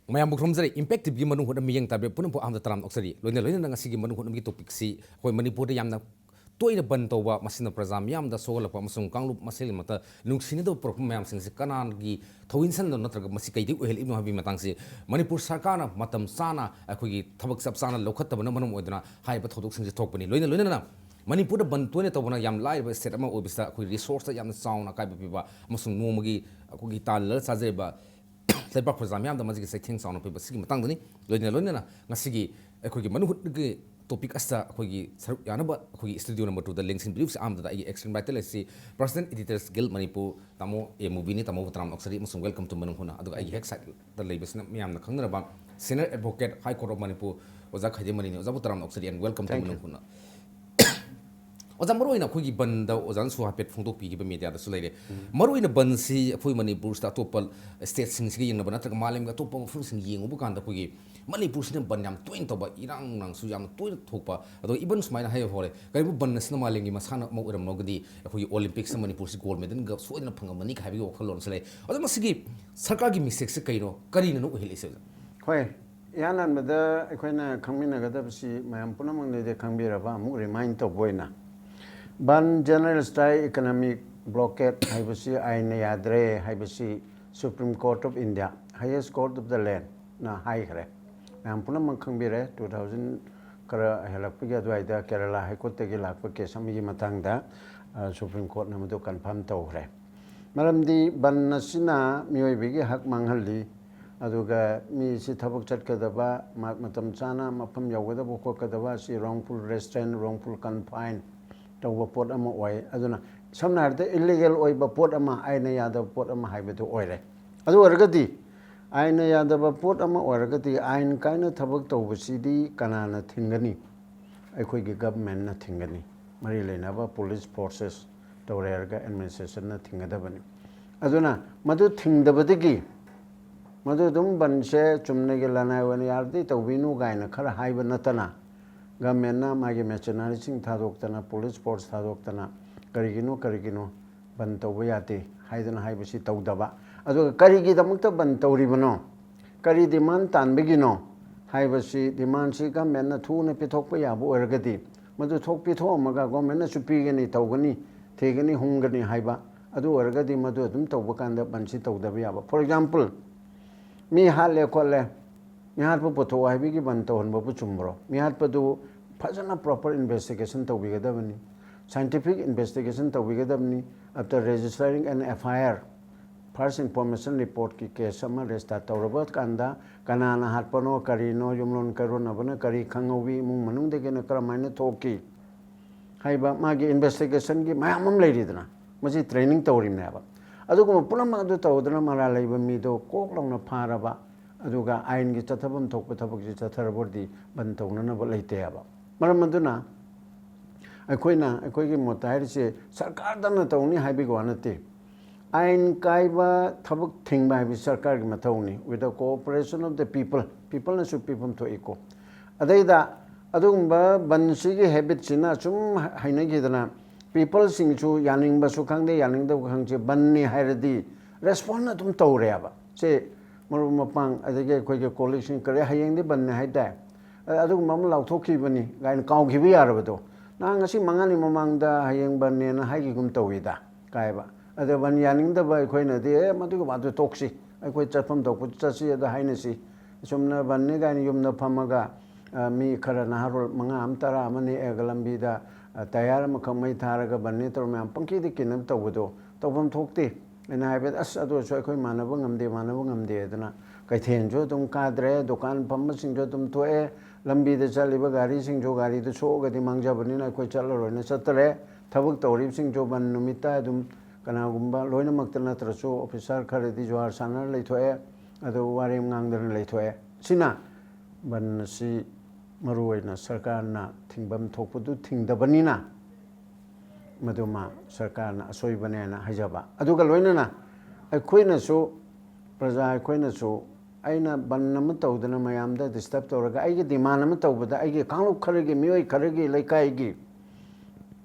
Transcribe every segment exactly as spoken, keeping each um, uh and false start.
ꯃꯌꯥꯝꯕꯨ ꯈꯨꯔꯨꯝꯖꯔꯤ꯫ ꯏꯝꯄꯦꯛ ꯇꯤꯚꯤꯒꯤ ꯃꯅꯨꯡ ꯍꯨꯠꯅꯕ ꯃꯤꯠꯌꯦꯡ ꯇꯥꯕꯤꯕ ꯄꯨꯝꯅꯃꯛꯄꯨ ꯑꯍꯥꯟꯕꯗ ꯇꯔꯥꯝꯅ ꯑꯣꯛꯆꯔꯤ꯫ ꯂꯣꯏꯅ ꯂꯣꯏꯅꯅ ꯉꯁꯤꯒꯤ ꯃꯅꯨꯡ ꯍꯨꯠꯅꯕꯒꯤ ꯇꯣꯄꯤꯛꯁꯤ ꯑꯩꯈꯣꯏ ꯃꯅꯤꯄꯨꯔꯗ ꯌꯥꯝꯅ ꯇꯣꯏꯅ ꯕꯟ ꯇꯧꯕ, ꯃꯁꯤꯅ ꯄ꯭ꯔꯖꯥ ꯃꯤꯌꯥꯝꯗ ꯁꯣꯛꯍꯜꯂꯛꯄ ꯑꯃꯁꯨꯡ ꯀꯥꯡꯂꯨꯞ ꯃꯁꯦꯜꯒꯤ ꯃꯔꯛꯇ ꯅꯨꯡꯁꯤꯅꯗꯕ ꯄꯨꯔꯛꯄ ꯃꯌꯥꯝꯁꯤꯡꯁꯤ ꯀꯅꯥꯒꯤ ꯊꯧꯑꯣꯏꯟꯁꯟꯗꯅꯣ ꯅꯠꯇ꯭ꯔꯒ ꯃꯁꯤ ꯀꯩꯗꯒꯤ ꯑꯣꯏꯍꯜꯂꯤꯕꯅꯣ ꯍꯥꯏꯕꯒꯤ ꯃꯇꯥꯡꯁꯤ ꯃꯅꯤꯄꯨꯔ ꯁꯔꯀꯥꯔꯅ ꯃꯇꯝ ꯆꯥꯅ ꯑꯩꯈꯣꯏꯒꯤ ꯊꯕꯛ ꯆꯞ ꯆꯥꯅ ꯂꯧꯈꯠꯇꯕꯅ ꯃꯔꯝ ꯑꯣꯏꯗꯨꯅ ꯍꯥꯏꯔꯤꯕ ꯊꯧꯗꯣꯛꯁꯤꯡꯁꯤ ꯊꯣꯛꯄꯅꯤ꯫ ꯂꯣꯏꯅ ꯂꯣꯏꯅꯅ ꯃꯅꯤꯄꯨꯔꯗ ꯕꯟ ꯇꯣꯏꯅ ꯇꯧꯕꯅ ꯌꯥꯝ ꯂꯥꯏꯔꯕ ꯁ꯭ꯇꯦꯠ ꯑꯃ ꯑꯣꯏꯕꯁꯤꯗ ꯑꯩꯈꯣꯏ ꯔꯤꯁꯣꯔꯁꯇ ꯌꯥꯝꯅ ꯆꯥꯎꯅ ꯑꯀꯥꯏꯕ ꯄꯤꯕ ꯑꯃꯁꯨꯡ ꯅꯣꯡꯃꯒꯤ ꯑꯩꯈꯣꯏꯒꯤ ꯇꯥꯜꯂꯒ ꯆꯥꯖꯔꯤꯕ ꯂꯩꯕꯥꯛ ꯄ꯭ꯔꯖꯥ ꯃꯤꯌꯥꯝꯗ ꯃꯁꯤꯒꯤ ꯆꯩꯊꯦꯡ ꯆꯥꯎꯅ ꯄꯤꯕ ꯁꯤꯒꯤ ꯃꯇꯥꯡꯗꯅꯤ꯫ ꯂꯣꯏꯅ ꯂꯣꯏꯅꯅ ꯉꯁꯤꯒꯤ ꯑꯩꯈꯣꯏꯒꯤ ꯃꯅꯨꯡ ꯍꯨꯠꯀꯤ ꯇꯣꯄꯤꯛ ꯑꯁꯤꯗ ꯑꯩꯈꯣꯏꯒꯤ ꯁꯔꯨꯛ ꯌꯥꯅꯕ ꯑꯩꯈꯣꯏꯒꯤ ꯁ꯭ꯇꯨꯗꯤꯑꯣ ꯅꯝꯕꯔ ꯇꯨꯗ ꯂꯦꯡꯁꯤꯟꯕꯤꯔꯤꯕꯁꯤ ꯑꯍꯥꯟꯕꯗ ꯑꯩꯒꯤ ꯑꯦꯛꯁ ꯏꯟꯚꯥꯏꯇꯦꯠ ꯂꯩꯁꯤ President Editors Guild ꯃꯅꯤꯄꯨꯔ ꯇꯥꯃꯣ ꯑꯦ ꯃꯨꯕꯤꯅꯤ꯫ ꯇꯥꯃꯣꯕꯨ ꯇꯔꯥꯝꯅ ꯑꯣꯛꯆꯔꯤ ꯑꯃꯁꯨꯡ welcome to ꯃꯅꯨꯡ ꯍꯨꯠꯅ꯫ ꯑꯗꯨꯒ ꯑꯩꯒꯤ ꯍꯦꯛ ꯁꯥꯏꯠꯇ ꯂꯩꯕꯁꯤꯅ ꯃꯌꯥꯝꯅ ꯈꯪꯅꯔꯕ Senior Advocate High Court of Manipur ꯑꯣꯖꯥ ꯈꯩꯗꯦꯝ ꯃꯅꯤꯅꯤ꯫ ꯑꯣꯖꯥꯕꯨ ꯇꯔꯥꯝꯅ ꯑꯣꯛꯆꯔꯤ and welcome to Thank you. ꯃꯅꯨꯡ ꯍꯨꯠꯅ꯫ ꯑꯣꯖꯥ, ꯃꯔꯨꯑꯣꯏꯅ ꯑꯩꯈꯣꯏꯒꯤ ꯕꯟꯗ ꯑꯣꯖꯥꯅꯁꯨ ꯍꯥꯏꯐꯦꯠ ꯐꯣꯡꯗꯣꯛꯄꯤꯈꯤꯕ ꯃꯦꯗꯤꯌꯥꯗꯁꯨ ꯂꯩꯔꯦ꯫ ꯃꯔꯨꯑꯣꯏꯅ ꯕꯟꯁꯤ ꯑꯩꯈꯣꯏ ꯃꯅꯤꯄꯨꯔꯁꯤꯗ ꯑꯇꯣꯞꯄ ꯁ꯭ꯇꯦꯠꯁꯤꯡꯁꯤꯒ ꯌꯦꯡꯅꯕ ꯅꯠꯇ꯭ꯔꯒ ꯃꯥꯂꯦꯝꯒꯤ ꯑꯇꯣꯞꯄ ꯃꯐꯝꯁꯤꯡ ꯌꯦꯡꯉꯨꯕ ꯀꯥꯟꯗ ꯑꯩꯈꯣꯏꯒꯤ ꯃꯅꯤꯄꯨꯔꯁꯤꯅ ꯕꯟ ꯌꯥꯝ ꯇꯣꯏꯅ ꯇꯧꯕ, ꯏꯔꯥꯡ ꯅꯨꯡꯂꯥꯡꯁꯨ ꯌꯥꯝꯅ ꯇꯣꯏꯅ ꯊꯣꯛꯄ, ꯑꯗꯨꯒ even ꯁꯨꯃꯥꯏꯅ ꯍꯥꯏꯕ ꯍꯧꯔꯦ, ꯀꯔꯤꯒꯨꯝꯕ ꯕꯟ ꯑꯁꯤꯅ ꯃꯥꯂꯦꯝꯒꯤ ꯃꯁꯥꯟꯅ ꯑꯃ ꯑꯣꯏꯔꯝꯂꯒꯗꯤ ꯑꯩꯈꯣꯏꯒꯤ ꯑꯣꯂꯤꯝꯄꯤꯛꯁꯇ ꯃꯅꯤꯄꯨꯔꯁꯤ ꯒꯣꯜ ꯃꯦꯗꯜꯒ ꯁꯣꯏꯗꯅ ꯐꯪꯉꯝꯃꯅꯤ ꯍꯥꯏꯕꯒꯤ ꯋꯥꯈꯜꯂꯣꯟꯁꯨ ꯂꯩ꯫ ꯑꯗꯣ ꯃꯁꯤꯒꯤ ꯁꯔꯀꯥꯔꯒꯤ ꯃꯤꯁꯇꯦꯛꯁꯦ ꯀꯩꯅꯣ, ꯀꯔꯤꯅꯅꯣ ꯑꯣꯏꯍꯜꯂꯤꯁꯦ, ꯑꯣꯖꯥ? ꯍꯣꯏ, ꯏꯍꯥꯟ ꯍꯥꯟꯕꯗ ꯑꯩꯈꯣꯏꯅ ꯈꯪꯃꯤꯟꯅꯒꯗꯕꯁꯤ ꯃꯌꯥꯝ ꯄꯨꯝꯅꯃꯛꯅꯗꯤ ꯈꯪꯕꯤꯔꯕ, ꯑꯃꯨꯛ ꯔꯤꯃꯥꯏꯟ ꯇꯧꯕ ꯑꯣꯏꯅ, ꯕꯟ, ꯖꯦꯅꯔꯦꯜ ꯁ꯭ꯇ꯭ꯔꯥꯏꯛ, ꯏꯀꯅꯣꯃꯤꯛ ꯕ꯭ꯂꯣꯀꯦꯠ ꯍꯥꯏꯕꯁꯤ ꯑꯥꯏꯟꯅ ꯌꯥꯗ꯭ꯔꯦ ꯍꯥꯏꯕꯁꯤ Supreme Court of India, highest court of the land ꯅ ꯍꯥꯏꯈ꯭ꯔꯦ꯫ ꯃꯌꯥꯝ ꯄꯨꯝꯅꯃꯛ ꯈꯪꯕꯤꯔꯦ, ꯇꯨ ꯊꯥꯎꯖꯟ ꯈꯔ ꯍꯦꯜꯂꯛꯄꯒꯤ ꯑꯗꯨꯋꯥꯏꯗ ꯀꯦꯔꯂꯥ ꯍꯥꯏ ꯀꯣꯔꯠꯇꯒꯤ ꯂꯥꯛꯄ ꯀꯦꯁ ꯑꯃꯒꯤ ꯃꯇꯥꯡꯗ, ꯑ, ꯁꯨꯄ꯭ꯔꯤꯝ ꯀꯣꯔꯠꯅ ꯃꯗꯨ ꯀꯟꯐꯥꯔꯝ ꯇꯧꯈ꯭ꯔꯦ꯫ ꯃꯔꯝꯗꯤ ꯕꯟ ꯑꯁꯤꯅ ꯃꯤꯑꯣꯏꯕꯒꯤ ꯍꯛ ꯃꯥꯡꯍꯜꯂꯤ, ꯑꯗꯨꯒ ꯃꯤꯁꯤ ꯊꯕꯛ ꯆꯠꯀꯗꯕ, ꯃ-, ꯃꯇꯝ ꯆꯥꯅ ꯃꯐꯝ ꯌꯧꯒꯗꯕ ꯈꯣꯠꯀꯗꯕ ꯑꯁꯤ wrongful restraint, wrongful confine ꯇꯧꯕ ꯄꯣꯠ ꯑꯃ ꯑꯣꯏ꯫ ꯑꯗꯨꯅ ꯁꯝꯅ ꯍꯥꯏꯔꯕꯗ ꯏꯜꯂꯤꯒꯦꯜ ꯑꯣꯏꯕ ꯄꯣꯠ ꯑꯃ, ꯑꯥꯏꯟꯅ ꯌꯥꯗꯕ ꯄꯣꯠ ꯑꯃ ꯍꯥꯏꯕꯗꯨ ꯑꯣꯏꯔꯦ꯫ ꯑꯗꯨ ꯑꯣꯏꯔꯒꯗꯤ ꯑꯥꯏꯟꯅ ꯌꯥꯗꯕ ꯄꯣꯠ ꯑꯃ ꯑꯣꯏꯔꯒꯗꯤ ꯑꯥꯏꯟ ꯀꯥꯏꯅ ꯊꯕꯛ ꯇꯧꯕꯁꯤꯗꯤ ꯀꯅꯥꯅ ꯊꯤꯡꯒꯅꯤ? ꯑꯩꯈꯣꯏꯒꯤ ꯒꯚꯔꯟꯃꯦꯟꯠꯅ ꯊꯤꯡꯒꯅꯤ꯫ ꯃꯔꯤ ꯂꯩꯅꯕ ꯄꯨꯂꯤꯁ ꯐꯣꯔꯁꯦꯁ ꯇꯧꯔꯦ ꯍꯥꯏꯔꯒ ꯑꯦꯗꯃꯤꯅꯤꯁꯇ꯭ꯔꯦꯁꯟꯅ ꯊꯤꯡꯒꯗꯕꯅꯤ꯫ ꯑꯗꯨꯅ ꯃꯗꯨ ꯊꯤꯡꯗꯕꯗꯒꯤ ꯃꯗꯨ ꯑꯗꯨꯝ ꯕꯟꯁꯦ ꯆꯨꯝꯅꯒꯤ ꯂꯅꯥꯏ ꯑꯣꯏꯅ ꯌꯥꯔꯗꯤ ꯇꯧꯕꯤꯅꯨ ꯀꯥꯏꯅ ꯈꯔ ꯍꯥꯏꯕ ꯅꯠꯇꯅ, ꯒꯚꯔꯟꯃꯦꯟꯠꯅ ꯃꯥꯒꯤ ꯃꯦꯁꯤꯅꯔꯤꯁꯤꯡ ꯊꯥꯗꯣꯛꯇꯅ, ꯄꯨꯂꯤꯁ ꯐꯣꯔꯁ ꯊꯥꯗꯣꯛꯇꯅ, ꯀꯔꯤꯒꯤꯅꯣ, ꯀꯔꯤꯒꯤꯅꯣ ꯕꯟ ꯇꯧꯕ ꯌꯥꯗꯦ ꯍꯥꯏꯗꯅ ꯍꯥꯏꯕꯁꯤ ꯇꯧꯗꯕ? ꯑꯗꯨꯒ ꯀꯔꯤꯒꯤꯗꯃꯛꯇ ꯕꯟ ꯇꯧꯔꯤꯕꯅꯣ? ꯀꯔꯤ demand ꯇꯥꯟꯕꯒꯤꯅꯣ ꯍꯥꯏꯕꯁꯤ, demandꯁꯤ governmentꯅ ꯊꯨꯅ ꯄꯤꯊꯣꯛꯄ ꯌꯥꯕ ꯑꯣꯏꯔꯒꯗꯤ, ꯃꯗꯨ ꯊꯣꯛ ꯄꯤꯊꯣꯛꯑꯝꯃꯒ governmentꯅꯁꯨ ꯄꯤꯒꯅꯤ, ꯇꯧꯒꯅꯤ, ꯊꯤꯒꯅꯤ, ꯍꯨꯝꯒꯅꯤ ꯍꯥꯏꯕ, ꯑꯗꯨ ꯑꯣꯏꯔꯒꯗꯤ ꯃꯗꯨ ꯑꯗꯨꯝ ꯇꯧꯕ ꯀꯥꯟꯗ ꯕꯟꯁꯤ ꯇꯧꯗꯕ ꯌꯥꯕ꯫ For example, ꯃꯤ ꯍꯥꯠꯂꯦ ꯈꯣꯠꯂꯦ, ꯃꯤ ꯍꯥꯠꯄ ꯄꯨꯊꯣꯛꯑꯣ ꯍꯥꯏꯕꯒꯤ ꯕꯟ ꯇꯧꯍꯟꯕꯕꯨ ꯆꯨꯝꯕ꯭ꯔꯣ? ꯃꯤ ꯍꯥꯠꯄꯗꯨ ꯐꯖꯅ proper investigation ꯇꯧꯕꯤꯒꯗꯕꯅꯤ, scientific investigation ꯇꯧꯕꯤꯒꯗꯕꯅꯤ꯫ After registering an F I R, first information reportꯀꯤ case ꯑꯃ register ꯇꯧꯔꯕ ꯀꯥꯟꯗ, ꯀꯅꯥꯅ ꯍꯥꯠꯄꯅꯣ, ꯀꯔꯤꯅꯣ, ꯌꯨꯝꯂꯣꯟ ꯀꯩꯔꯣꯟꯅꯕꯅ ꯀꯔꯤ ꯈꯪꯍꯧꯋꯤ, ꯏꯃꯨꯡ ꯃꯅꯨꯡꯗꯒꯤꯅ ꯀꯔꯝꯍꯥꯏꯅ ꯊꯣꯛꯈꯤ ꯍꯥꯏꯕ ꯃꯥꯒꯤ investigationꯒꯤ ꯃꯌꯥꯝ ꯑꯃ ꯂꯩꯔꯤꯗꯅ, ꯃꯁꯤ training ꯇꯧꯔꯤꯕꯅꯦꯕ꯫ ꯑꯗꯨꯒꯨꯝꯕ ꯄꯨꯝꯅꯃꯛ ꯑꯗꯨ ꯇꯧꯗꯅ ꯃꯔꯥꯜ ꯂꯩꯕ ꯃꯤꯗꯣ ꯀꯣꯛ ꯂꯥꯎꯅ ꯐꯥꯔꯕ, ꯑꯗꯨꯒ ꯑꯥꯏꯟꯒꯤ ꯆꯠꯊꯐꯝ ꯊꯣꯛꯄ ꯊꯕꯛꯁꯤ ꯆꯠꯊꯔꯕꯗꯤ ꯕꯟ ꯇꯧꯅꯅꯕ ꯂꯩꯇꯦꯕ꯫ ꯃꯔꯝ ꯑꯗꯨꯅ ꯑꯩꯈꯣꯏꯅ, ꯑꯩꯈꯣꯏꯒꯤ ꯃꯣꯠꯇ ꯍꯥꯏꯔꯤꯁꯦ ꯁꯔꯀꯥꯔꯗꯪꯅ ꯇꯧꯅꯤ ꯍꯥꯏꯕꯒꯤ ꯋꯥ ꯅꯠꯇꯦ꯫ ꯑꯥꯏꯟ ꯀꯥꯏꯕ ꯊꯕꯛ ꯊꯤꯡꯕ ꯍꯥꯏꯕꯁꯤ ꯁꯔꯀꯥꯔꯒꯤ ꯃꯊꯧꯅꯤ, with the cooperation of the people꯫ Peopleꯅꯁꯨ ꯄꯤꯐꯝ ꯊꯣꯛꯏꯀꯣ꯫ ꯑꯗꯩꯗ ꯑꯗꯨꯒꯨꯝꯕ ꯕꯟꯁꯤꯒꯤ habitꯁꯤꯅ ꯁꯨꯝ ꯍꯩꯅꯈꯤꯗꯅ, peopleꯁꯤꯡꯁꯨ ꯌꯥꯅꯤꯡꯕꯁꯨ ꯈꯪꯗꯦ, ꯌꯥꯅꯤꯡꯗꯕ ꯈꯪꯗꯦ, ꯕꯟꯅꯤ ꯍꯥꯏꯔꯗꯤ respond ꯑꯗꯨꯝ ꯇꯧꯔꯦꯕ꯫ ꯁꯦ ꯃꯔꯨꯞ ꯃꯄꯥꯡ, ꯑꯗꯒꯤ ꯑꯩꯈꯣꯏꯒꯤ colleagueꯁꯤꯡ ꯀꯔꯤ, "ꯍꯌꯦꯡꯗꯤ ꯕꯟꯅꯤ ꯍꯥꯏꯇꯥꯏ, ꯑꯗꯨꯒꯨꯝꯕ ꯑꯃ ꯂꯥꯎꯊꯣꯛꯈꯤꯕꯅꯤ" ꯀꯥꯏꯅ ꯀꯥꯎꯈꯤꯕ ꯌꯥꯔꯕꯗꯣ꯫ ꯅꯍꯥꯟ ꯉꯁꯤ ꯃꯉꯥꯅꯤ ꯃꯃꯥꯡꯗ "ꯍꯌꯦꯡ ꯕꯟꯅꯦꯅ" ꯍꯥꯏꯈꯤꯒꯨꯝ ꯇꯧꯏꯗ꯫ ꯀꯥꯏꯕ꯫ ꯑꯗ ꯕꯟ ꯌꯥꯅꯤꯡꯗꯕ ꯑꯩꯈꯣꯏꯅꯗꯤ, "ꯑꯦ, ꯃꯗꯨꯒꯤ ꯋꯥꯗꯨ ꯇꯣꯛꯁꯤ, ꯑꯩꯈꯣꯏ ꯆꯠꯐꯝ ꯊꯣꯛꯄ ꯆꯠꯁꯤ, ꯑꯗ ꯍꯥꯏꯅꯁꯤ"꯫ ꯆꯨꯝꯅ ꯕꯟꯅꯤ ꯀꯥꯏꯅ ꯌꯨꯝꯗ ꯐꯝꯃꯒ, ꯑ, ꯃꯤ ꯈꯔ ꯅꯍꯥꯔꯣꯜ ꯃꯉꯥ ꯑꯃ, ꯇꯔꯥ ꯑꯃ ꯅꯦꯛꯑꯒ ꯂꯝꯕꯤꯗ, ꯑ, ꯇꯌꯥꯔ ꯑꯃꯈꯛ ꯃꯩ ꯊꯥꯔꯒ ꯕꯟꯅꯤ ꯇꯧꯔ ꯃꯌꯥꯝ ꯄꯪꯀꯤꯗ ꯀꯤꯅꯕ ꯇꯧꯕꯗꯣ ꯇꯧꯐꯝ ꯊꯣꯛꯇꯦ꯫ ꯑꯩꯅ ꯍꯥꯏꯕꯗ, "ꯑꯁ, ꯑꯗꯨ ꯑꯣꯏꯔꯁꯨ ꯑꯩꯈꯣꯏ ꯃꯥꯟꯅꯕ ꯉꯝꯗꯦ, ꯃꯥꯟꯅꯕ ꯉꯝꯗꯦ" ꯍꯥꯏꯗꯅ ꯀꯩꯊꯦꯜꯁꯨ ꯑꯗꯨꯝ ꯀꯥꯗ꯭ꯔꯦ, ꯗꯨꯀꯥꯟ ꯐꯝꯕꯁꯤꯡꯁꯨ ꯑꯗꯨꯝ ꯊꯣꯛꯑꯦ, ꯂꯝꯕꯤꯗ ꯆꯠꯂꯤꯕ ꯒꯥꯔꯤꯁꯤꯡꯁꯨ ꯒꯥꯔꯤꯗꯨ ꯁꯣꯛꯑꯒꯗꯤ ꯃꯥꯡꯖꯕꯅꯤꯅ ꯑꯩꯈꯣꯏ ꯆꯠꯂꯔꯣꯏꯅ ꯆꯠꯇꯔꯦ꯫ ꯊꯕꯛ ꯇꯧꯔꯤꯕꯁꯤꯡꯁꯨ ꯕꯟ ꯅꯨꯃꯤꯠꯇ ꯑꯗꯨꯝ ꯀꯅꯥꯒꯨꯝꯕ ꯂꯣꯏꯅꯃꯛꯇ ꯅꯠꯇ꯭ꯔꯁꯨ officer ꯈꯔꯗꯤ ꯖꯨꯍꯥꯔ ꯁꯥꯟꯅꯔ ꯂꯩꯊꯣꯛꯑꯦ, ꯑꯗꯨ ꯋꯥꯔꯦꯝ ꯉꯥꯡꯗꯅ ꯂꯩꯊꯣꯛꯑꯦ꯫ ꯁꯤꯅ ꯕꯟ ꯑꯁꯤ ꯃꯔꯨꯑꯣꯏꯅ ꯁꯔꯀꯥꯔꯅ ꯊꯤꯡꯐꯝ ꯊꯣꯛꯄꯗꯨ ꯊꯤꯡꯗꯕꯅꯤꯅ, ꯃꯗꯨꯃ ꯁꯔꯀꯥꯔꯅ ꯑꯁꯣꯏꯕꯅꯦꯅ ꯍꯥꯏꯖꯕ꯫ ꯑꯗꯨꯒ ꯂꯣꯏꯅꯅ ꯑꯩꯈꯣꯏꯅꯁꯨ, ꯄ꯭ꯔꯖꯥ ꯑꯩꯈꯣꯏꯅꯁꯨ, ꯑꯩꯅ ꯕꯟ ꯑꯃ ꯇꯧꯗꯅ ꯃꯌꯥꯝꯗ disturb ꯇꯧꯔꯒ ꯑꯩꯒꯤ demand ꯑꯃ ꯇꯧꯕꯗ, ꯑꯩꯒꯤ ꯀꯥꯡꯂꯨꯞ ꯈꯔꯒꯤ, ꯃꯤꯑꯣꯏ ꯈꯔꯒꯤ, ꯂꯩꯀꯥꯏꯒꯤ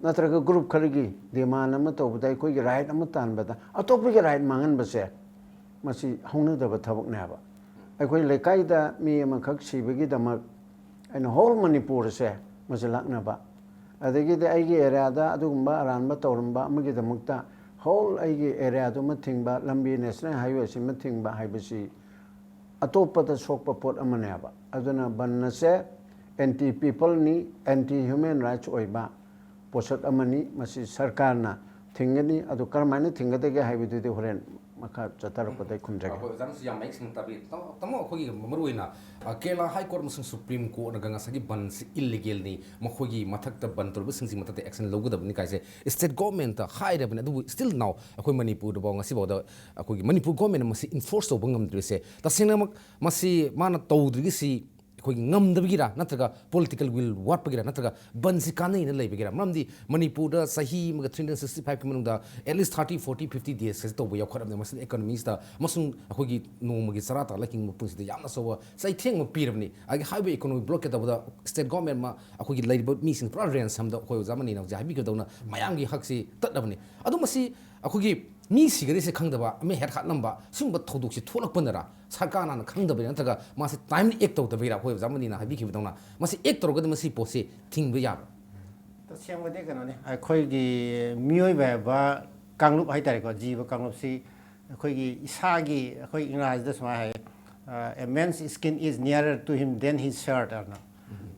ꯅꯠꯇ꯭ꯔꯒ group ꯈꯔꯒꯤ demand ꯑꯃ ꯇꯧꯕꯗ, ꯑꯩꯈꯣꯏꯒꯤ right ꯑꯃ ꯇꯥꯟꯕꯗ ꯑꯇꯣꯞꯄꯒꯤ right ꯃꯥꯡꯍꯟꯕꯁꯦ, ꯃꯁꯤ ꯍꯧꯅꯗꯕ ꯊꯕꯛꯅꯦꯕ꯫ ꯑꯩꯈꯣꯏ ꯂꯩꯀꯥꯏꯗ ꯃꯤ ꯑꯃꯈꯛ ꯁꯤꯕꯒꯤꯗꯃꯛ ꯑꯩꯅ ꯍꯣꯜ ꯃꯅꯤꯄꯨꯔꯁꯦ ꯃꯁꯤ ꯂꯥꯛꯅꯕ, ꯑꯗꯒꯤꯗꯤ ꯑꯩꯒꯤ ꯑꯦꯔꯤꯌꯥꯗ ꯑꯗꯨꯒꯨꯝꯕ ꯑꯔꯥꯟꯕ ꯇꯧꯔꯝꯕ ꯑꯃꯒꯤꯗꯃꯛꯇ ꯍꯣꯜ ꯑꯩꯒꯤ ꯑꯦꯔꯤꯌꯥꯗꯨꯃ ꯊꯤꯡꯕ, ꯂꯝꯕꯤ ꯅꯦꯁꯅꯦꯜ ꯍꯥꯏꯋꯦꯁꯤꯃ ꯊꯤꯡꯕ ꯍꯥꯏꯕꯁꯤ ꯑꯇꯣꯞꯄꯗ ꯁꯣꯛꯄ ꯄꯣꯠ ꯑꯃꯅꯦꯕ꯫ ꯑꯗꯨꯅ ꯕꯟ ꯑꯁꯦ ꯑꯦꯟꯇꯤ ꯄꯤꯄꯜꯅꯤ, ꯑꯦꯟꯇꯤ ꯍ꯭ꯌꯨꯃꯦꯟ ꯔꯥꯏꯠꯁ ꯑꯣꯏꯕ ꯄꯣꯠꯁꯛ ꯑꯃꯅꯤ꯫ ꯃꯁꯤ ꯁꯔꯀꯥꯔꯅ ꯊꯤꯡꯒꯅꯤ꯫ ꯑꯗꯨ ꯀꯔꯝꯍꯥꯏꯅ ꯊꯤꯡꯒꯗꯒꯦ ꯍꯥꯏꯕꯗꯨꯗꯤ ꯍꯣꯔꯦꯟ ꯃꯈꯥ ꯆꯠꯊꯔꯛꯄꯗ ꯑꯩ ꯈꯨꯝꯖꯒꯦ꯫ ꯑꯩꯈꯣꯏ ꯑꯣꯖꯥꯅꯁꯨ ꯌꯥꯝ ꯃꯌꯦꯛ ꯁꯦꯡꯅ ꯇꯥꯕꯤ꯫ ꯇꯥꯃꯣ, ꯇꯥꯃꯣ, ꯑꯩꯈꯣꯏꯒꯤ ꯃꯔꯨꯑꯣꯏꯅ, ꯑ, ꯀꯦꯔꯂꯥ ꯍꯥꯏ ꯀꯣꯔꯠ ꯑꯃꯁꯨꯡ ꯁꯨꯄ꯭ꯔꯤꯝ ꯀꯣꯔꯠꯅꯒ ꯉꯁꯥꯏꯒꯤ ꯕꯟꯁꯤ ꯏꯜꯂꯤꯒꯦꯜꯅꯤ, ꯃꯈꯣꯏꯒꯤ ꯃꯊꯛꯇ ꯕꯟ ꯇꯧꯔꯤꯕꯁꯤꯡꯁꯤ ꯃꯊꯛꯇ ꯑꯦꯛꯁꯟ ꯂꯧꯒꯗꯕꯅꯤ ꯀꯥꯏꯁꯦ ꯁ꯭ꯇꯦꯠ ꯒꯣꯔꯃꯦꯟꯠꯇ ꯍꯥꯏꯔꯕꯅꯤ꯫ ꯑꯗꯨꯕꯨ ꯁ꯭ꯇꯤꯜ ꯅꯥꯎ ꯑꯩꯈꯣꯏ ꯃꯅꯤꯄꯨꯔꯗꯐꯥꯎ ꯉꯁꯤꯐꯥꯎꯗ ꯑꯩꯈꯣꯏꯒꯤ ꯃꯅꯤꯄꯨꯔ ꯒꯣꯔꯃꯦꯟꯠꯅ ꯃꯁꯤ ꯏꯟꯐꯣꯔꯁ ꯇꯧꯕ ꯉꯝꯗ꯭ꯔꯤꯁꯦ ꯇꯁꯦꯡꯅꯃꯛ ꯃꯁꯤ ꯃꯥꯅ ꯇꯧꯗ꯭ꯔꯤꯒꯤꯁꯤ ꯑꯩꯈꯣꯏꯒꯤ ꯉꯝꯗꯕꯒꯤꯔꯥ, ꯅꯠꯇ꯭ꯔꯒ ꯄꯣꯂꯤꯇꯤꯀꯦꯜ ꯋꯤꯜ ꯋꯥꯠꯄꯒꯤꯔꯥ, ꯅꯠꯇ꯭ꯔꯒ ꯕꯟꯁꯤ ꯀꯥꯟꯅꯩꯅ ꯂꯩꯕꯒꯤꯔꯥ? ꯃꯔꯝꯗꯤ ꯃꯅꯤꯄꯨꯔꯗ ꯆꯍꯤ ꯑꯃꯒ ꯊ꯭ꯔꯤ ꯍꯟꯗ꯭ꯔꯦꯠ ꯁꯤꯛꯁꯇꯤ ꯐꯥꯏꯚꯀꯤ ꯃꯅꯨꯡꯗ at least thirty, forty, fifty days ꯇꯧꯕ ꯌꯥꯎꯈꯠꯂꯕꯅꯤ꯫ ꯃꯁꯤꯅ ꯏꯀꯣꯅꯣꯃꯤꯁꯤꯗ ꯑꯃꯁꯨꯡ ꯑꯩꯈꯣꯏꯒꯤ ꯅꯣꯡꯃꯒꯤ ꯆꯔꯥ ꯇꯥꯜꯂ ꯍꯤꯡꯕ ꯄꯨꯟꯁꯤꯗ ꯌꯥꯝꯅ ꯑꯆꯧꯕ ꯆꯩꯊꯦꯡ ꯑꯃ ꯄꯤꯔꯕꯅꯤ꯫ ꯑꯗꯒꯤ ꯍꯥꯏꯋꯦ ꯏꯀꯣꯅꯣꯃꯤ ꯕ꯭ꯂꯣꯀꯦꯠ ꯇꯧꯕꯗ ꯁ꯭ꯇꯦꯠ ꯒꯣꯔꯃꯦꯟꯠ ꯑꯃ ꯑꯩꯈꯣꯏꯒꯤ ꯂꯩꯔꯤꯕ ꯃꯤꯁꯤꯡ ꯄꯨꯔꯥ ꯔꯦꯟꯁꯝꯗ ꯑꯩꯈꯣꯏ ꯑꯣꯖꯥ ꯃꯅꯤꯅ ꯍꯧꯖꯤꯛ ꯍꯥꯏꯕꯤꯒꯗꯧꯅ ꯃꯌꯥꯝꯒꯤ ꯍꯛꯁꯤ ꯇꯠꯂꯕꯅꯤ꯫ ꯑꯗꯣ ꯃꯁꯤ ꯑꯩꯈꯣꯏꯒꯤ ꯃꯤ ꯁꯤꯒꯅꯤꯁꯦ ꯈꯪꯗꯕ, ꯑꯃ ꯍꯦꯛ ꯍꯥꯠꯂꯝꯕ, ꯁꯤꯒꯨꯝꯕ ꯊꯧꯗꯣꯛꯁꯤ ꯊꯣꯛꯂꯛꯄꯅꯔꯥ, ꯁꯔꯀꯥꯔꯅ ꯈꯪꯗꯕꯩꯔꯥ, ꯅꯠꯇ꯭ꯔꯒ ꯃꯥꯁꯦ ꯇꯥꯏꯝꯂꯤ ꯑꯦꯛ ꯇꯧꯗꯕꯩꯔꯥ? ꯑꯩꯈꯣꯏ ꯑꯣꯖꯥ ꯃꯅꯤꯅ ꯍꯥꯏꯕꯤꯈꯤꯕꯗꯧꯅ ꯃꯁꯤ ꯑꯦꯛ ꯇꯧꯔꯒꯗꯤ ꯃꯁꯤ ꯄꯣꯠꯁꯤ ꯊꯤꯡꯕ ꯌꯥꯕ꯭ꯔꯥ? ꯇꯁꯦꯡꯕꯗꯤ ꯀꯩꯅꯣꯅꯤ, ꯑꯩꯈꯣꯏꯒꯤ ꯃꯤꯑꯣꯏꯕ ꯍꯥꯏꯕ ꯀꯥꯡꯂꯨꯞ ꯍꯥꯏꯇꯥꯔꯦꯀꯣ, ꯖꯤꯕ ꯀꯥꯡꯂꯨꯞꯁꯤ ꯑꯩꯈꯣꯏꯒꯤ ꯏꯁꯥꯒꯤ, ꯑꯩꯈꯣꯏ ꯏꯪꯒ꯭ꯔꯥꯖꯤꯗ ꯁꯨꯃꯥꯏꯅ ꯍꯥꯏ, "A man's skin is nearer to him than his shirt" ꯍꯥꯏꯅ꯫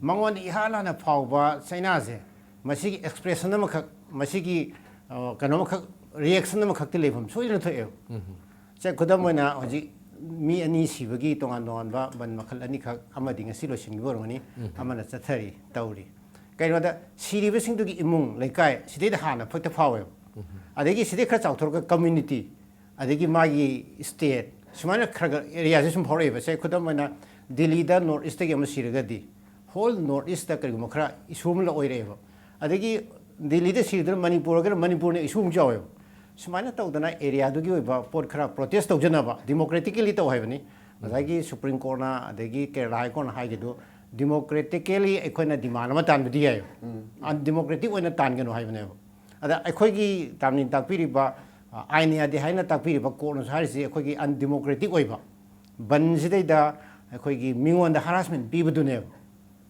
ꯃꯉꯣꯟꯗ ꯏꯍꯥꯟ ꯍꯥꯟꯅ ꯐꯥꯎꯕ ꯆꯩꯅꯥꯁꯦ, ꯃꯁꯤꯒꯤ ꯑꯦꯛꯁꯄ꯭ꯔꯦꯁꯟ ꯑꯃꯈꯛ, ꯃꯁꯤꯒꯤ, ꯑ, ꯀꯩꯅꯣ ꯑꯃꯈꯛ, ꯔꯤꯌꯦꯛꯁꯟ ꯑꯃꯈꯛꯇꯤ ꯂꯩꯐꯝ ꯁꯣꯏꯗꯅ ꯊꯣꯛꯑꯦꯕ꯫ ꯁꯦ, ꯈꯨꯗꯝ ꯑꯣꯏꯅ ꯍꯧꯖꯤꯛ ꯃꯤ ꯑꯅꯤ ꯁꯤꯕꯒꯤ ꯇꯣꯉꯥꯟ ꯇꯣꯉꯥꯟꯕ ꯕꯟ ꯃꯈꯜ ꯑꯅꯤꯈꯛ, ꯑꯃꯗꯤ ꯉꯁꯤ ꯂꯣꯏꯁꯤꯟꯈꯤꯕ ꯑꯣꯏꯔꯝꯒꯅꯤ, ꯑꯃꯅ ꯆꯠꯊꯔꯤ, ꯇꯧꯔꯤ꯫ ꯀꯩꯅꯣꯗ ꯁꯤꯔꯤꯕꯁꯤꯡꯗꯨꯒꯤ ꯏꯃꯨꯡ ꯂꯩꯀꯥꯏ ꯁꯤꯗꯩꯗ ꯍꯥꯟꯅ ꯐꯛꯇ ꯐꯥꯎꯋꯦꯕ꯫ ꯑꯗꯒꯤ ꯁꯤꯗꯩ ꯈꯔ ꯆꯥꯎꯊꯣꯔꯒ ꯀꯝꯃ꯭ꯌꯨꯅꯤꯇꯤ, ꯑꯗꯒꯤ ꯃꯥꯒꯤ ꯁ꯭ꯇꯦꯠ, ꯁꯨꯃꯥꯏꯅ ꯈꯔ ꯈꯔ ꯑꯦꯔꯤꯌꯥꯁꯦ ꯁꯨꯝ ꯐꯥꯎꯔꯛꯑꯦꯕ꯫ ꯁꯦ, ꯈꯨꯗꯝ ꯑꯣꯏꯅ ꯗꯤꯜꯂꯤꯗ ꯅꯣꯔꯠ ꯏꯁꯇꯒꯤ ꯑꯃ ꯁꯤꯔꯒꯗꯤ ꯍꯣꯜ ꯅꯣꯔꯠ ꯏꯁꯇ ꯀꯔꯤꯒꯨꯝꯕ ꯈꯔ ꯏꯁꯨ ꯑꯃ ꯑꯣꯏꯔꯛꯑꯦꯕ꯫ ꯑꯗꯒꯤ ꯗꯤꯜꯂꯤꯗ ꯁꯤꯔꯤꯗꯨꯅ ꯃꯅꯤꯄꯨꯔ ꯑꯣꯏꯒꯦꯔꯥ, ꯃꯅꯤꯄꯨꯔꯅ ꯏꯁꯨ ꯑꯃꯨꯛ ꯆꯥꯎꯋꯦꯕ꯫ ꯁꯨꯃꯥꯏꯅ ꯇꯧꯗꯅ ꯑꯦꯔꯤꯌꯥꯗꯨꯒꯤ ꯑꯣꯏꯕ ꯄꯣꯠ ꯈꯔ ꯄ꯭ꯔꯣꯇꯦꯁ ꯇꯧꯖꯅꯕ, ꯗꯤꯃꯣꯀ꯭ꯔꯦꯇꯤꯀꯦꯂꯤ ꯇꯧ ꯍꯥꯏꯕꯅꯤ꯫ ꯉꯁꯥꯏꯒꯤ ꯁꯨꯄ꯭ꯔꯤꯝ ꯀꯣꯔꯠꯅ ꯑꯗꯒꯤ ꯀꯦꯔꯂꯥ ꯍꯥꯏ ꯀꯣꯔꯠꯅ ꯍꯥꯏꯈꯤꯗꯨ, ꯗꯤꯃꯣꯀ꯭ꯔꯦꯇꯤꯀꯦꯂꯤ ꯑꯩꯈꯣꯏꯅ ꯗꯤꯃꯥꯟ ꯑꯃ ꯇꯥꯟꯕꯗꯤ ꯌꯥꯏ, ꯑꯟꯗꯤꯃꯣꯀ꯭ꯔꯦꯇꯤꯛ ꯑꯣꯏꯅ ꯇꯥꯟꯒꯅꯨ ꯍꯥꯏꯕꯅꯦꯕ꯫ ꯑꯗ ꯑꯩꯈꯣꯏꯒꯤ ꯇꯥꯝꯅꯤꯟ ꯇꯥꯛꯄꯤꯔꯤꯕ, ꯑ, ꯑꯥꯏꯟ ꯌꯥꯗꯦ ꯍꯥꯏꯅ ꯇꯥꯛꯄꯤꯔꯤꯕ ꯀꯣꯔꯠꯅꯁꯨ ꯍꯥꯏꯔꯤꯁꯤ ꯑꯩꯈꯣꯏꯒꯤ ꯑꯟꯗꯤꯃꯣꯀ꯭ꯔꯦꯇꯤꯛ ꯑꯣꯏꯕ, ꯕꯟꯁꯤꯗꯩꯗ ꯑꯩꯈꯣꯏꯒꯤ ꯃꯤꯉꯣꯟꯗ ꯍꯔꯥꯁꯃꯦꯟ ꯄꯤꯕꯗꯨꯅꯦꯕ꯫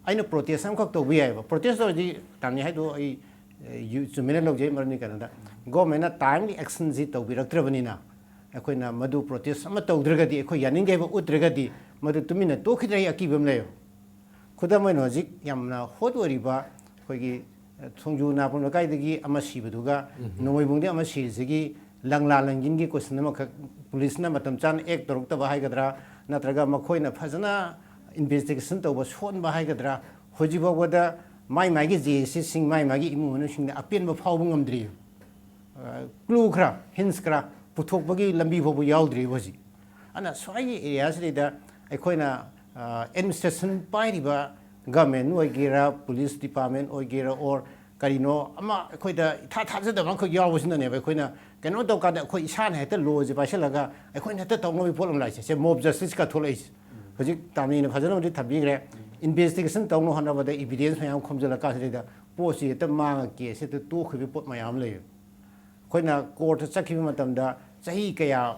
ꯑꯩꯅ ꯄ꯭ꯔꯣꯇꯦꯁ ꯑꯃꯈꯛ ꯇꯧꯕ ꯌꯥꯏꯑꯕ, ꯄ꯭ꯔꯣꯇꯦꯁ ꯇꯧꯔꯗꯤ ꯇꯥꯝꯅꯤ ꯍꯥꯏꯗꯣ ꯑꯩ ꯆꯨꯝꯃꯦꯅ ꯂꯧꯖꯩ꯫ ꯃꯔꯝꯗꯤ ꯀꯩꯅꯣꯗ ꯒꯣꯔꯃꯦꯟꯅ ꯇꯥꯏꯝꯂꯤ ꯑꯦꯛꯁꯟꯁꯤ ꯇꯧꯕꯤꯔꯛꯇ꯭ꯔꯕꯅꯤꯅ ꯑꯩꯈꯣꯏꯅ ꯃꯗꯨ ꯄ꯭ꯔꯣꯇꯦꯁ ꯑꯃ ꯇꯧꯗ꯭ꯔꯒꯗꯤ, ꯑꯩꯈꯣꯏ ꯌꯥꯅꯤꯡꯗꯦ ꯍꯥꯏꯕ ꯎꯠꯇ꯭ꯔꯒꯗꯤ ꯃꯗꯨ ꯇꯨꯃꯤꯟꯅ ꯇꯣꯛꯈꯤꯗ꯭ꯔꯦ ꯑꯩ ꯑꯀꯤꯕ ꯑꯃ ꯂꯩꯌꯦꯕ꯫ ꯈꯨꯗꯝ ꯑꯣꯏꯅ ꯍꯧꯖꯤꯛ ꯌꯥꯝꯅ ꯍꯣꯠ ꯑꯣꯏꯔꯤꯕ ꯑꯩꯈꯣꯏꯒꯤ ꯊꯣꯡꯖꯨ ꯅꯥꯄꯝ ꯂꯩꯀꯥꯏꯗꯒꯤ ꯑꯃ ꯁꯤꯕꯗꯨꯒ ꯅꯣꯡꯃꯩꯕꯨꯡꯗꯒꯤ ꯑꯃ ꯁꯤꯔꯤꯁꯤꯒꯤ ꯂꯪꯂꯥ ꯂꯪꯖꯤꯟꯒꯤ ꯀꯣꯏꯁꯟ ꯑꯃꯈꯛ ꯄꯨꯂꯤꯁꯅ ꯃꯇꯝ ꯆꯥꯅ ꯑꯦꯛ ꯇꯧꯔꯛꯇꯕ ꯍꯥꯏꯒꯗ꯭ꯔꯥ, ꯅꯠꯇ꯭ꯔꯒ ꯃꯈꯣꯏꯅ ꯐꯖꯅ ꯏꯟꯚꯦꯁꯇꯤꯒꯦꯁꯟ ꯇꯧꯕ ꯁꯣꯟꯕ ꯍꯥꯏꯒꯗ꯭ꯔꯥ, ꯍꯧꯖꯤꯛ ꯐꯥꯎꯕꯗ ꯃꯥꯏ ꯃꯥꯏꯒꯤ ꯖꯦ ꯑꯦ ꯁꯤꯁꯤꯡ, ꯃꯥꯏ ꯃꯥꯏꯒꯤ ꯏꯃꯨꯡ ꯃꯅꯨꯡꯁꯤꯡꯅ ꯑꯄꯦꯟꯕ ꯐꯥꯎꯕ ꯉꯝꯗ꯭ꯔꯤ꯫ ꯀ꯭ꯂꯨ ꯈꯔ, ꯍꯤꯟꯁ ꯈꯔ ꯄꯨꯊꯣꯛꯄꯒꯤ ꯂꯝꯕꯤ ꯐꯥꯎꯕ ꯌꯥꯎꯗ꯭ꯔꯤꯕ ꯍꯧꯖꯤꯛ꯫ ꯑꯗꯨꯅ ꯁ꯭ꯋꯥꯏꯒꯤ ꯑꯦꯔꯤꯌꯥꯁꯤꯗꯩꯗ ꯑꯩꯈꯣꯏꯅ ꯑꯦꯗꯃꯤꯅꯤꯁꯇ꯭ꯔꯦꯁꯟ ꯄꯥꯏꯔꯤꯕ ꯒꯃꯦꯟ ꯑꯣꯏꯒꯦꯔꯥ, ꯄꯨꯂꯤꯁ ꯗꯤꯄꯥꯔꯠꯃꯦꯟ ꯑꯣꯏꯒꯦꯔꯥ, ꯑꯣꯔ ꯀꯔꯤꯅꯣ ꯑꯃ ꯑꯩꯈꯣꯏꯗ ꯏꯊꯥ ꯊꯥꯖꯗꯕ ꯑꯃꯈꯛ ꯌꯥꯎꯕꯁꯤꯅꯅꯦꯕ ꯑꯩꯈꯣꯏꯅ ꯀꯩꯅꯣ ꯇꯧꯀꯥꯟꯗ ꯑꯩꯈꯣꯏ ꯏꯁꯥꯅ ꯍꯦꯛꯇ ꯂꯣꯁꯦ ꯄꯥꯏꯁꯤꯜꯂꯒ ꯑꯩꯈꯣꯏꯅ ꯍꯦꯛꯇ ꯇꯧꯅꯕꯒꯤ ꯄꯣꯠ ꯑꯃ ꯂꯥꯛꯏꯁꯦ꯫ ꯁꯦ ꯃꯣꯕ ꯖꯁꯇꯤꯁꯀ ꯊꯣꯛꯂꯛꯏꯁꯦ꯫ ꯍꯧꯖꯤꯛ ꯇꯥꯝꯅꯤꯅ ꯐꯖꯅꯕꯨꯗꯤ ꯊꯝꯕꯤꯈ꯭ꯔꯦ꯫ ꯏꯟꯚꯦꯁꯇꯤꯒꯦꯁꯟ ꯇꯧꯅꯕ ꯍꯣꯠꯅꯕꯗ ꯏꯚꯤꯗꯦꯟꯁ ꯃꯌꯥꯝ ꯈꯣꯝꯖꯤꯜꯂꯀꯥꯟꯁꯤꯗꯩꯗ ꯄꯣꯠꯁꯤ ꯍꯦꯛꯇ ꯃꯥꯡꯉ ꯀꯦꯁ ꯍꯦꯛꯇ ꯇꯣꯛꯈꯤꯕꯒꯤ ꯄꯣꯠ ꯃꯌꯥꯝ ꯑꯃ ꯂꯩꯌꯦꯕ꯫ ꯑꯩꯈꯣꯏꯅ ꯀꯣꯔꯠꯇ ꯆꯠꯈꯤꯕ ꯃꯇꯝꯗ ꯆꯍꯤ ꯀꯌꯥ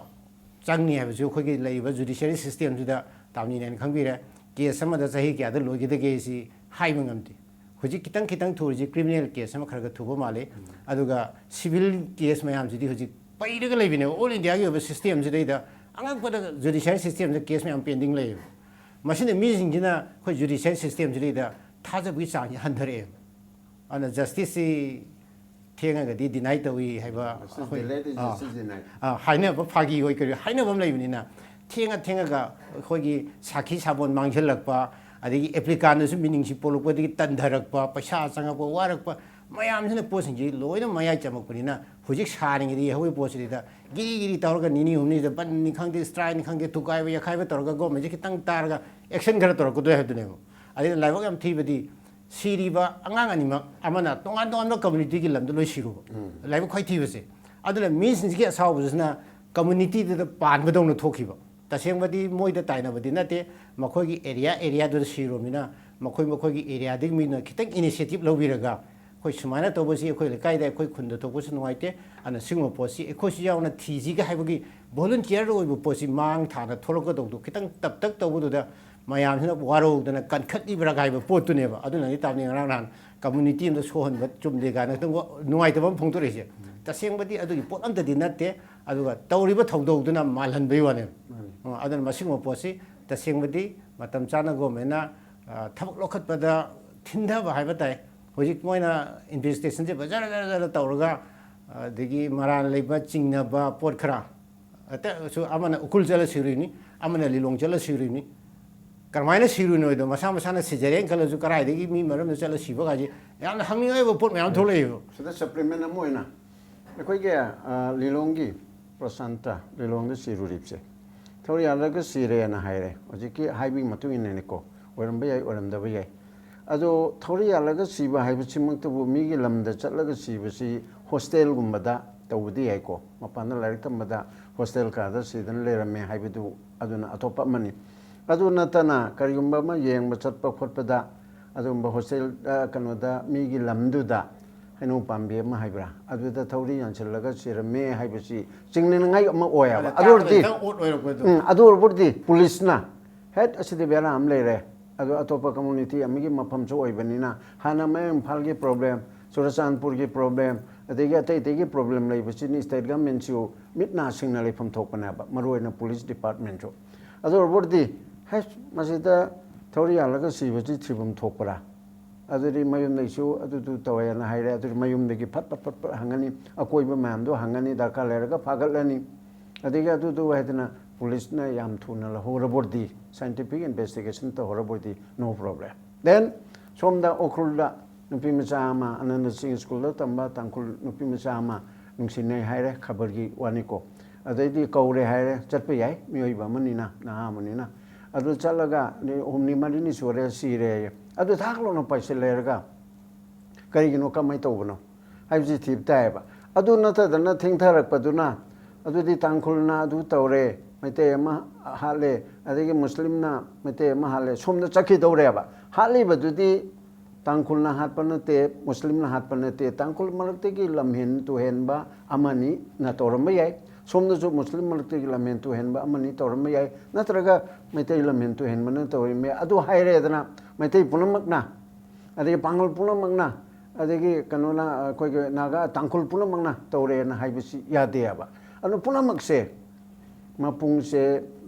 ꯆꯪꯅꯤ ꯍꯥꯏꯕꯁꯨ ꯑꯩꯈꯣꯏꯒꯤ ꯂꯩꯔꯤꯕ ꯖꯨꯗꯤꯁꯤꯌꯔꯤ ꯁꯤꯁꯇꯦꯝꯁꯤꯗ ꯇꯥꯝꯅꯤꯅ ꯈꯪꯕꯤꯔꯦ꯫ ꯀꯦꯁ ꯑꯃꯗ ꯆꯍꯤ ꯀꯌꯥꯗ ꯂꯣꯏꯒꯗꯒꯦ ꯁꯤ ꯍꯥꯏꯕ ꯉꯝꯗꯦ꯫ ꯍꯧꯖꯤꯛ ꯈꯤꯇꯪ ꯈꯤꯇꯪ ꯊꯨꯔꯤꯁꯤ ꯀ꯭ꯔꯤꯃꯤꯅꯦꯜ ꯀꯦꯁ ꯑꯃ ꯈꯔ ꯈꯔ ꯊꯨꯕ ꯃꯥꯜꯂꯤ꯫ ꯑꯗꯨꯒ ꯁꯤꯚꯤꯜ ꯀꯦꯁ ꯃꯌꯥꯝꯁꯤꯗꯤ ꯍꯧꯖꯤꯛ ꯄꯩꯔꯒ ꯂꯩꯕꯅꯦꯕ꯫ ꯑꯣꯜ ꯏꯟꯗꯤꯌꯥꯒꯤ ꯑꯣꯏꯕ ꯁꯤꯁꯇꯦꯝꯁꯤꯗꯩꯗ ꯑꯉꯛꯄꯗ ꯖꯨꯗꯤꯁꯤꯌꯔꯤ ꯁꯤꯁꯇꯦꯝꯁꯤꯗ ꯀꯦꯁ ꯃꯌꯥꯝ ꯄꯦꯟꯗꯤꯡ ꯂꯩꯌꯦꯕ꯫ ꯃꯁꯤꯅ ꯃꯤꯁꯤꯡꯁꯤꯅ ꯑꯩꯈꯣꯏ ꯖꯨꯗꯤꯁꯤꯌꯔꯤ ꯁꯤꯁꯇꯦꯝꯁꯤꯗꯩꯗ ꯊꯥꯖꯕꯒꯤ ꯆꯥꯡꯁꯤ ꯍꯟꯊꯔꯛꯑꯦꯕ꯫ ꯑꯗꯨꯅ ꯖꯁꯇꯤꯁꯁꯤ ꯊꯦꯡꯉꯒꯗꯤ ꯗꯤꯅꯥꯏ ꯇꯧꯏ ꯍꯥꯏꯕ ꯑꯩꯈꯣꯏ, delay is ah, justice denied. ꯑꯥ, ꯍꯥꯏꯅꯕ, ꯐꯥꯒꯤ ꯑꯣꯏ ꯀꯔꯤ ꯍꯥꯏꯅꯕ ꯑꯃ ꯂꯩꯕꯅꯤꯅ, ꯊꯦꯡꯉ ꯊꯦꯡꯉꯒ ꯑꯩꯈꯣꯏꯒꯤ ꯁꯥꯈꯤ ꯁꯥꯕꯣꯟ ꯃꯥꯡꯁꯤꯜꯂꯛꯄ, ꯑꯗꯒꯤ ꯑꯦꯄ꯭ꯂꯤꯀꯥꯟꯗꯁꯨ ꯃꯤꯅꯤꯡꯁꯤ ꯄꯣꯛꯂꯛꯄꯗꯒꯤ ꯇꯟꯊꯔꯛꯄ, ꯄꯩꯁꯥ ꯆꯪꯉꯛꯄ, ꯋꯥꯔꯛꯄ ꯃꯌꯥꯝꯁꯤꯅ ꯄꯣꯠꯁꯤꯡꯁꯤ ꯂꯣꯏꯅ ꯃꯌꯥꯏ ꯆꯝꯃꯛꯄꯅꯤꯅ, ꯍꯧꯖꯤꯛ ꯁꯥꯔꯤꯉꯩꯗ ꯌꯥꯍꯧꯒꯤ ꯄꯣꯠꯁꯤꯗ ꯒꯤꯔꯤ ꯒꯤꯔꯤ ꯇꯧꯔꯒ ꯅꯤꯅꯤ ꯍꯨꯝꯅꯤꯗ ꯕꯟꯅꯤ ꯈꯪꯗꯦ, ꯁ꯭ꯇ꯭ꯔꯥꯏꯛꯅꯤ ꯈꯪꯗꯦ, ꯊꯨꯒꯥꯏꯕ ꯌꯥꯈꯥꯏꯕ ꯇꯧꯔꯒ ꯒꯣꯔꯃꯦꯟꯁꯦ ꯈꯤꯇꯪ ꯇꯥꯔꯒ ꯑꯦꯛꯁꯟ ꯈꯔ ꯇꯧꯔꯛꯀꯗꯣꯏ ꯍꯥꯏꯕꯗꯨꯅꯦꯕ꯫ ꯑꯗꯩ ꯂꯥꯏꯕꯛ ꯌꯥꯝ ꯊꯤꯕꯗꯤ ꯁꯤꯔꯤꯕ ꯑꯉꯥꯡ ꯑꯅꯤꯃꯛ ꯑꯃꯅ ꯇꯣꯉꯥꯟ ꯇꯣꯉꯥꯟꯕ ꯀꯝꯃ꯭ꯌꯨꯅꯤꯇꯤꯒꯤ ꯂꯝꯗ ꯂꯣꯏ ꯁꯤꯔꯨꯕ꯫ ꯂꯥꯏꯕꯛ ꯈ꯭ꯋꯥꯏ ꯊꯤꯕꯁꯦ꯫ ꯑꯗꯨꯅ ꯃꯤꯁꯤꯡꯁꯤꯒꯤ ꯑꯁꯥꯎꯕꯁꯤꯅ ꯀꯝꯃ꯭ꯌꯨꯅꯤꯇꯤꯗꯨꯗ ꯄꯥꯟꯕꯗꯧꯅ ꯊꯣꯛꯈꯤꯕ꯫ ꯇꯁꯦꯡꯕꯗꯤ ꯃꯣꯏꯗ ꯇꯥꯏꯅꯕꯗꯤ ꯅꯠꯇꯦ, ꯃꯈꯣꯏꯒꯤ ꯑꯦꯔꯤꯌꯥ ꯑꯦꯔꯤꯌꯥꯗꯨꯗ ꯁꯤꯔꯨꯕꯅꯤꯅ ꯃꯈꯣꯏ ꯃꯈꯣꯏꯒꯤ ꯑꯦꯔꯤꯌꯥꯗꯒꯤ ꯃꯤꯅ ꯈꯤꯇꯪ ꯏꯅꯤꯁꯤꯌꯦꯇꯤꯚ ꯂꯧꯕꯤꯔꯒ ꯑꯩꯈꯣꯏ ꯁꯨꯃꯥꯏꯅ ꯇꯧꯕꯁꯤ ꯑꯩꯈꯣꯏ ꯂꯩꯀꯥꯏꯗ, ꯑꯩꯈꯣꯏ ꯈꯨꯟꯗ ꯊꯣꯛꯄꯁꯨ ꯅꯨꯡꯉꯥꯏꯇꯦ꯫ ꯑꯗꯨꯅ ꯁꯤꯒꯨꯝꯕ ꯄꯣꯠꯁꯤ ꯑꯩꯈꯣꯏꯁꯨ ꯌꯥꯎꯅ ꯊꯤꯁꯤꯒ ꯍꯥꯏꯕꯒꯤ ꯚꯣꯂꯨꯟꯇꯤꯌꯔ ꯑꯣꯏꯕ ꯄꯣꯠꯁꯤ ꯃꯥꯡ ꯊꯥꯅ ꯊꯣꯛꯂꯛꯀꯗꯧꯕꯗꯣ ꯈꯤꯇꯪ ꯇꯞ ꯇꯞ ꯇꯧꯕꯗꯨꯗ ꯃꯌꯥꯝꯁꯤꯅ ꯋꯥꯔꯧꯗꯅ ꯀꯟꯈꯠꯂꯤꯕ꯭ꯔꯥ ꯍꯥꯏꯕ ꯄꯣꯠꯇꯨꯅꯦꯕ꯫ ꯑꯗꯨꯅꯅꯤ ꯇꯥꯕꯅꯤ ꯉꯔꯥꯡ ꯅꯍꯥꯟ ꯀꯝꯃꯨꯅꯤꯇꯤ ꯑꯃꯗ ꯁꯣꯛꯍꯟꯕ ꯆꯨꯝꯗꯦ ꯀꯥꯏꯅ ꯈꯤꯇꯪ ꯋꯥ-, ꯅꯨꯡꯉꯥꯏꯇꯕ ꯑꯃ ꯐꯣꯡꯗꯣꯔꯛꯏꯁꯦ꯫ ꯇꯁꯦꯡꯕꯗꯤ ꯑꯗꯨꯒꯤ ꯄꯣꯠ ꯑꯝꯇꯗꯤ ꯅꯠꯇꯦ꯫ ꯑꯗꯨꯒ ꯇꯧꯔꯤꯕ ꯊꯧꯗꯧꯗꯨꯅ ꯃꯥꯜꯍꯟꯕꯒꯤ ꯋꯥꯅꯦꯕ꯫ ꯑ, ꯑꯗꯨꯅ ꯃꯁꯤꯒꯨꯝꯕ ꯄꯣꯠꯁꯤ ꯇꯁꯦꯡꯕꯗꯤ ꯃꯇꯝ ꯆꯥꯅ ꯒꯣꯔꯃꯦꯟꯅ, ꯑ, ꯊꯕꯛ ꯂꯧꯈꯠꯄꯗ ꯊꯤꯟꯊꯕ ꯍꯥꯏꯕ ꯇꯥꯏ꯫ ꯍꯧꯖꯤꯛ ꯃꯣꯏꯅ ꯏꯟꯚꯦꯁꯇꯤꯒꯦꯁꯟꯁꯦ ꯐꯖꯅ ꯖꯔ ꯖꯔ ꯖꯔ ꯇꯧꯔꯒ, ꯑꯗꯒꯤ ꯃꯔꯥꯜ ꯂꯩꯕ ꯆꯤꯡꯅꯕ ꯄꯣꯠ ꯈꯔ, ꯑꯇꯩꯁꯨ ꯑꯃꯅ ꯎꯈ꯭ꯔꯨꯜ ꯆꯠꯂ ꯁꯤꯔꯨꯏꯅꯤ, ꯑꯃꯅ ꯂꯤꯂꯣꯡ ꯆꯠꯂ ꯁꯤꯔꯨꯏꯅꯤ꯫ ꯀꯔꯝꯍꯥꯏꯅ ꯁꯤꯔꯨꯏꯅꯣꯗꯣ ꯃꯁꯥ ꯃꯁꯥꯅ ꯁꯤꯖꯔꯦꯅ ꯈꯜꯂꯁꯨ ꯀꯔꯥꯏꯗꯒꯤ ꯃꯤ ꯃꯔꯝꯗ ꯆꯠꯂ ꯁꯤꯕ ꯀꯥꯏꯁꯦ ꯌꯥꯝꯅ ꯍꯪꯅꯤꯡꯉꯥꯏ ꯑꯣꯏꯕ ꯄꯣꯠ ꯃꯌꯥꯝ ꯊꯣꯛꯂꯛꯏꯕ꯫ ꯁꯤꯗ ꯁꯄ꯭ꯂꯤꯃꯦꯟ ꯑꯃ ꯑꯣꯏꯅ ꯑꯩꯈꯣꯏꯒꯤ, ꯑ, ꯂꯤꯂꯣꯡꯒꯤ ꯄ꯭ꯔꯁꯥꯟꯇ ꯂꯤꯂꯣꯡꯗ ꯁꯤꯔꯨꯔꯤꯕꯁꯦ ꯊꯧꯔꯤ ꯌꯥꯜꯂꯒ ꯁꯤꯔꯦꯅ ꯍꯥꯏꯔꯦ꯫ ꯍꯧꯖꯤꯛꯀꯤ ꯍꯥꯏꯕꯒꯤ ꯃꯇꯨꯡ ꯏꯟꯅꯅꯤꯀꯣ, ꯑꯣꯏꯔꯝꯕ ꯌꯥꯏ, ꯑꯣꯏꯔꯝꯗꯕ ꯌꯥꯏ꯫ ꯑꯗꯣ ꯊꯧꯔꯤ ꯌꯥꯜꯂꯒ ꯁꯤꯕ ꯍꯥꯏꯕꯁꯤꯃꯛꯇꯕꯨ ꯃꯤꯒꯤ ꯂꯝꯗ ꯆꯠꯂꯒ ꯁꯤꯕꯁꯤ ꯍꯣꯁꯇꯦꯜꯒꯨꯝꯕꯗ ꯇꯧꯕꯗꯤ ꯌꯥꯏꯀꯣ, ꯃꯄꯥꯟꯗ ꯂꯥꯏꯔꯤꯛ ꯇꯝꯕꯗ ꯍꯣꯁꯇꯦꯜ ꯀꯥꯗ ꯁꯤꯗꯅ ꯂꯩꯔꯝꯃꯦ ꯍꯥꯏꯕꯗꯨ ꯑꯗꯨꯅ ꯑꯇꯣꯞꯄ ꯑꯃꯅꯤ꯫ ꯑꯗꯨ ꯅꯠꯇꯅ ꯀꯔꯤꯒꯨꯝꯕ ꯑꯃ ꯌꯦꯡꯕ ꯆꯠꯄ ꯈꯣꯠꯄꯗ ꯑꯗꯨꯒꯨꯝꯕ ꯍꯣꯁꯇꯦꯜ, ꯑ, ꯀꯩꯅꯣꯗ ꯃꯤꯒꯤ ꯂꯝꯗꯨꯗ ꯍꯩꯅꯧ ꯄꯥꯝꯕꯤ ꯑꯃ ꯍꯥꯏꯕ꯭ꯔꯥ, ꯑꯗꯨꯗ ꯊꯧꯔꯤ ꯌꯥꯟꯁꯤꯜꯂꯒ ꯁꯤꯔꯝꯃꯦ ꯍꯥꯏꯕꯁꯤ ꯆꯤꯡꯅꯅꯤꯡꯉꯥꯏ ꯑꯃ ꯑꯣꯏꯌꯦꯕ꯫ ꯑꯗꯨ ꯑꯣꯏꯔꯗꯤ, ꯈꯤꯇꯪ ꯑꯣꯠ ꯑꯣꯏꯔꯛꯄꯗꯣ꯫ ꯎꯝ, ꯑꯗꯨ ꯑꯣꯏꯔꯕꯨꯗꯤ ꯄꯨꯂꯤꯁꯅ ꯍꯦꯠ ꯑꯁꯤꯗꯤ ꯕꯦꯔꯥ ꯑꯃ ꯂꯩꯔꯦ, ꯑꯗꯣ ꯑꯇꯣꯞꯄ ꯀꯝꯃꯨꯅꯤꯇꯤ ꯑꯃꯒꯤ ꯃꯐꯝꯁꯨ ꯑꯣꯏꯕꯅꯤꯅ, ꯍꯥꯟꯅ ꯃꯌꯥꯡ ꯏꯝꯐꯥꯜꯒꯤ ꯄ꯭ꯔꯣꯕ꯭ꯂꯦꯝ, ꯆꯨꯔꯆꯥꯟꯄꯨꯔꯒꯤ ꯄ꯭ꯔꯣꯕ꯭ꯂꯦꯝ, ꯑꯗꯒꯤ ꯑꯇꯩ ꯑꯇꯩꯒꯤ ꯄ꯭ꯔꯣꯕ꯭ꯂꯦꯝ ꯂꯩꯕꯁꯤꯅꯤ ꯁ꯭ꯇꯦꯠ ꯒꯃꯦꯟꯁꯨ ꯃꯤꯠ ꯅꯥ ꯁꯤꯡꯅ ꯂꯩꯐꯝ ꯊꯣꯛꯄꯅꯦꯕ, ꯃꯔꯨꯑꯣꯏꯅ ꯄꯨꯂꯤꯁ ꯗꯤꯄꯥꯔꯠꯃꯦꯟꯁꯨ꯫ ꯑꯗꯨ ꯑꯣꯏꯔꯕꯨꯗꯤ, ꯍꯦ, ꯃꯁꯤꯗ ꯊꯧꯔꯤ ꯌꯥꯜꯂꯒ ꯁꯤꯕꯁꯤ ꯊꯤꯐꯝ ꯊꯣꯛꯄ꯭ꯔꯥ? ꯑꯗꯨꯗꯤ ꯃꯌꯨꯝꯗꯒꯤꯁꯨ ꯑꯗꯨꯗꯨ ꯇꯧꯋꯦꯅ ꯍꯥꯏꯔꯦ꯫ ꯑꯗꯨꯗꯤ ꯃꯌꯨꯝꯗꯒꯤ ꯐꯠ ꯐꯠ ꯐꯠ ꯐꯠ ꯍꯪꯉꯅꯤ, ꯑꯀꯣꯏꯕ ꯃꯌꯥꯝꯗꯣ ꯍꯪꯉꯅꯤ, ꯗꯔꯀꯥꯔ ꯂꯩꯔꯒ ꯐꯥꯒꯠꯂꯅꯤ꯫ ꯑꯗꯒꯤ ꯑꯗꯨꯗꯨ ꯍꯥꯏꯗꯅ ꯄꯨꯂꯤꯁꯅ ꯌꯥꯝ ꯊꯨꯅ ꯂꯧꯍꯧꯔꯕꯗꯤ, ꯁꯥꯏꯟꯇꯤꯐꯤꯛ ꯏꯟꯚꯦꯁꯇꯤꯒꯦꯁꯟ ꯇꯧꯍꯧꯔꯕꯗꯤ, no problem꯫ Then ꯁꯣꯝꯗ ꯎꯈ꯭ꯔꯨꯜꯗ ꯅꯨꯄꯤ ꯃꯆꯥ ꯑꯃ, ꯑꯅꯟꯗ ꯁꯤꯡ ꯁ꯭ꯀꯨꯜꯗ ꯇꯝꯕ ꯇꯥꯡꯈꯨꯜ ꯅꯨꯄꯤ ꯃꯆꯥ ꯑꯃ ꯅꯨꯡꯁꯤꯅꯩ ꯍꯥꯏꯔꯦ, ꯈꯕꯔꯒꯤ ꯋꯥꯅꯤꯀꯣ꯫ ꯑꯗꯩꯗꯤ ꯀꯧꯔꯦ ꯍꯥꯏꯔꯦ, ꯆꯠꯄ ꯌꯥꯏ, ꯃꯤꯑꯣꯏꯕ ꯑꯃꯅꯤꯅ, ꯅꯍꯥ ꯑꯃꯅꯤꯅ꯫ ꯑꯗꯨ ꯆꯠꯂꯒ ꯅꯨꯃꯤꯠ ꯍꯨꯝꯅꯤ ꯃꯔꯤꯅꯤ ꯁꯨꯔꯦ, ꯁꯤꯔꯦ꯫ ꯑꯗꯨ ꯊꯥꯛ ꯂꯣꯅ ꯄꯥꯏꯁꯤꯜꯂꯦꯔꯒ ꯀꯔꯤꯒꯤꯅꯣ, ꯀꯃꯥꯏꯅ ꯇꯧꯕꯅꯣ ꯍꯥꯏꯕꯁꯤ ꯊꯤꯕ ꯇꯥꯏꯌꯦꯕ꯫ ꯑꯗꯨ ꯅꯠꯇꯗꯅ ꯊꯦꯡꯊꯔꯛꯄꯗꯨꯅ, ꯑꯗꯨꯗꯤ ꯇꯥꯡꯈꯨꯜꯅ ꯑꯗꯨ ꯇꯧꯔꯦ, ꯃꯩꯇꯩ ꯑꯃ ꯍꯥꯠꯂꯦ, ꯑꯗꯒꯤ ꯃꯨꯁꯂꯤꯝꯅ ꯃꯩꯇꯩ ꯑꯃ ꯍꯥꯠꯂꯦ, ꯁꯣꯝꯗ ꯆꯠꯈꯤꯗꯧꯔꯦꯕ꯫ ꯍꯥꯠꯂꯤꯕꯗꯨꯗꯤ ꯇꯥꯡꯈꯨꯜꯅ ꯍꯥꯠꯄ ꯅꯠꯇꯦ, ꯃꯨꯁꯂꯤꯝꯅ ꯍꯥꯠꯄ ꯅꯠꯇꯦ, ꯇꯥꯡꯈꯨꯜ ꯃꯔꯛꯇꯒꯤ ꯂꯝꯍꯦꯟ ꯇꯨꯍꯦꯟꯕ ꯑꯃꯅꯤꯅ ꯇꯧꯔꯝꯕ ꯌꯥꯏ, ꯁꯣꯝꯗꯁꯨ ꯃꯨꯁꯂꯤꯝ ꯃꯔꯛꯇꯒꯤ ꯂꯝꯍꯦꯟ ꯇꯨꯍꯦꯟꯕ ꯑꯃꯅꯤ ꯇꯧꯔꯝꯕ ꯌꯥꯏ, ꯅꯠꯇ꯭ꯔꯒ ꯃꯩꯇꯩ ꯂꯝꯍꯦꯟ ꯇꯨꯍꯦꯟꯕꯅ ꯇꯧꯔꯝꯕ ꯌꯥꯏ꯫ ꯑꯗꯨ ꯍꯥꯏꯔꯦꯗꯅ, ꯃꯩꯇꯩ ꯄꯨꯝꯅꯃꯛꯅ, ꯑꯗꯒꯤ ꯄꯥꯡꯒꯜ ꯄꯨꯝꯅꯃꯛꯅ, ꯑꯗꯒꯤ ꯀꯩꯅꯣꯅ, ꯑꯩꯈꯣꯏꯒꯤ ꯅꯥꯒꯥ, ꯇꯥꯡꯈꯨꯜ ꯄꯨꯝꯅꯃꯛꯅ ꯇꯧꯔꯦꯅ ꯍꯥꯏꯕꯁꯤ ꯌꯥꯗꯦꯕ꯫ ꯑꯗꯨ ꯄꯨꯝꯅꯃꯛꯁꯦ ꯃꯄꯨꯡꯁꯦ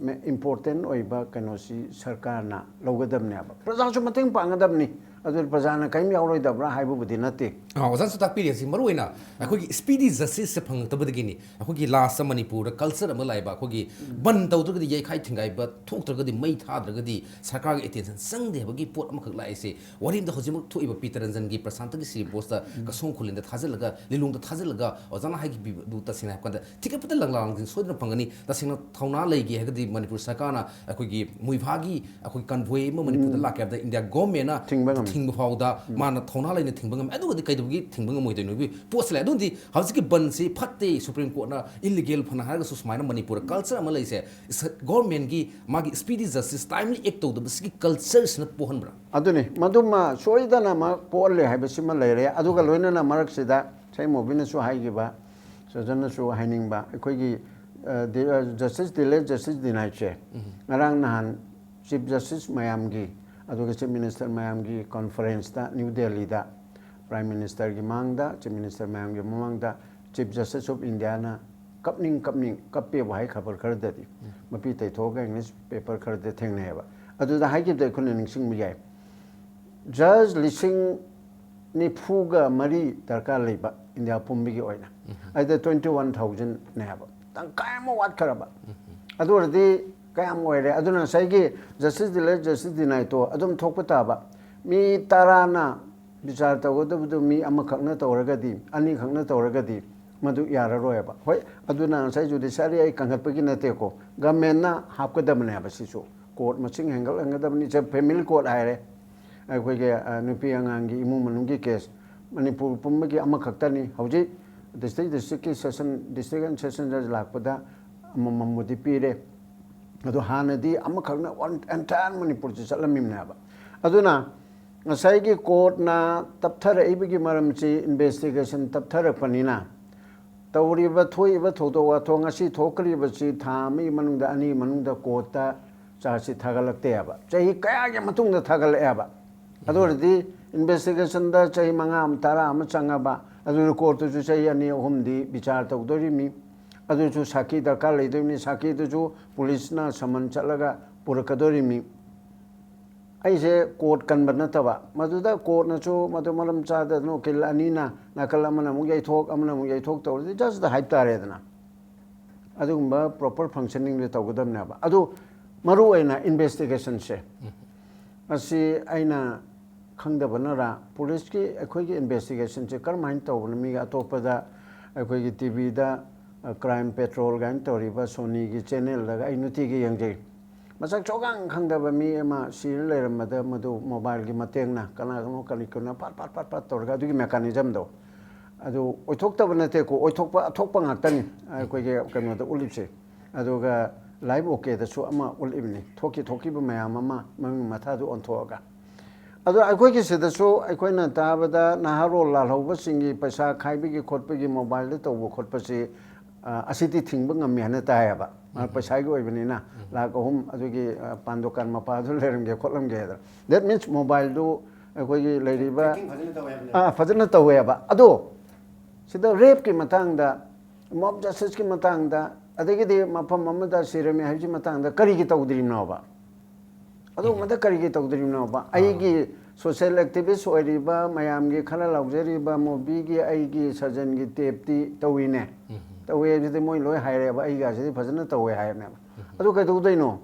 ꯏꯝꯄꯣꯔꯇꯦꯟ ꯑꯣꯏꯕ ꯀꯩꯅꯣꯁꯤ ꯁꯔꯀꯥꯔꯅ ꯂꯧꯒꯗꯕꯅꯦꯕ, ꯄ꯭ꯔꯖꯥꯁꯨ ꯃꯇꯦꯡ ꯄꯥꯡꯒꯗꯕꯅꯤ꯫ ꯑꯗꯨ ꯄ꯭ꯔꯖꯥꯅ ꯀꯔꯤꯝ ꯌꯥꯎꯔꯣꯏꯗꯕ꯭ꯔꯥ ꯍꯥꯏꯕꯕꯨꯗꯤ ꯅꯠꯇꯦ꯫ ꯑꯥ, ꯑꯣꯖꯥꯅꯁꯨ ꯇꯥꯛꯄꯤꯔꯤꯁꯤ ꯃꯔꯨꯑꯣꯏꯅ ꯑꯩꯈꯣꯏꯒꯤ ꯁ꯭ꯄꯤꯗꯤ ꯖꯁꯇꯤꯁꯁꯦ ꯐꯪꯉꯛꯇꯕꯗꯒꯤꯅꯤ꯫ ꯑꯩꯈꯣꯏꯒꯤ ꯂꯥꯁꯇ ꯃꯅꯤꯄꯨꯔꯗ ꯀꯜꯆꯔ ꯑꯃ ꯂꯥꯛꯏꯕ, ꯑꯩꯈꯣꯏꯒꯤ ꯕꯟ ꯇꯧꯗ꯭ꯔꯒꯗꯤ ꯌꯩꯈꯥꯏ ꯊꯤꯡꯒꯥꯏꯕ ꯊꯣꯛꯇ꯭ꯔꯒꯗꯤ, ꯃꯩ ꯊꯥꯗ꯭ꯔꯒꯗꯤ ꯁꯔꯀꯥꯔꯒꯤ ꯑꯦꯇꯦꯟꯁꯟ ꯆꯪꯗꯦ ꯍꯥꯏꯕꯒꯤ ꯄꯣꯠ ꯑꯃꯈꯛ ꯂꯥꯛꯏꯁꯦ꯫ ꯋꯥꯔꯤ ꯑꯃꯗ ꯍꯧꯖꯤꯛꯃꯛ ꯊꯣꯛꯏꯕ ꯄꯤ ꯇꯔꯟꯖꯟꯒꯤ ꯄ꯭ꯔꯁꯥꯟꯇꯒꯤ ꯁꯤꯔꯤ ꯕꯣꯁꯇ ꯀꯁꯣꯡ ꯈꯨꯂꯦꯟꯗ ꯊꯥꯖꯤꯜꯂꯒ, ꯂꯤꯂꯣꯡꯗ ꯊꯥꯖꯤꯜꯂꯒ, ꯑꯣꯖꯥꯅ ꯍꯥꯏꯈꯤꯕꯗꯨ ꯇꯁꯦꯡꯅ ꯍꯥꯏꯕ ꯀꯥꯟꯗ ꯊꯤꯀꯠꯄꯗ ꯂꯪꯂꯥ ꯂꯪꯁꯤꯟ ꯁꯣꯏꯗꯅ ꯐꯪꯒꯅꯤ꯫ ꯇꯁꯦꯡꯅ ꯊꯧꯅꯥ ꯂꯩꯒꯦ ꯍꯥꯏꯔꯒꯗꯤ ꯃꯅꯤꯄꯨꯔ ꯁꯔꯀꯥꯔꯅ ꯑꯩꯈꯣꯏꯒꯤ ꯃꯨꯏꯚꯥꯒꯤ ꯑꯩꯈꯣꯏ ꯀꯟꯚꯣꯏ ꯑꯃ ꯃꯅꯤꯄꯨꯔꯗ ꯂꯥꯛꯀꯦ ꯍꯥꯏꯕꯗ ꯏꯟꯗꯤꯌꯥ ꯒꯣꯔꯃꯦꯟꯅ ꯊꯤꯡꯕ ꯉꯝꯃꯤ꯫ ꯊꯤꯡꯕ ꯐꯥꯎꯗ ꯃꯥꯅ ꯊꯧꯅꯥ ꯂꯩꯅ ꯊꯤꯡꯕ ꯉꯝꯃꯤ꯫ ꯑꯗꯨꯒꯗꯤ ꯀꯩꯗꯧꯕꯒꯤ ꯊꯤꯡꯕ ꯉꯝꯃꯣꯏꯗꯣꯏꯅꯣ ꯍꯥꯏꯕꯒꯤ ꯄꯣꯠꯁꯦ ꯂꯩ꯫ ꯑꯗꯨꯗꯤ ꯍꯧꯖꯤꯛꯀꯤ ꯕꯟꯁꯤ ꯐꯠꯇꯦ, ꯁꯨꯄ꯭ꯔꯤꯝ ꯀꯣꯔꯠꯅ ꯏꯜꯂꯤꯒꯦꯜ ꯐꯅ ꯍꯥꯏꯔꯒꯁꯨ ꯁꯨꯃꯥꯏꯅ ꯃꯅꯤꯄꯨꯔꯗ ꯀꯜꯆꯔ ꯑꯃ ꯂꯩꯁꯦ, ꯒꯣꯔꯃꯦꯟꯒꯤ ꯃꯥꯒꯤ ꯁ꯭ꯄꯤꯗꯤ ꯖꯁꯇꯤꯁ ꯇꯥꯏꯝꯂꯤ ꯑꯦꯛ ꯇꯧꯗꯕꯁꯤꯒꯤ ꯀꯜꯆꯔꯁꯤꯅ ꯄꯣꯛꯍꯟꯕ꯭ꯔꯥ? ꯑꯗꯨꯅꯤ, ꯃꯗꯨꯃ ꯁꯣꯏꯗꯅꯃꯛ ꯄꯣꯛꯍꯜꯂꯦ ꯍꯥꯏꯕꯁꯤꯃ ꯂꯩꯔꯦ꯫ ꯑꯗꯨꯒ ꯂꯣꯏꯅꯅ ꯃꯔꯛꯁꯤꯗ ꯁꯩꯃꯣꯕꯤꯅꯁꯨ ꯍꯥꯏꯈꯤꯕ, ꯁꯖꯟꯅꯁꯨ ꯍꯥꯏꯅꯤꯡꯕ, ꯑꯩꯈꯣꯏꯒꯤ ꯖꯁꯇꯤꯁ ꯗꯤꯂꯦ ꯖꯁꯇꯤꯁ ꯗꯤꯅꯥꯏꯠꯁꯦ ꯉꯔꯥꯡ ꯅꯍꯥꯟ ꯆꯤꯐ ꯖꯁꯇꯤꯁ ꯃꯌꯥꯝꯒꯤ, ꯑꯗꯨꯒ ꯆꯤꯐ ꯃꯤꯅꯤꯁꯇꯔ ꯃꯌꯥꯝꯒꯤ ꯀꯣꯟꯐꯔꯦꯟꯁꯇ ꯅ꯭ꯌꯨ ꯗꯦꯜꯂꯤꯗ ꯄ꯭ꯔꯥꯏꯝ ꯃꯤꯅꯤꯁꯇꯔꯒꯤ ꯃꯥꯡꯗ, ꯆꯤꯐ ꯃꯤꯅꯤꯁꯇꯔ ꯃꯌꯥꯝꯒꯤ ꯃꯃꯥꯡꯗ ꯆꯤꯐ ꯖꯁꯇꯤꯁ ꯑꯣꯐ ꯏꯟꯗꯤꯌꯥꯅ ꯀꯞꯅꯤꯡ ꯀꯞꯅꯤꯡ ꯀꯞꯄꯦꯕꯨ ꯍꯥꯏ ꯈꯕꯔ ꯈꯔꯗꯗꯤ, ꯃꯄꯤ ꯇꯩꯊꯣꯛꯑꯒ ꯏꯪꯂꯤꯁ ꯄꯦꯄꯔ ꯈꯔꯗ ꯊꯦꯡꯅꯩꯑꯕ꯫ ꯑꯗꯨꯗ ꯍꯥꯏꯈꯤꯕꯗ ꯑꯩꯈꯣꯏꯅ ꯅꯤꯡꯁꯤꯡꯕ ꯌꯥꯏ, ꯖꯁ ꯂꯤꯁꯤꯡ ꯅꯤꯐꯨꯒ ꯃꯔꯤ ꯗꯔꯀꯥꯔ ꯂꯩꯕ ꯏꯟꯗꯤꯌꯥ ꯄꯨꯝꯕꯒꯤ ꯑꯣꯏꯅ, ꯑꯗꯨꯗ ꯇ꯭ꯋꯦꯟꯇꯤ ꯋꯥꯟ ꯊꯥꯎꯖꯟꯅꯦ ꯍꯥꯏꯕ, ꯇꯪꯈꯥꯏ ꯑꯃ ꯋꯥꯠꯈ꯭ꯔꯕ꯫ ꯑꯗꯨ ꯑꯣꯏꯔꯗꯤ ꯀꯌꯥꯝ ꯑꯣꯏꯔꯦ? ꯑꯗꯨꯅ ꯉꯁꯥꯏꯒꯤ ꯖꯁꯇꯤꯁ ꯗꯤꯂꯦ ꯖꯁꯇꯤꯁ ꯗꯤꯅꯥꯏꯠꯇꯣ ꯑꯗꯨꯝ ꯊꯣꯛꯄ ꯇꯥꯕ꯫ ꯃꯤ ꯇꯔꯥꯅ ꯕꯤꯆꯥꯔ ꯇꯧꯒꯗꯕꯗꯨ ꯃꯤ ꯑꯃꯈꯛꯅ ꯇꯧꯔꯒꯗꯤ, ꯑꯅꯤꯈꯛꯅ ꯇꯧꯔꯒꯗꯤ ꯃꯗꯨ ꯌꯥꯔꯔꯣꯏꯕ꯫ ꯍꯣꯏ, ꯑꯗꯨꯅ ꯉꯁꯥꯏ ꯖꯨꯗꯤꯁꯤꯌꯥꯔꯤ ꯑꯩ ꯀꯟꯈꯠꯄꯒꯤ ꯅꯠꯇꯦꯀꯣ, ꯒꯃꯦꯟꯅ ꯍꯥꯞꯀꯗꯕꯅꯦꯕ ꯁꯤꯁꯨ꯫ ꯀꯣꯔꯠ ꯃꯁꯤꯡ ꯍꯦꯟꯒꯠꯍꯟꯒꯗꯕꯅꯤ꯫ ꯁꯦ ꯐꯦꯃꯤꯂꯤ ꯀꯣꯔꯠ ꯍꯥꯏꯔꯦ, ꯑꯩꯈꯣꯏꯒꯤ ꯑ, ꯅꯨꯄꯤ ꯑꯉꯥꯡꯒꯤ ꯏꯃꯨꯡ ꯃꯅꯨꯡꯒꯤ ꯀꯦꯁ ꯃꯅꯤꯄꯨꯔ ꯄꯨꯝꯕꯒꯤ ꯑꯃꯈꯛꯇꯅꯤ꯫ ꯍꯧꯖꯤꯛ ꯗꯤꯁꯇ꯭ꯔꯤꯛ ꯗꯤꯁꯇ꯭ꯔꯤꯛꯀꯤ ꯁꯦꯁꯟ, ꯗꯤꯁꯇ꯭ꯔꯤꯛ ꯑꯦꯟ ꯁꯦꯁꯟ ꯖꯖ ꯂꯥꯛꯄꯗ ꯑꯃꯃꯝꯕꯨꯗꯤ ꯄꯤꯔꯦ꯫ ꯑꯗꯣ ꯍꯥꯟꯅꯗꯤ ꯑꯃꯈꯛꯅ ꯑꯣꯟ ꯑꯦꯟꯇꯥꯌꯔ ꯃꯅꯤꯄꯨꯔꯁꯦ ꯆꯠꯂꯝꯃꯤꯕꯅꯦꯕ꯫ ꯑꯗꯨꯅ ꯉꯁꯥꯏꯒꯤ ꯀꯣꯔꯠꯅ ꯇꯞꯊꯔꯛꯏꯕꯒꯤ ꯃꯔꯝꯁꯤ ꯏꯟꯚꯦꯁꯇꯤꯒꯦꯁꯟ ꯇꯞꯊꯔꯛꯄꯅꯤꯅ, ꯇꯧꯔꯤꯕ, ꯊꯣꯛꯏꯕ ꯊꯧꯗꯣꯛ ꯋꯥꯊꯣꯛ, ꯉꯁꯤ ꯊꯣꯛꯀꯂꯤꯕꯁꯤ ꯊꯥ ꯑꯃꯒꯤ ꯃꯅꯨꯡꯗ, ꯑꯅꯤꯒꯤ ꯃꯅꯨꯡꯗ ꯀꯣꯔꯠꯇ ꯆꯥꯔꯖꯁꯤ ꯊꯥꯒꯠꯂꯛꯇꯦꯕ꯫ ꯆꯍꯤ ꯀꯌꯥꯒꯤ ꯃꯇꯨꯡꯗ ꯊꯥꯒꯠꯂꯛꯑꯦꯕ꯫ ꯑꯗꯨ ꯑꯣꯏꯔꯗꯤ ꯏꯟꯚꯦꯁꯇꯤꯒꯦꯁꯟꯗ ꯆꯍꯤ ꯃꯉꯥ ꯑꯃ, ꯇꯔꯥ ꯑꯃ ꯆꯪꯉꯕ, ꯑꯗꯨ ꯔꯦꯀꯣꯔꯠꯇꯨꯁꯨ ꯆꯍꯤ ꯑꯅꯤ ꯑꯍꯨꯝꯗꯤ ꯕꯤꯆꯥꯔ ꯇꯧꯗꯣꯔꯤꯃꯤ꯫ ꯑꯗꯨꯁꯨ ꯁꯥꯈꯤ ꯗꯔꯀꯥꯔ ꯂꯩꯗꯣꯔꯤꯃꯤ꯫ ꯁꯥꯈꯤꯗꯨꯁꯨ ꯄꯨꯂꯤꯁꯅ ꯁꯃꯟ ꯆꯠꯂꯒ ꯄꯨꯔꯛꯀꯗꯣꯔꯤꯃꯤ꯫ ꯑꯩꯁꯦ ꯀꯣꯔꯠ ꯀꯟꯕ ꯅꯠꯇꯕ, ꯃꯗꯨꯗ ꯀꯣꯔꯠꯅꯁꯨ ꯃꯗꯨ ꯃꯔꯝ ꯆꯥꯗꯗꯅ ꯎꯀꯤꯜ ꯑꯅꯤꯅ, ꯅꯥꯀꯜ ꯑꯃꯅ ꯑꯃꯨꯛ ꯌꯩꯊꯣꯛ, ꯑꯃꯅ ꯑꯃꯨꯛ ꯌꯩꯊꯣꯛ ꯇꯧꯔꯗꯤ just ꯍꯥꯏꯕ ꯇꯥꯔꯦꯗꯅ꯫ ꯑꯗꯨꯒꯨꯝꯕ ꯄ꯭ꯔꯣꯄꯔ ꯐꯪꯁꯟꯅꯤꯡꯗꯨ ꯇꯧꯒꯗꯕꯅꯦꯕ꯫ ꯑꯗꯨ ꯃꯔꯨ ꯑꯣꯏꯅ ꯏꯟꯚꯦꯁꯇꯤꯒꯦꯁꯟꯁꯦ, ꯃꯁꯤ ꯑꯩꯅ ꯈꯪꯗꯕꯅꯔ, ꯄꯨꯂꯤꯁꯀꯤ ꯑꯩꯈꯣꯏꯒꯤ ꯏꯟꯚꯦꯁꯇꯤꯒꯦꯁꯟꯁꯦ ꯀꯔꯝꯍꯥꯏꯅ ꯇꯧꯕꯅꯣ? ꯃꯤꯒꯤ ꯑꯇꯣꯞꯄꯗ, ꯑꯩꯈꯣꯏꯒꯤ ꯇꯤ ꯚꯤꯗ ꯀ꯭ꯔꯥꯏꯝ ꯄꯦꯇ꯭ꯔꯣꯜ ꯀꯥꯏꯅ ꯇꯧꯔꯤꯕ ꯁꯣꯅꯤꯒꯤ ꯆꯦꯅꯦꯜꯗꯒ ꯑꯩ ꯅꯨꯡꯇꯤꯒꯤ ꯌꯦꯡꯖꯩ꯫ ꯃꯁꯛ ꯁꯣꯛꯈꯪ ꯈꯪꯗꯕ ꯃꯤ ꯑꯃ ꯁꯤꯔ ꯂꯩꯔꯝꯕꯗ ꯃꯗꯨ ꯃꯣꯕꯥꯏꯜꯒꯤ ꯃꯇꯦꯡꯅ ꯀꯅꯥꯒꯅꯣ ꯀꯔꯤ ꯀꯅꯣ ꯄꯥꯠ ꯄꯥꯠ ꯄꯥꯠ ꯄꯥꯠ ꯇꯧꯔꯒ ꯑꯗꯨꯒꯤ ꯃꯦꯀꯥꯅꯤꯖꯝꯗꯣ, ꯑꯗꯨ ꯑꯣꯏꯊꯣꯛꯇꯕ ꯅꯠꯇꯦꯀꯣ, ꯑꯣꯏꯊꯣꯛꯄ, ꯑꯊꯣꯛꯄ ꯉꯥꯛꯇꯅꯤ ꯑꯩꯈꯣꯏꯒꯤ ꯀꯩꯅꯣꯗ ꯎꯠꯂꯤꯕꯁꯦ꯫ ꯑꯗꯨꯒ ꯂꯥꯏꯐ ꯑꯣꯀꯦꯗꯁꯨ ꯑꯃ ꯎꯠꯂꯤꯕꯅꯤ, ꯊꯣꯛꯈꯤ ꯊꯣꯛꯈꯤꯕ ꯃꯌꯥꯝ ꯑꯃ ꯃꯃꯤꯡ ꯃꯊꯥꯗꯨ ꯑꯣꯟꯊꯣꯛꯑꯒ꯫ ꯑꯗꯣ ꯑꯩꯈꯣꯏꯒꯤ ꯁꯤꯗꯁꯨ ꯑꯩꯈꯣꯏꯅ ꯇꯥꯕꯗ ꯅꯍꯥꯔꯣꯜ ꯂꯥꯜꯍꯧꯕꯁꯤꯡꯒꯤ ꯄꯩꯁꯥ ꯈꯥꯏꯕꯒꯤ ꯈꯣꯠꯄꯒꯤ ꯃꯣꯕꯥꯏꯜꯗ ꯇꯧꯕ ꯈꯣꯠꯄꯁꯤ, ꯑ, ꯑꯁꯤꯗꯤ ꯊꯤꯡꯕ ꯉꯝꯃꯤ ꯍꯥꯏꯅ ꯇꯥꯏꯌꯦꯕ꯫ ꯃꯥ ꯄꯩꯁꯥꯒꯤ ꯑꯣꯏꯕꯅꯤꯅ ꯂꯥꯈ ꯑꯍꯨꯝ ꯑꯗꯨꯒꯤ, ꯑ, ꯄꯥꯟ ꯗꯨꯀꯥꯟ ꯃꯄꯥꯗꯨ ꯂꯩꯔꯝꯒꯦ ꯈꯣꯠꯂꯝꯒꯦ ꯍꯥꯏꯗꯅ꯫ That means ꯃꯣꯕꯥꯏꯜꯗꯨ ꯑꯩꯈꯣꯏꯒꯤ ꯂꯩꯔꯤꯕ, tracking ꯐꯖꯅ ꯇꯧꯋꯦ ꯍꯥꯏꯕꯅꯦ꯫ ꯑꯥ, ꯐꯖꯅ ꯇꯧꯋꯦꯕ꯫ ꯑꯗꯣ ꯁꯤꯗ ꯔꯦꯞꯀꯤ ꯃꯇꯥꯡꯗ, ꯃꯣꯕ ꯖꯁꯇꯤꯁꯀꯤ ꯃꯇꯥꯡꯗ, ꯑꯗꯒꯤꯗꯤ ꯃꯐꯝ ꯑꯃꯗ ꯁꯤꯔꯝꯃꯤ ꯍꯥꯏꯕꯁꯤ ꯃꯇꯥꯡꯗ ꯀꯔꯤꯒꯤ ꯇꯧꯗ꯭ꯔꯤꯕꯅꯣꯕ? ꯑꯗꯨꯒꯨꯝꯕꯗ ꯀꯔꯤꯒꯤ ꯇꯧꯗ꯭ꯔꯤꯕꯅꯣꯕ? ꯑꯩꯒꯤ ꯁꯣꯁꯤꯌꯦꯜ ꯑꯦꯛꯇꯤꯚꯤꯁ ꯑꯣꯏꯔꯤꯕ, ꯃꯌꯥꯝꯒꯤ ꯈꯔ ꯂꯥꯎꯖꯔꯤꯕ ꯃꯣꯕꯤꯒꯤ ꯑꯩꯒꯤ ꯁꯔꯖꯟꯒꯤ ꯇꯦꯞꯇꯤ ꯇꯧꯏꯅꯦ꯫ ꯇꯧꯏ ꯍꯥꯏꯕꯁꯤꯗꯤ ꯃꯣꯏ ꯂꯣꯏ ꯍꯥꯏꯔꯦꯕ, ꯑꯩꯒꯥꯁꯤꯗꯤ ꯐꯖꯅ ꯇꯧꯋꯦ ꯍꯥꯏꯔꯅꯦꯕ꯫ ꯑꯗꯨ ꯀꯩꯗꯧꯗꯣꯏꯅꯣ?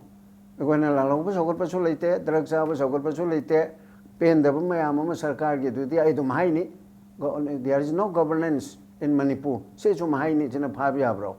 ꯑꯩꯈꯣꯏꯅ ꯂꯥꯜꯍꯧꯕ ꯁꯧꯒꯠꯄꯁꯨ ꯂꯩꯇꯦ, ꯗ꯭ꯔꯒ ꯆꯥꯕ ꯁꯧꯒꯠꯄꯁꯨ ꯂꯩꯇꯦ, ꯄꯦꯟꯗꯕ ꯃꯌꯥꯝ ꯑꯃ ꯁꯔꯀꯥꯔꯒꯤꯗꯨꯗꯤ ꯑꯩ ꯑꯗꯨꯝ ꯍꯥꯏꯅꯤ, "There is no governance in Manipur" ꯁꯤ ꯁꯨꯝ ꯍꯥꯏꯅꯤ, ꯁꯤꯅ ꯐꯥꯕ ꯌꯥꯕ꯭ꯔꯣ?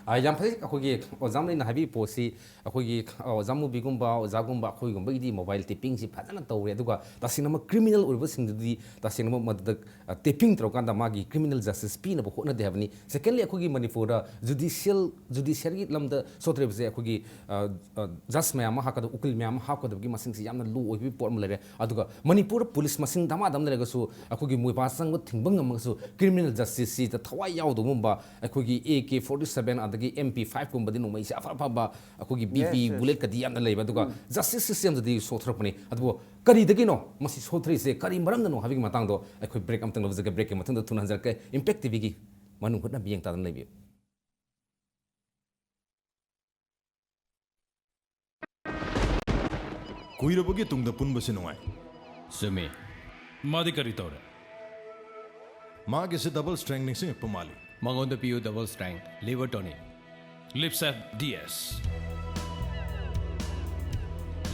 ꯑ, ꯌꯥꯝ ꯐꯖꯩ꯫ ꯑꯩꯈꯣꯏꯒꯤ ꯑꯣꯖꯥ ꯃꯅꯤꯅ ꯍꯥꯏꯕꯤꯔꯤꯕ ꯄꯣꯠꯁꯤ, ꯑꯩꯈꯣꯏꯒꯤ, ꯑ, ꯑꯣꯖꯥ ꯃꯨꯕꯤꯒꯨꯝꯕ, ꯑꯣꯖꯥꯒꯨꯝꯕ ꯑꯩꯈꯣꯏꯒꯨꯝꯕꯒꯤꯗꯤ ꯃꯣꯕꯥꯏꯜ ꯇꯦꯄꯤꯡꯁꯤ ꯐꯖꯅ ꯇꯧꯔꯦ, ꯑꯗꯨꯒ ꯇꯁꯦꯡꯅꯃꯛ ꯀ꯭ꯔꯤꯃꯤꯅꯦꯜ ꯑꯣꯏꯔꯤꯕꯁꯤꯡꯗꯨꯗꯤ ꯇꯁꯦꯡꯅꯃꯛ ꯃꯗꯨꯗ, ꯑ, ꯇꯦꯄꯤꯡ ꯇꯧꯔꯀꯥꯟꯗ ꯃꯥꯒꯤ ꯀ꯭ꯔꯤꯃꯤꯅꯦꯜ ꯖꯁꯇꯤꯁ ꯄꯤꯅꯕ ꯍꯣꯠꯅꯗꯦ ꯍꯥꯏꯕꯅꯤ꯫ ꯁꯦꯀꯦꯟꯂꯤ, ꯑꯩꯈꯣꯏꯒꯤ ꯃꯅꯤꯄꯨꯔꯗ ꯖꯨꯗꯤꯁꯤꯌꯦꯜ, ꯖꯨꯗꯤꯁꯤꯌꯔꯤꯒꯤ ꯂꯝꯗ ꯁꯣꯠꯊꯔꯤꯕꯁꯦ ꯑꯩꯈꯣꯏꯒꯤ, ꯑ, ꯑ, ꯖꯁ ꯃꯌꯥꯝ ꯑꯃ ꯍꯥꯞꯀꯗꯕ, ꯎꯀꯤꯜ ꯃꯌꯥꯝ ꯑꯃ ꯍꯥꯞꯀꯗꯕꯒꯤ ꯃꯁꯤꯡꯁꯤ ꯌꯥꯝꯅ ꯂꯣ ꯑꯣꯏꯕꯒꯤ ꯄꯣꯠ ꯑꯃ ꯂꯩꯔꯦ꯫ ꯑꯗꯨꯒ ꯃꯅꯤꯄꯨꯔꯗ ꯄꯨꯂꯤꯁ ꯃꯁꯤꯡ ꯗꯃꯥꯗꯝ ꯂꯩꯔꯒꯁꯨ ꯑꯩꯈꯣꯏꯒꯤ ꯃꯣꯏꯕꯥ ꯆꯪꯕ ꯊꯤꯡꯕ ꯉꯝꯃꯒꯁꯨ ꯀ꯭ꯔꯤꯃꯤꯅꯦꯜ ꯖꯁꯇꯤꯁꯁꯤꯗ ꯊꯋꯥꯏ ꯌꯥꯎꯗꯕꯒꯨꯝꯕ, ꯑꯩꯈꯣꯏꯒꯤ ꯑꯦ ꯀꯦ ꯐꯣꯔꯇꯤ ꯁꯚꯦꯟ ꯑꯗꯒꯤ ꯑꯦꯝ ꯄꯤ ꯐꯥꯏꯚ ꯀꯨꯝꯕꯗꯤ ꯅꯣꯡꯃꯩꯁꯦ ꯑꯐ ꯑꯐꯕ ꯑꯩꯈꯣꯏꯒꯤ ꯕꯤ ꯄꯤ ꯕꯨꯂꯦꯠꯀꯗꯤ ꯌꯥꯝꯅ ꯂꯩꯕ, ꯑꯗꯨꯒ ꯖꯁꯇꯤꯁ ꯁꯤꯁꯇꯦꯝꯗꯗꯤ ꯁꯣꯠꯊꯔꯛꯄꯅꯤ꯫ ꯑꯗꯨꯕꯨ ꯀꯔꯤꯗꯒꯤꯅꯣ ꯃꯁꯤ ꯁꯣꯠꯊꯔꯤꯁꯦ, ꯀꯔꯤ ꯃꯔꯝꯅꯅꯣ ꯍꯥꯏꯕꯒꯤ ꯃꯇꯥꯡꯗꯣ ꯑꯩꯈꯣꯏ ꯕ꯭ꯔꯦꯛ ꯑꯃꯇꯪ ꯂꯧꯖꯒꯦ꯫ ꯕ꯭ꯔꯦꯛꯀꯤ ꯃꯇꯨꯡꯗ ꯊꯨꯅ ꯍꯟꯖꯔꯛꯀꯦ꯫ ꯏꯝꯄꯦꯛ ꯇꯤꯚꯤꯒꯤ ꯃꯅꯨꯡ ꯍꯨꯠꯅ ꯃꯤꯠꯌꯦꯡ ꯇꯥꯗꯨꯅ ꯂꯩꯕꯤꯌꯨ꯫ ꯀꯨꯏꯔꯕꯒꯤ ꯇꯨꯡꯗ ꯄꯨꯟꯕꯁꯤ ꯅꯨꯡꯉꯥꯏ꯫ ꯆꯨꯝꯃꯤ꯫ ꯃꯥꯗꯤ ꯀꯔꯤ ꯇꯧꯔꯦ? ꯃꯥꯒꯤꯁꯦ ꯗꯕꯜ ꯁ꯭ꯇ꯭ꯔꯦꯡ ꯅꯤꯡꯁꯤꯡꯉꯛꯄ ꯃꯥꯜꯂꯤ꯫ ꯃꯉꯣꯟꯗ ꯄꯤꯌꯨ double strength liver tonic. Lipsep D S.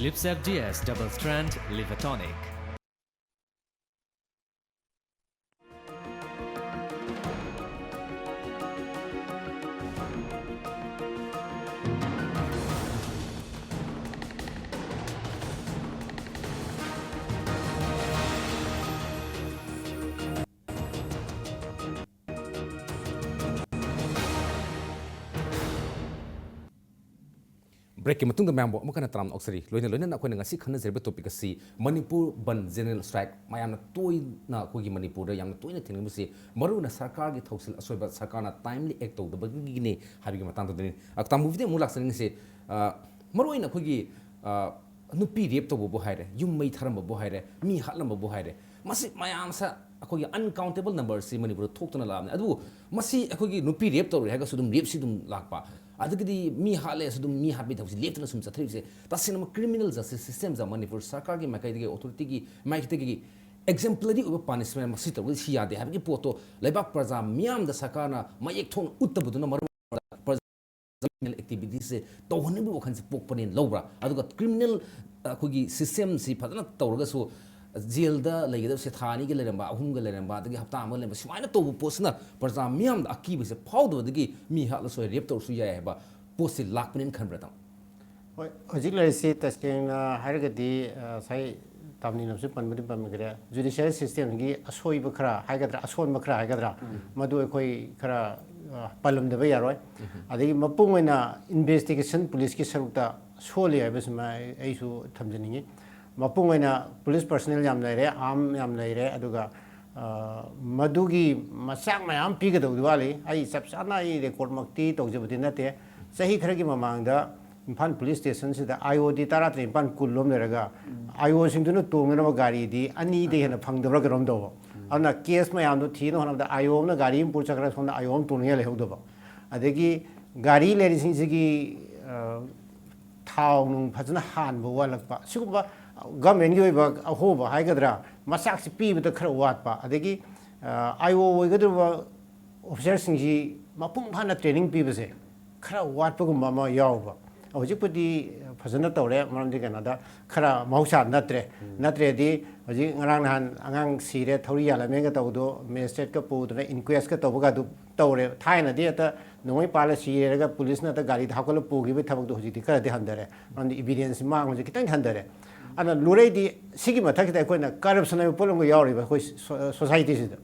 Lipsep D S double strength liver tonic. ꯕ꯭ꯔꯦꯛꯀꯤ ꯃꯇꯨꯡꯗ ꯃꯌꯥꯝꯕꯨ ꯑꯃꯨꯛ ꯍꯟꯅ ꯇꯔꯥꯝꯅ ꯑꯣꯛꯆꯔꯤ꯫ ꯂꯣꯏꯅ ꯂꯣꯏꯅꯅ ꯑꯩꯈꯣꯏꯅ ꯉꯁꯤ ꯈꯟꯅꯖꯔꯤꯕ ꯇꯣꯄꯤꯛ ꯑꯁꯤ ꯃꯅꯤꯄꯨꯔ ꯕꯟ ꯖꯦꯅꯔꯦꯜ ꯁ꯭ꯇ꯭ꯔꯥꯏꯛ꯫ ꯃꯌꯥꯝꯅ ꯇꯣꯏꯅ ꯑꯩꯈꯣꯏꯒꯤ ꯃꯅꯤꯄꯨꯔꯗ ꯌꯥꯝꯅ ꯇꯣꯏꯅ ꯊꯦꯡꯅꯕꯁꯤ ꯃꯔꯨꯑꯣꯏꯅ ꯁꯔꯀꯥꯔꯒꯤ ꯊꯧꯁꯤꯜ ꯑꯁꯣꯏꯕ, ꯁꯔꯀꯥꯔꯅ ꯇꯥꯏꯝꯂꯤ ꯑꯦꯛ ꯇꯧꯗꯕꯒꯤꯅꯤ ꯍꯥꯏꯕꯒꯤ ꯃꯇꯥꯡꯗꯨꯗꯅꯤ꯫ ꯑ, ꯇꯥꯃꯨꯕꯤꯗ ꯑꯃꯨꯛ ꯂꯥꯛꯆꯅꯤꯡꯉꯤꯁꯤ, ꯑ, ꯃꯔꯨꯑꯣꯏꯅ ꯑꯩꯈꯣꯏꯒꯤ, ꯑ, ꯅꯨꯄꯤ ꯔꯦꯞ ꯇꯧꯕꯕꯨ ꯍꯥꯏꯔꯦ, ꯌꯨꯝ ꯃꯩ ꯊꯥꯔꯝꯕꯕꯨ ꯍꯥꯏꯔꯦ, ꯃꯤ ꯍꯥꯠꯂꯝꯕꯕꯨ ꯍꯥꯏꯔꯦ, ꯃꯁꯤ ꯃꯌꯥꯝꯁꯦ ꯑꯩꯈꯣꯏꯒꯤ ꯑꯟꯀꯥꯎꯟꯇꯦꯕꯜ ꯅꯝꯕꯔꯁꯤ ꯃꯅꯤꯄꯨꯔꯗ ꯊꯣꯛꯇꯨꯅ ꯂꯥꯛꯑꯕꯅꯤ꯫ ꯑꯗꯨꯕꯨ ꯃꯁꯤ ꯑꯩꯈꯣꯏꯒꯤ ꯅꯨꯄꯤ ꯔꯦꯞ ꯇꯧꯔꯦ ꯍꯥꯏꯔꯒꯁꯨ ꯑꯗꯨꯝ ꯔꯦꯞꯁꯤ ꯑꯗꯨꯝ ꯂꯥꯛꯄ, ꯑꯗꯒꯤꯗꯤ ꯃꯤ ꯍꯥꯠꯂꯦꯁꯨ ꯑꯗꯨꯝ ꯃꯤ ꯍꯥꯠꯄꯒꯤ ꯊꯕꯛꯁꯤ ꯂꯦꯞꯇꯅ ꯁꯨꯝ ꯆꯠꯊꯔꯤꯕꯁꯦ ꯇꯁꯦꯡꯅꯃꯛ ꯀ꯭ꯔꯤꯃꯤꯅꯦꯜ ꯖꯁꯇꯤꯁ ꯁꯤꯁꯇꯦꯝꯁꯦ ꯃꯅꯤꯄꯨꯔ ꯁꯔꯀꯥꯔꯒꯤ ꯃꯥꯏꯀꯩꯗꯒꯤ, ꯑꯣꯊꯣꯔꯤꯇꯤꯒꯤ ꯃꯥꯏꯀꯩꯗꯒꯤ ꯑꯦꯛꯖꯦꯝꯄ꯭ꯂꯔꯤ ꯑꯣꯏꯕ ꯄꯥꯅꯤꯁꯃꯦꯟ ꯃꯁꯤ ꯇꯧꯔꯒꯗꯤ ꯁꯤ ꯌꯥꯗꯦ ꯍꯥꯏꯕꯒꯤ ꯄꯣꯠꯇꯣ ꯂꯩꯕꯥꯛ ꯄ꯭ꯔꯖꯥ ꯃꯤꯌꯥꯝꯗ ꯁꯔꯀꯥꯔꯅ ꯃꯌꯦꯛ ꯊꯣꯛꯅ ꯎꯠꯇꯕꯗꯨꯅ ꯃꯔꯝ ꯑꯣꯏꯔꯒ ꯄ꯭ꯔꯖꯥ ꯀ꯭ꯔꯤꯃꯤꯅꯦꯜ ꯑꯦꯛꯇꯤꯚꯤꯇꯤꯁꯁꯦ ꯇꯧꯍꯟꯅꯤꯡꯕꯒꯤ ꯋꯥꯈꯜꯁꯦ ꯄꯣꯛꯄꯅꯦꯅ ꯂꯧꯕ꯭ꯔꯥ? ꯑꯗꯨꯒ ꯀ꯭ꯔꯤꯃꯤꯅꯦꯜ, ꯑ, ꯑꯩꯈꯣꯏꯒꯤ ꯁꯤꯁꯇꯦꯝꯁꯤ ꯐꯖꯅ ꯇꯧꯔꯒꯁꯨ ꯖꯦꯜꯗ ꯂꯩꯒꯗꯕꯁꯦ ꯊꯥ ꯑꯅꯤꯒ ꯂꯩꯔꯝꯕ, ꯑꯍꯨꯝꯒ ꯂꯩꯔꯝꯕ, ꯑꯗꯒꯤ ꯍꯞꯇꯥ ꯑꯃ ꯂꯩꯔꯝꯕ, ꯁꯨꯃꯥꯏꯅ ꯇꯧꯕ ꯄꯣꯠꯁꯤꯅ ꯄ꯭ꯔꯖꯥ ꯃꯤꯌꯥꯝꯗ ꯑꯀꯤꯕꯁꯦ ꯐꯥꯎꯗꯕꯗꯒꯤ ꯃꯤ ꯍꯥꯠꯂꯁꯨ ꯌꯥꯏ, ꯔꯦꯞ ꯇꯧꯔꯁꯨ ꯌꯥꯏ ꯍꯥꯏꯕ ꯄꯣꯠꯁꯤ ꯂꯥꯛꯄꯅꯦꯅ ꯈꯟꯕ꯭ꯔꯥ, ꯇꯥꯃꯣ? ꯍꯣꯏ, ꯍꯧꯖꯤꯛ ꯂꯩꯔꯤꯁꯤ ꯇꯁꯦꯡꯅ ꯍꯥꯏꯔꯒꯗꯤ, ꯑ, ꯉꯁꯥꯏ ꯇꯥꯃꯣꯅꯁꯨ ꯄꯟꯕꯗꯤ ꯄꯟꯈ꯭ꯔꯦ, ꯖꯨꯗꯤꯁꯤꯌꯦꯜ ꯁꯤꯁꯇꯦꯝꯒꯤ ꯑꯁꯣꯏꯕ ꯈꯔ ꯍꯥꯏꯒꯗ꯭ꯔꯥ, ꯑꯁꯣꯟꯕ ꯈꯔ ꯍꯥꯏꯒꯗ꯭ꯔꯥ, ꯃꯗꯨ ꯑꯩꯈꯣꯏ ꯈꯔ, ꯑ, ꯄꯜꯂꯝꯗꯕ ꯌꯥꯔꯣꯏ꯫ ꯑꯗꯒꯤ ꯃꯄꯨꯡ ꯑꯣꯏꯅ ꯏꯟꯚꯦꯁꯇꯤꯒꯦꯁꯟ ꯄꯨꯂꯤꯁꯀꯤ ꯁꯔꯨꯛꯇ ꯁꯣꯜꯂꯤ ꯍꯥꯏꯕꯁꯤꯃ ꯑꯩ, ꯑꯩꯁꯨ ꯊꯝꯖꯅꯤꯡꯉꯤ꯫ ꯃꯄꯨꯡ ꯑꯣꯏꯅ ꯄꯨꯂꯤꯁ ꯄꯔꯁꯅꯦꯜ ꯌꯥꯝ ꯂꯩꯔꯦ, ꯑꯥꯔꯝ ꯌꯥꯝ ꯂꯩꯔꯦ, ꯑꯗꯨꯒ, ꯑ, ꯃꯗꯨꯒꯤ ꯃꯆꯥꯛ ꯃꯌꯥꯝ ꯄꯤꯒꯗꯧꯗꯤ ꯋꯥꯠꯂꯤ꯫ ꯑꯩ ꯆꯞ ꯆꯥꯅ ꯑꯩ ꯔꯦꯀꯣꯔꯠꯃꯛꯇꯤ ꯇꯧꯖꯕꯗꯤ ꯅꯠꯇꯦ꯫ ꯆꯍꯤ ꯈꯔꯒꯤ ꯃꯃꯥꯡꯗ ꯏꯝꯐꯥꯜ ꯄꯨꯂꯤꯁ ꯁ꯭ꯇꯦꯁꯟꯁꯤꯗ ꯑꯥꯏ ꯑꯣꯗꯤ ꯇꯔꯥ ꯇꯔꯦꯠ ꯅꯤꯄꯥꯜ ꯀꯨꯟ ꯂꯣꯝ ꯂꯩꯔꯒ, ꯑꯥꯏ ꯑꯣꯁꯤꯡꯗꯨꯅ ꯇꯣꯡꯅꯅꯕ ꯒꯥꯔꯤꯗꯤ ꯑꯅꯤꯗꯩ ꯍꯦꯟꯅ ꯐꯪꯗꯕ꯭ꯔꯥ ꯀꯩꯅꯣꯝ ꯇꯧꯕ꯫ ꯑꯗꯨꯅ ꯀꯦꯁ ꯃꯌꯥꯝꯗꯣ ꯊꯤꯅꯕ ꯍꯣꯠꯅꯕꯗ ꯑꯥꯏ ꯑꯣ ꯑꯃꯅ ꯒꯥꯔꯤ ꯑꯃ ꯄꯨꯔ ꯆꯠꯈ꯭ꯔꯒ ꯁꯣꯝꯗ ꯑꯥꯏ ꯑꯣ ꯑꯃ ꯇꯣꯡꯅꯤꯡꯉꯥꯏ ꯂꯩꯍꯧꯗꯕ꯫ ꯑꯗꯒꯤ ꯒꯥꯔꯤ ꯂꯩꯔꯤꯁꯤꯡꯁꯤꯒꯤ, ꯑ, ꯊꯥꯎ ꯅꯨꯡ ꯐꯖꯅ ꯍꯥꯟꯕ ꯋꯥꯠꯂꯛꯄ, ꯁꯤꯒꯨꯝꯕ ꯒꯃꯦꯟꯒꯤ ꯑꯣꯏꯕ ꯑꯍꯣꯕ ꯍꯥꯏꯒꯗ꯭ꯔꯥ, ꯃꯆꯥꯛꯁꯤ ꯄꯤꯕꯗ ꯈꯔ ꯋꯥꯠꯄ, ꯑꯗꯒꯤ, ꯑ, ꯑꯥꯏ ꯑꯣ ꯑꯣꯏꯒꯗꯧꯔꯤꯕ ꯑꯣꯐꯤꯁꯥꯔꯁꯤꯡꯁꯤ ꯃꯄꯨꯡ ꯐꯥꯅ ꯇ꯭ꯔꯦꯅꯤꯡ ꯄꯤꯕꯁꯦ ꯈꯔ ꯋꯥꯠꯄꯒꯨꯝꯕ ꯑꯃ ꯌꯥꯎꯕ꯫ ꯍꯧꯖꯤꯛꯄꯨꯗꯤ ꯐꯖꯅ ꯇꯧꯔꯦ, ꯃꯔꯝꯗꯤ ꯀꯩꯅꯣꯗ ꯈꯔ ꯃꯍꯧꯁꯥ ꯅꯠꯇ꯭ꯔꯦ꯫ ꯅꯠꯇ꯭ꯔꯦꯗꯤ ꯍꯧꯖꯤꯛ ꯉꯔꯥꯡ ꯅꯍꯥꯟ ꯑꯉꯥꯡ ꯁꯤꯔꯦ, ꯊꯧꯔꯤ ꯌꯥꯜꯂꯝꯃꯦꯒ ꯇꯧꯕꯗꯣ, ꯃꯦꯖꯤꯁꯇ꯭ꯔꯦꯠꯀ ꯄꯨꯗꯅ ꯏꯟꯀ꯭ꯋꯦꯁꯀ ꯇꯧꯕꯒ ꯑꯗꯨ ꯇꯧꯔꯦ꯫ ꯊꯥꯏꯅꯗꯤ ꯍꯦꯛꯇ ꯅꯣꯡꯃꯩ ꯄꯥꯜꯂ ꯁꯤꯔꯦꯒ ꯄꯨꯂꯤꯁꯅ ꯍꯦꯛꯇ ꯒꯥꯔꯤꯗ ꯍꯥꯞꯀꯠꯂ ꯄꯨꯈꯤꯕꯒꯤ ꯊꯕꯛꯇꯣ ꯍꯧꯖꯤꯛꯇꯤ ꯈꯔꯗꯤ ꯍꯟꯊꯔꯦ, ꯃꯔꯝꯗꯤ ꯏꯕꯤꯗꯦꯟꯁ ꯃꯥꯡꯕꯁꯦ ꯈꯤꯇꯪ ꯍꯟꯊꯔꯦ꯫ ꯑꯗꯨꯅ ꯂꯨꯔꯩꯗꯤ ꯁꯤꯒꯤ ꯃꯊꯛꯁꯤꯗ ꯑꯩꯈꯣꯏꯅ ꯀꯔꯞꯁꯟ ꯍꯥꯏꯕ ꯄꯣꯠ ꯑꯃꯒ ꯌꯥꯎꯔꯤꯕ ꯑꯩꯈꯣꯏ ꯁꯣ-, ꯁꯣꯁꯥꯏꯇꯤꯁꯤꯗ꯫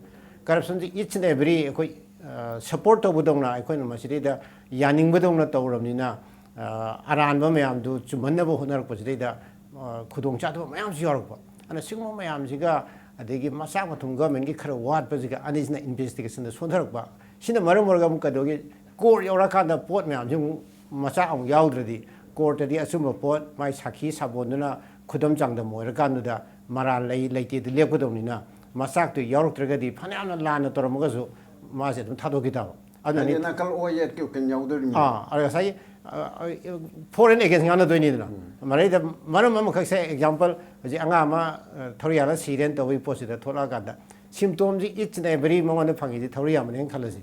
ꯀꯔꯞꯁꯟꯁꯤ each and every ꯑꯩꯈꯣꯏ, ꯑ, ꯁꯞꯄꯣꯔꯠ ꯇꯧꯕꯗꯧꯅ, ꯑꯩꯈꯣꯏꯅ ꯃꯁꯤꯗꯩꯗ ꯌꯥꯅꯤꯡꯕꯗꯧꯅ ꯇꯧꯔꯕꯅꯤꯅ, ꯑ, ꯑꯔꯥꯟꯕ ꯃꯌꯥꯝꯗꯨ ꯆꯨꯝꯍꯟꯅꯕ ꯍꯣꯠꯅꯔꯛꯄꯁꯤꯗꯩꯗ, ꯑ, ꯈꯨꯗꯣꯡꯆꯥꯗꯕ ꯃꯌꯥꯝꯁꯨ ꯌꯥꯎꯔꯛꯄ꯫ ꯑꯗꯨꯅ ꯁꯤꯒꯨꯝꯕ ꯃꯌꯥꯝꯁꯤꯒ, ꯑꯗꯒꯤ ꯃꯆꯥꯛ ꯃꯊꯨꯝ ꯒꯃꯦꯟꯒꯤ ꯈꯔ ꯋꯥꯠꯄꯁꯤꯒ, ꯑꯅꯤꯁꯤꯅ ꯏꯟꯚꯦꯁꯇꯤꯒꯦꯁꯟꯗ ꯁꯣꯟꯊꯔꯛꯄ꯫ ꯁꯤꯅ ꯃꯔꯝ ꯑꯣꯏꯔꯒ ꯑꯃꯨꯛ ꯀꯩꯗꯧꯒꯦ, ꯀꯣꯔꯠ ꯌꯧꯔꯀꯥꯟꯗ ꯄꯣꯠ ꯃꯌꯥꯝꯁꯤ ꯑꯃꯨꯛ ꯃꯆꯥꯛ ꯑꯃꯨꯛ ꯌꯥꯎꯗ꯭ꯔꯗꯤ, ꯀꯣꯔꯠꯇꯗꯤ ꯑꯆꯨꯝꯕ ꯄꯣꯠ, ꯃꯥꯏ ꯁꯥꯈꯤ ꯁꯥꯕꯣꯟꯗꯨꯅ ꯈꯨꯗꯝ ꯆꯥꯡꯗꯝ ꯑꯣꯏꯔꯀꯥꯟꯗꯨꯗ ꯃꯔꯥꯜ ꯂꯩ ꯂꯩꯇꯦꯗ ꯂꯦꯞꯀꯗꯧꯅꯤꯅ, ꯃꯆꯥꯛꯇꯨ ꯌꯥꯎꯔꯛꯇ꯭ꯔꯒꯗꯤ ꯐꯅꯌꯥꯝꯅ ꯂꯥꯟꯅ ꯇꯧꯔꯝꯃꯒꯁꯨ ꯃꯥꯁꯦ ꯑꯗꯨꯝ ꯊꯥꯗꯣꯛꯈꯤ ꯇꯥꯕ꯫ ꯑꯗꯨꯅꯅꯤ꯫ ꯍꯥꯏꯗꯤ ꯅꯥꯀꯜ ꯑꯣꯏ ꯌꯦꯠꯀꯤ ꯀꯩꯅꯣ ꯌꯥꯎꯗꯣꯔꯤꯕꯅꯤ꯫ ꯑꯥ, ꯑꯗ ꯉꯁꯥꯏꯒꯤ, ꯑ, ꯑ, ꯐꯣꯔ ꯑꯦꯟ ꯑꯦꯒꯦꯟꯁ ꯉꯥꯡꯅꯗꯣꯏꯅꯤꯗꯅ꯫ ꯃꯔꯩꯗ ꯃꯔꯝ ꯑꯃꯈꯛꯁꯦ, ꯑꯦꯛꯖꯥꯝꯄꯜ, ꯍꯧꯖꯤꯛ ꯑꯉꯥꯡ ꯑꯃ, ꯑ, ꯊꯧꯔꯤ ꯌꯥꯜꯂ ꯁꯤꯔꯦꯅ ꯇꯧꯕꯒꯤ ꯄꯣꯠꯁꯤꯗ ꯊꯣꯛꯂꯛꯑꯀꯥꯟꯗ, ꯁꯤꯝꯇꯣꯝꯁꯤ each and every ꯃꯉꯣꯟꯗ ꯐꯪꯉꯤꯁꯤ ꯊꯧꯔꯤ ꯌꯥꯟꯕꯅꯦꯅ ꯈꯜꯂꯁꯤ꯫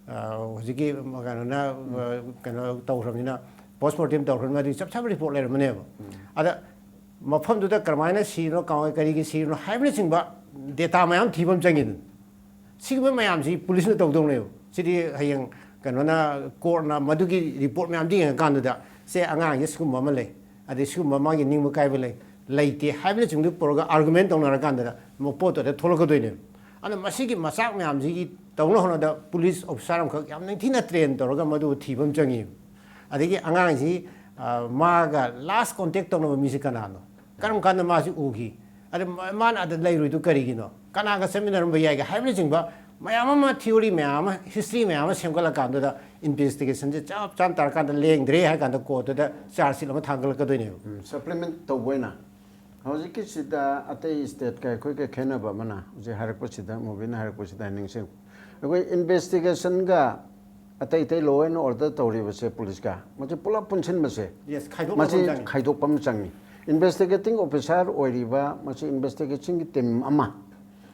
ꯑ, ꯍꯧꯖꯤꯛꯀꯤ ꯀꯩꯅꯣꯅ, ꯑ, ꯀꯩꯅꯣ ꯇꯧꯈ꯭ꯔꯕꯅꯤꯅ, ꯄꯣꯁ ꯃꯣꯔꯇꯦꯝ ꯇꯧꯈ꯭ꯔꯕꯅꯤꯅ, ꯑꯗꯨꯒꯤ ꯆꯞ ꯆꯥꯕ ꯔꯤꯄꯣꯔꯠ ꯂꯩꯔꯝꯃꯅꯦꯕ꯫ ꯑꯗ ꯃꯐꯝꯗꯨꯗ ꯀꯔꯝꯍꯥꯏꯅ ꯁꯤꯔꯤꯅꯣ, ꯀꯃꯥꯏ-, ꯀꯔꯤꯒꯤ ꯁꯤꯔꯤꯅꯣ ꯍꯥꯏꯕꯅꯆꯤꯡꯕ data ꯃꯌꯥꯝ ꯊꯤꯕ ꯑꯃ ꯆꯪꯉꯤꯗꯅ꯫ ꯁꯤꯒꯨꯝꯕ ꯃꯌꯥꯝꯁꯤ ꯄꯨꯂꯤꯁꯅ ꯇꯧꯗꯧꯅꯦꯕ꯫ ꯁꯤꯗꯤ ꯍꯌꯦꯡ ꯀꯩꯅꯣꯅ, courtꯅ ꯃꯗꯨꯒꯤ report ꯃꯌꯥꯝꯗꯨ ꯌꯦꯡꯉꯀꯥꯟꯗꯨꯗ, "ꯁꯦ, ꯑꯉꯥꯡꯁꯦ ꯁꯤꯒꯨꯝꯕ ꯑꯃ ꯂꯩ, ꯑꯗꯩ ꯁꯤꯒꯨꯝꯕ ꯃꯥꯒꯤ ꯅꯤꯡꯕ ꯀꯥꯏꯕ ꯂꯩ, ꯂꯩꯇꯦ" ꯍꯥꯏꯕꯅꯆꯤꯡꯕꯗꯨ ꯄꯨꯔꯒ argument ꯇꯧꯅꯔꯀꯥꯟꯗꯨꯗ ꯄꯣꯠꯇꯨ ꯑꯗ ꯊꯣꯛꯂꯛꯀꯗꯣꯏꯅꯦꯕ꯫ ꯑꯗꯨꯅ ꯃꯁꯤꯒꯤ ꯃꯆꯥꯛ ꯃꯌꯥꯝꯁꯤꯒꯤ ꯇꯧꯅ ꯍꯣꯠꯅꯕꯗ police officer ꯑꯃꯈꯛ ꯌꯥꯝ ꯅꯤꯡꯊꯤꯅ train ꯇꯧꯔꯒ ꯃꯗꯨ ꯊꯤꯕ ꯑꯃ ꯆꯪꯉꯤ꯫ ꯑꯗꯒꯤ ꯑꯉꯥꯡꯁꯤ, ꯑ, ꯃꯥꯒ last contact ꯇꯧꯅꯕ ꯃꯤꯁꯤ ꯀꯅꯥꯅꯣ? ꯀꯔꯝ ꯀꯥꯟꯗ ꯃꯥꯁꯤ ꯎꯈꯤ? ꯑꯗ ꯃ-, ꯃꯥꯅ ꯑꯗ ꯂꯩꯔꯨꯏꯗꯨ ꯀꯔꯤꯒꯤꯅꯣ? ꯀꯅꯥꯒ ꯆꯠꯃꯤꯟꯅꯔꯝꯕ ꯌꯥꯏꯒꯦ ꯍꯥꯏꯕꯅꯆꯤꯡꯕ ꯃꯌꯥꯝ ꯑꯃ, theory ꯃꯌꯥꯝ ꯑꯃ, history ꯃꯌꯥꯝ ꯑꯃ ꯁꯦꯝꯒꯠꯂꯀꯥꯟꯗꯨꯗ investigationꯁꯦ ꯆꯞ ꯆꯥꯅ ꯇꯥꯔꯀꯥꯟꯗ ꯂꯦꯡꯗ꯭ꯔꯦ ꯍꯥꯏ ꯀꯥꯟꯗ courtꯇꯨꯗ charge sheet ꯑꯃ ꯊꯥꯡꯒꯠꯂꯛꯀꯗꯣꯏꯅꯦꯕ꯫ ꯎꯝ, supplement ꯇꯧꯕ ꯑꯣꯏꯅ ꯍꯧꯖꯤꯛꯀꯤꯁꯤꯗ ꯑꯇꯩ stateꯀ ꯑꯩꯈꯣꯏꯒ ꯈꯦꯠꯅꯕ ꯑꯃꯅ, ꯍꯧꯖꯤꯛ ꯍꯥꯏꯔꯛꯄꯁꯤꯗ, ꯃꯣꯕꯤꯅ ꯍꯥꯏꯔꯛꯄꯁꯤꯗ ꯅꯤꯡꯁꯤꯡ, ꯑꯩꯈꯣꯏ investigationꯒ ꯑꯇꯩ ꯑꯇꯩ law and order ꯇꯧꯔꯤꯕꯁꯦ, ꯄꯨꯂꯤꯁꯀ, ꯃꯁꯤ ꯄꯨꯂꯞ ꯄꯨꯟꯁꯤꯟꯕꯁꯦ, Yes, ꯈꯥꯏꯗꯣꯛꯅꯕ ꯃꯁꯤ ꯑꯃ ꯆꯪꯉꯤ꯫ ꯈꯥꯏꯗꯣꯛꯄ ꯑꯃ ꯆꯪꯉꯤ꯫ Investigating officer ꯑꯣꯏꯔꯤꯕ ꯃꯁꯤ investigationꯒꯤ team ꯑꯃ,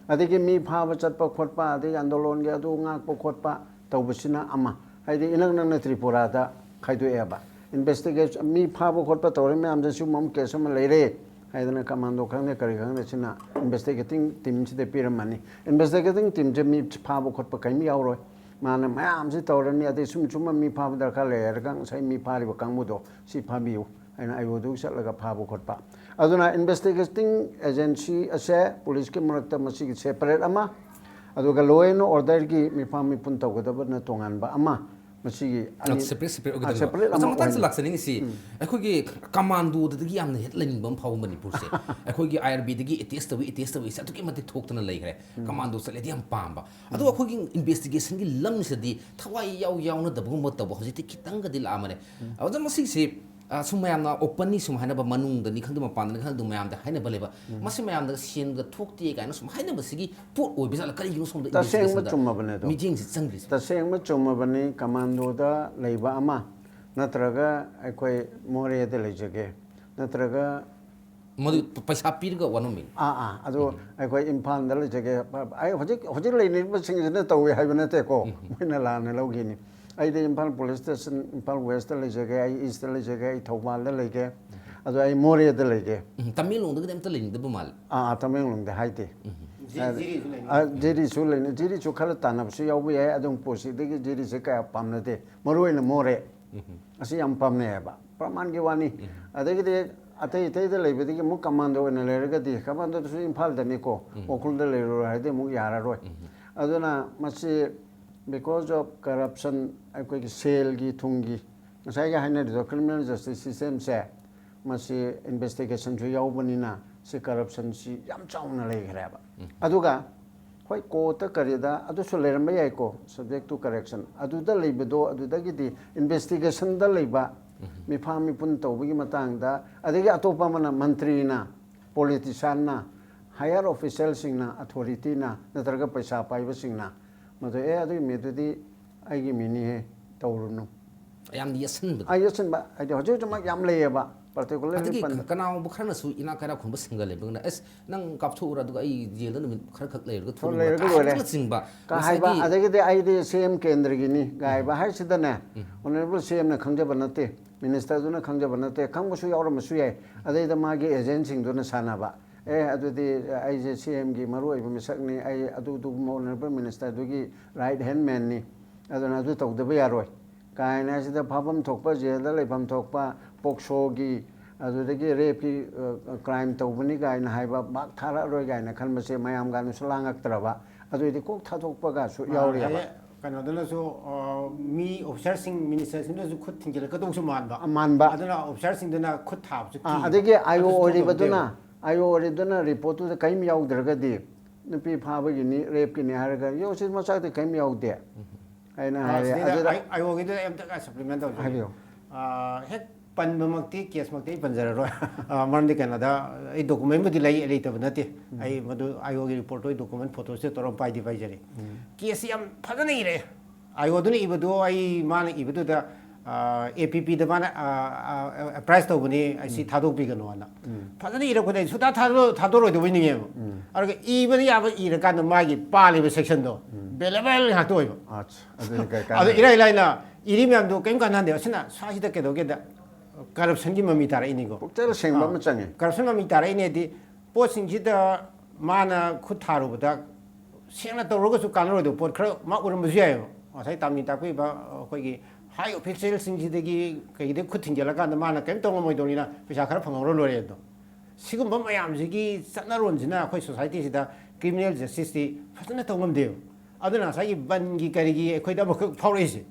ꯑꯗꯒꯤ ꯃꯤ ꯐꯥꯕ ꯆꯠꯄ ꯈꯣꯠꯄ, ꯑꯗꯒꯤ ꯑꯟꯗꯣꯂꯣꯟꯒꯤ ꯑꯗꯨ ꯉꯥꯛꯄ ꯈꯣꯠꯄ ꯇꯧꯕꯁꯤꯅ ꯑꯃ, ꯍꯥꯏꯗꯤ ꯏꯅꯛ ꯅꯛꯅ ꯇ꯭ꯔꯤꯄꯨꯔꯥꯗ ꯈꯥꯏꯗꯣꯛꯑꯦꯕ꯫ Investigation, ꯃꯤ ꯐꯥꯕ ꯈꯣꯠꯄ ꯇꯧꯔꯤ ꯃꯌꯥꯝꯁꯦ ꯁꯤꯒꯨꯝꯕ ꯑꯃ case ꯑꯃ ꯂꯩꯔꯦ ꯍꯥꯏꯗꯅ commando ꯈꯪꯗꯦ ꯀꯔꯤ ꯈꯪꯗꯦ ꯁꯤꯅ investigating teamꯁꯤꯗ ꯄꯤꯔꯝꯃꯅꯤ꯫ Investigating teamꯁꯦ ꯃꯤ ꯐꯥꯕ ꯈꯣꯠꯄ ꯀꯔꯤꯝ ꯌꯥꯎꯔꯣꯏ꯫ ꯃꯥꯅ ꯃꯌꯥꯝꯁꯤ ꯇꯧꯔꯅꯤ, ꯑꯗꯩ ꯁꯨꯝ ꯁꯨꯝꯕ ꯃꯤ ꯐꯥꯕ ꯗꯔꯀꯥꯔ ꯂꯩ ꯍꯥꯏꯔꯒ ꯉꯁꯥꯏ ꯃꯤ ꯐꯥꯔꯤꯕ ꯀꯥꯡꯕꯨꯗꯣ ꯁꯤ ꯐꯥꯕꯤꯌꯨ ꯍꯥꯏꯅ ꯑꯥꯏ ꯑꯣꯗꯨ ꯆꯠꯂꯒ ꯐꯥꯕ ꯈꯣꯠꯄ꯫ ꯑꯗꯨꯅ investigating agency ꯑꯁꯦ ꯄꯨꯂꯤꯁꯀꯤ ꯃꯔꯛꯇ ꯃꯁꯤꯒꯤ separate ꯑꯃ, ꯑꯗꯨꯒ law and orderꯒꯤ ꯃꯤꯐꯥ ꯃꯤꯄꯨꯟ ꯇꯧꯒꯗꯕꯅ ꯇꯣꯉꯥꯟꯕ ꯑꯃ, ꯃꯁꯤꯒꯤ ꯑꯅꯤ, separate, separate ꯑ, ꯑꯣꯏꯒꯗꯕꯅꯦꯕ꯫ Separate ꯑꯣꯖꯥ, ꯑꯃ ꯃꯇꯥꯡꯁꯤ ꯑꯣꯏꯍꯟꯕ꯫ ꯂꯥꯛꯆꯅꯤꯡꯉꯤꯁꯤ, ꯎꯝ꯫ ꯑꯩꯈꯣꯏꯒꯤ commandoꯗꯒꯤ ꯌꯥꯝꯅ ꯍꯦꯛ ꯂꯩꯅꯤꯡꯕ ꯑꯃ ꯐꯥꯎꯕ ꯃꯅꯤꯄꯨꯔꯁꯦ꯫ ꯑꯩꯈꯣꯏꯒꯤ IRBꯗꯒꯤ attach ꯇꯧꯏ, attach ꯇꯧꯏꯁꯦ ꯑꯗꯨꯛꯀꯤ ꯃꯇꯤꯛ ꯊꯣꯛꯇꯅ ꯂꯩꯈ꯭ꯔꯦ꯫ ꯎꯝ꯫ Commando ꯆꯠꯂꯗꯤ ꯌꯥꯝ ꯄꯥꯝꯕ꯫ ꯑꯗꯣ ꯎꯝ꯫ ꯑꯩꯈꯣꯏꯒꯤ investigationꯒꯤ ꯂꯝꯁꯤꯗꯗꯤ ꯊꯋꯥꯏ ꯏꯌꯥꯎ ꯌꯥꯎꯅꯗꯕꯒꯨꯝꯕ ꯇꯧꯕ ꯍꯧꯖꯤꯛꯇꯤ ꯈꯤꯇꯪꯒꯗꯤ ꯂꯥꯛꯑꯝꯃꯅꯦ꯫ ꯎꯝ꯫ ꯑꯣꯖꯥ, ꯃꯁꯤꯁꯦ, ꯑ, ꯁꯨꯝ ꯃꯌꯥꯝꯅ openly ꯁꯨꯝ ꯍꯥꯏꯅꯕ, ꯃꯅꯨꯡꯗꯅꯤ ꯈꯪꯗꯦ, ꯃꯄꯥꯟꯗꯅꯤ ꯈꯪꯗꯦ, ꯑꯗꯨꯝ ꯃꯌꯥꯝꯗ ꯍꯥꯏꯅꯕ ꯂꯩꯕ, ꯎꯝ꯫ ꯃꯁꯤ ꯃꯌꯥꯝꯗ ꯁꯦꯟꯒ ꯊꯣꯛꯇꯦ ꯀꯥꯏꯅ ꯁꯨꯝ ꯍꯥꯏꯅꯕꯁꯤꯒꯤ ꯄꯣꯠ ꯑꯣꯏꯕ ꯖꯥꯠꯂ? ꯀꯔꯤꯒꯤꯅꯣ ꯁꯣꯝꯗ tꯁꯦꯡꯕ investigationꯗ ꯆꯨꯝꯃꯕꯅꯦ ꯑꯗꯣ꯫ ꯃꯤꯠꯌꯦꯡꯁꯤ ꯆꯪꯗ꯭ꯔꯤꯁꯦ? ꯇꯁꯦꯡꯕ ꯆꯨꯝꯃꯕꯅꯤ꯫ Commandoꯗ ꯂꯩꯕ ꯑꯃ, ꯅꯠꯇ꯭ꯔꯒ ꯑꯩꯈꯣꯏ ꯃꯣꯔꯦꯗ ꯂꯩꯖꯒꯦ, ꯅꯠꯇ꯭ꯔꯒ ꯃꯗꯨ ꯄ-, ꯄꯩꯁꯥ ꯄꯤꯔꯒ ꯋꯥꯅꯣꯝꯃꯤ꯫ ꯑꯥ, ꯑꯥ, ꯑꯗꯨ ꯎꯝ꯫ ꯑꯩꯈꯣꯏ ꯏꯝꯐꯥꯜꯗ ꯂꯩꯖꯒꯦ, ꯑꯩ ꯍꯧꯖꯤꯛ, ꯍꯧꯖꯤꯛ ꯂꯩꯅꯔꯤꯕꯁꯤꯡꯁꯤꯅ ꯇꯧꯏ ꯍꯥꯏꯕ ꯅꯠꯇꯦꯀꯣ, ꯎꯝ꯫ ꯃꯣꯏꯅ ꯂꯥꯟꯅ ꯂꯧꯈꯤꯅꯤ꯫ ꯑꯩꯗꯤ ꯏꯝꯐꯥꯜ police station, ꯏꯝꯐꯥꯜ Westꯇ ꯂꯩꯖꯒꯦ, ꯑꯩ Eastꯇ ꯂꯩꯖꯒꯦ, ꯑꯩ ꯊꯧꯕꯥꯜꯗ ꯂꯩꯒꯦ, ꯑꯗꯣ ꯑꯩ ꯃꯣꯔꯦꯗ ꯂꯩꯒꯦ꯫ ꯎꯝ, ꯇꯃꯦꯡꯂꯣꯡꯗꯒꯤꯗꯤ ꯑꯝꯇ ꯂꯩꯅꯤꯡꯗꯕ ꯃꯥꯜꯂꯦ꯫ ꯑꯥ ꯑꯥ, ꯇꯃꯦꯡꯂꯣꯡꯗ ꯍꯥꯏꯗꯦ꯫ ꯖꯤ- ꯖꯤꯔꯤꯁꯨ ꯂꯩꯅꯤ꯫ ꯑ, ꯖꯤꯔꯤꯁꯨ ꯂꯩꯅꯤ꯫ ꯖꯤꯔꯤꯁꯨ ꯈꯔ ꯇꯥꯟꯅꯕꯁꯨ ꯌꯥꯎꯕ ꯌꯥꯏ꯫ ꯑꯗꯨꯝ ꯄꯣꯠꯁꯤꯗꯒꯤ ꯖꯤꯔꯤꯁꯦ ꯀꯌꯥ ꯄꯥꯝꯅꯗꯦ꯫ ꯃꯔꯨ ꯑꯣꯏꯅ ꯃꯣꯔꯦ꯫ ꯑꯁꯤ ꯌꯥꯝ ꯄꯥꯝꯅꯩ ꯍꯥꯏꯕ꯫ ꯄ꯭ꯔꯃꯥꯟꯒꯤ ꯋꯥꯅꯤ꯫ ꯑꯗꯒꯤꯗꯤ ꯑꯇꯩ ꯑꯇꯩꯗ ꯂꯩꯕꯗꯒꯤ ꯑꯃꯨꯛ ꯀꯃꯥꯟꯗꯣ ꯑꯣꯏꯅ ꯂꯩꯔꯒꯗꯤ, ꯀꯃꯥꯟꯗꯣꯗꯨꯁꯨ ꯏꯝꯐꯥꯜꯗꯅꯤꯀꯣ, ꯎꯈ꯭ꯔꯨꯜꯗ ꯂꯩꯔꯨꯔꯣ ꯍꯥꯏꯔꯗꯤ ꯑꯃꯨꯛ ꯌꯥꯔꯔꯣꯏ꯫ ꯑꯗꯨꯅ ꯃꯁꯤ because of corruption, ꯑꯩꯈꯣꯏꯒꯤ ꯁꯦꯜꯒꯤ ꯊꯨꯝꯒꯤ, ꯉꯁꯥꯏꯒꯤ ꯍꯥꯏꯅꯔꯤꯗꯣ criminal justice systemꯁꯦ, ꯃꯁꯤ investigationꯁꯨ ꯌꯥꯎꯕꯅꯤꯅ ꯁꯤ corruptionꯁꯤ ꯌꯥꯝ ꯆꯥꯎꯅ ꯂꯩꯈ꯭ꯔꯦꯕ꯫ ꯑꯗꯨꯒ ꯍꯣꯏ, ꯀꯣꯔꯠꯇ ꯀꯔꯤꯗ ꯑꯗꯨꯁꯨ ꯂꯩꯔꯝꯕ ꯌꯥꯏꯀꯣ, subject to correction꯫ ꯑꯗꯨꯗ ꯂꯩꯕꯗꯣ, ꯑꯗꯨꯗꯒꯤꯗꯤ investigationꯗ ꯂꯩꯕ ꯃꯤꯐꯥ ꯃꯤꯄꯨꯟ ꯇꯧꯕꯒꯤ ꯃꯇꯥꯡꯗ, ꯑꯗꯒꯤ ꯑꯇꯣꯞꯄ ꯑꯃꯅ ꯃꯟꯇ꯭ꯔꯤꯅ, politicianꯅ, higher officialꯁꯤꯡꯅ, authorityꯅ ꯅꯠꯇ꯭ꯔꯒ ꯄꯩꯁꯥ ꯄꯥꯏꯕꯁꯤꯡꯅ ꯃꯗꯨ, "ꯑꯦ, ꯑꯗꯨꯒꯤ ꯃꯤꯗꯨꯗꯤ ꯑꯩꯒꯤ ꯃꯤꯅꯤꯍꯦ, ꯇꯧꯔꯨꯅꯨ"꯫ ꯌꯥꯝꯅ ꯌꯦꯠꯁꯟꯕꯗꯣ꯫ ꯑꯩ ꯌꯦꯠꯁꯤꯟꯕ ꯍꯥꯏꯗꯤ ꯍꯧꯖꯤꯛ ꯍꯧꯖꯤꯛꯃꯛ ꯌꯥꯝ ꯂꯩꯌꯦꯕ, particularly ꯑꯗꯒꯤ ꯄꯟꯕ꯫ ꯀꯅꯥꯒꯨꯝꯕ ꯈꯔꯅꯁꯨ ꯏꯅꯥꯛ ꯀꯩꯔꯥꯛ ꯈꯨꯟꯕ ꯁꯤꯡꯒ ꯂꯩꯕꯒꯅ, "ꯑꯁ, ꯅꯪ ꯀꯥꯞꯊꯣꯛꯎꯔ, ꯑꯗꯨꯒ ꯑꯩ ꯖꯦꯜꯗ ꯅꯨꯃꯤꯠ ꯈꯔ ꯈꯛ ꯂꯩꯔꯒ ꯊꯣꯛ ꯊꯣꯛꯂꯛꯎꯔ" ꯂꯩꯔꯒ ꯂꯣꯏꯔꯦ꯫ ꯀꯥꯏꯅꯆꯤꯡꯕ꯫ ꯀ ꯍꯥꯏꯕ, ꯉꯁꯥꯏꯒꯤ ꯑꯗꯒꯤꯗꯤ ꯑꯩꯗꯤ C M ꯀꯦꯟꯗ꯭ꯔꯒꯤꯅꯤ ꯀ ꯍꯥꯏꯕ ꯍꯥꯏꯁꯤꯗꯅꯦ, Honourable C Mꯅ ꯈꯪꯖꯕ ꯅꯠꯇꯦ, ministerꯗꯨꯅ ꯈꯪꯖꯕ ꯅꯠꯇꯦ, ꯈꯪꯕꯁꯨ ꯌꯥꯎꯔꯝꯕꯁꯨ ꯌꯥꯏ꯫ ꯑꯗꯩꯗ ꯃꯥꯒꯤ agentꯁꯤꯡꯗꯨꯅ ꯁꯥꯟꯅꯕ, "ꯑꯦ, ꯑꯗꯨꯗꯤ ꯑꯩꯁꯦ C Mꯒꯤ ꯃꯔꯨ ꯑꯣꯏꯕ ꯃꯤꯁꯛꯅꯤ, ꯑꯩ ꯑꯗꯨ ꯑꯗꯨꯒꯨꯝꯕ Honourable ministerꯗꯨꯒꯤ right hand manꯅꯤ, ꯑꯗꯨꯅ ꯑꯗꯨ ꯇꯧꯗꯕ ꯌꯥꯔꯣꯏ" ꯀꯥꯏꯅ, ꯁꯤꯗ ꯐꯥꯐꯝ ꯊꯣꯛꯄ, ꯖꯦꯜꯗ ꯂꯩꯐꯝ ꯊꯣꯛꯄ, ꯄꯣꯛꯁꯣꯒꯤ, ꯑꯗꯨꯗꯒꯤ rapeꯀꯤ, ꯑ, crime ꯇꯧꯕꯅꯤ ꯀꯥꯏꯅ ꯍꯥꯏꯕ ꯄꯥꯛ ꯊꯥꯔꯛꯑꯔꯣꯏ ꯀꯥꯏꯅ ꯈꯟꯕꯁꯦ ꯃꯌꯥꯝꯒꯅꯁꯨ ꯂꯥꯡꯉꯛꯇ꯭ꯔꯕ, ꯑꯗꯨꯏꯗꯤ ꯀꯣꯛ ꯊꯥꯗꯣꯛꯄꯒꯁꯨ ꯌꯥꯎꯔꯤꯑꯕ꯫ ꯑꯗꯩ ꯀꯩꯅꯣꯗꯨꯅꯁꯨ, ꯑ, ꯃꯤ officerꯁꯤꯡ, ministerꯁꯤꯡꯗꯨꯅꯁꯨ ꯈꯨꯠ ꯊꯤꯡꯖꯤꯜꯂꯛꯀꯗꯧꯁꯨ ꯃꯥꯟꯕ꯫ ꯃꯥꯟꯕ꯫ ꯑꯗꯨꯅ officerꯁꯤꯡꯗꯨꯅ ꯈꯨꯠ ꯊꯥꯕꯁꯨ ꯑꯥ, ꯀꯤꯕ꯫ ꯑꯗꯒꯤ I O ꯑꯗꯨꯁꯨ ꯑꯣꯏꯔꯤꯕꯗꯨꯅ, ꯇꯧꯗꯦꯕ꯫ I O ꯑꯣꯏꯔꯤꯕꯗꯨꯅ reportꯇꯨꯗ ꯀꯔꯤꯝ ꯌꯥꯎꯗ꯭ꯔꯒꯗꯤ, ꯅꯨꯄꯤ ꯐꯥꯕꯒꯤꯅꯤ, rapeꯀꯤꯅꯤ ꯍꯥꯏꯔꯒ, "ꯌꯣ, ꯁꯤ ꯃꯆꯥꯛꯇꯤ ꯀꯔꯤꯝ ꯌꯥꯎꯗꯦ" ꯍꯥꯏꯅ ꯑ, ꯍꯥꯏꯔꯦ꯫ ꯁꯤꯗꯩꯗ ꯑꯗꯨꯗ I-, IOꯒꯤꯗꯨꯗ ꯑꯩ ꯑꯝꯇ supplement ꯇꯧꯖꯒꯦ꯫ ꯍꯥꯏꯕꯤꯌꯨ꯫ ꯑ, ꯍꯦꯛ ꯄꯟꯕꯃꯛꯇꯤ, caseꯃꯛꯇꯤ ꯑꯩ ꯄꯟꯖꯔꯔꯣꯏ꯫ ꯑ, ꯃꯔꯝꯗꯤ ꯀꯩꯅꯣꯗ, ꯑꯩ documentꯕꯨꯗꯤ ꯂꯩ, ꯂꯩꯇꯕ ꯅꯠꯇꯦ꯫ ꯑꯩ ꯃꯗꯨ IOꯒꯤ reportꯇꯣ ꯑꯩ document, photoꯁꯦ ꯇꯧꯔꯒ ꯄꯥꯏꯗꯤ ꯄꯥꯏꯖꯔꯤ꯫ Caseꯁꯤ ꯌꯥꯝ ꯐꯖꯅ ꯏꯔꯦ꯫ IOꯗꯨꯅ ꯏꯕꯗꯨ, ꯑꯩ, ꯃꯥꯅ ꯏꯕꯗꯨꯗ, ꯑ, APPꯗ ꯃꯥꯅ, ꯑ, ꯑ, apprise ꯇꯧꯕꯅꯤ, ꯑꯩ ꯁꯤ ꯊꯥꯗꯣꯛꯄꯤꯒꯅꯣꯅ꯫ ꯐꯖꯅ ꯏꯔꯛꯄꯗ ꯑꯩ ꯁꯨꯡꯊꯥ ꯊꯥꯗꯣ-, ꯊꯥꯗꯣꯔꯣꯏꯗꯕꯣꯏ ꯅꯤꯡꯉꯦꯕ꯫ ꯑꯗꯨꯒ ꯏꯕꯗ ꯌꯥꯕ ꯏꯔꯀꯥꯟꯗ ꯃꯥꯒꯤ ꯄꯥꯜꯂꯤꯕ sectionꯗꯣ valuable ꯉꯥꯛꯇ ꯑꯣꯏꯕ꯫ ꯑꯠꯁ, ꯑꯗꯨꯅ ꯀꯩ ꯑꯗꯣ ꯀꯥꯟꯅꯕ? ꯏꯔꯥꯏ ꯂꯥꯏꯅ ꯏꯔꯤ ꯃꯌꯥꯝꯗꯣ ꯀꯔꯤꯝ ꯀꯥꯟꯅꯍꯟꯗꯦ꯫ ꯑꯁꯤꯅ ꯁ꯭ꯋꯥꯏꯁꯤꯗ ꯀꯩꯗꯧꯒꯦꯗ, ꯀꯔꯞꯁꯟꯒꯤ ꯃꯃꯤ ꯇꯥꯔꯛꯏꯅꯤꯀꯣ꯫ ꯄꯨꯛꯆꯦꯜ ꯁꯦꯡꯕ ꯑꯃ ꯆꯪꯉꯤ꯫ ꯀꯔꯞꯁꯟ ꯃꯃꯤ ꯇꯥꯔꯛꯏꯅꯦꯗꯤ, ꯄꯣꯠꯁꯤꯡꯁꯤꯗ ꯃꯥꯅ ꯈꯨꯠ ꯊꯥꯔꯨꯕꯗ ꯁꯦꯡꯅ ꯇꯧꯔꯒꯁꯨ ꯀꯥꯟꯅꯔꯣꯏꯗꯕ ꯄꯣꯠ ꯈꯔ ꯃꯥ ꯎꯔꯝꯕꯁꯨ ꯌꯥꯏꯑꯕ꯫ ꯉꯁꯥꯏ ꯇꯥꯃꯤ ꯇꯥꯛꯄꯤꯕ ꯑꯩꯈꯣꯏꯒꯤ ꯍꯥꯏ ꯑꯣꯐꯤꯁꯤꯌꯦꯜꯁꯤꯡꯁꯤꯗꯒꯤ ꯀꯩꯗ ꯈꯨꯠ ꯊꯤꯡꯖꯤꯜꯂꯀꯥꯟꯗ ꯃꯥꯅ ꯀꯔꯤꯝ ꯇꯧ ꯉꯝꯃꯣꯏꯗꯧꯅꯤꯅ ꯄꯩꯁꯥ ꯈꯔ ꯐꯪꯍꯧꯔ ꯂꯣꯏꯔꯦ ꯑꯗꯣ꯫ ꯁꯤꯒꯨꯝꯕ ꯃꯌꯥꯝꯁꯤꯒꯤ ꯆꯠꯅꯔꯣꯟꯁꯤꯅ ꯑꯩꯈꯣꯏ ꯁꯣꯁꯥꯏꯇꯤꯁꯤꯗ ꯀ꯭ꯔꯤꯃꯤꯅꯦꯜ ꯖꯁꯇꯤꯁꯇꯤ ꯐꯖꯅ ꯇꯧ ꯉꯝꯗꯦꯕ꯫ ꯑꯗꯨꯅ ꯉꯁꯥꯏꯒꯤ ꯕꯟꯒꯤ ꯀꯔꯤꯒꯤ ꯑꯩꯈꯣꯏꯗ ꯑꯃꯈꯛ ꯐꯥꯎꯔꯛꯏꯁꯦ꯫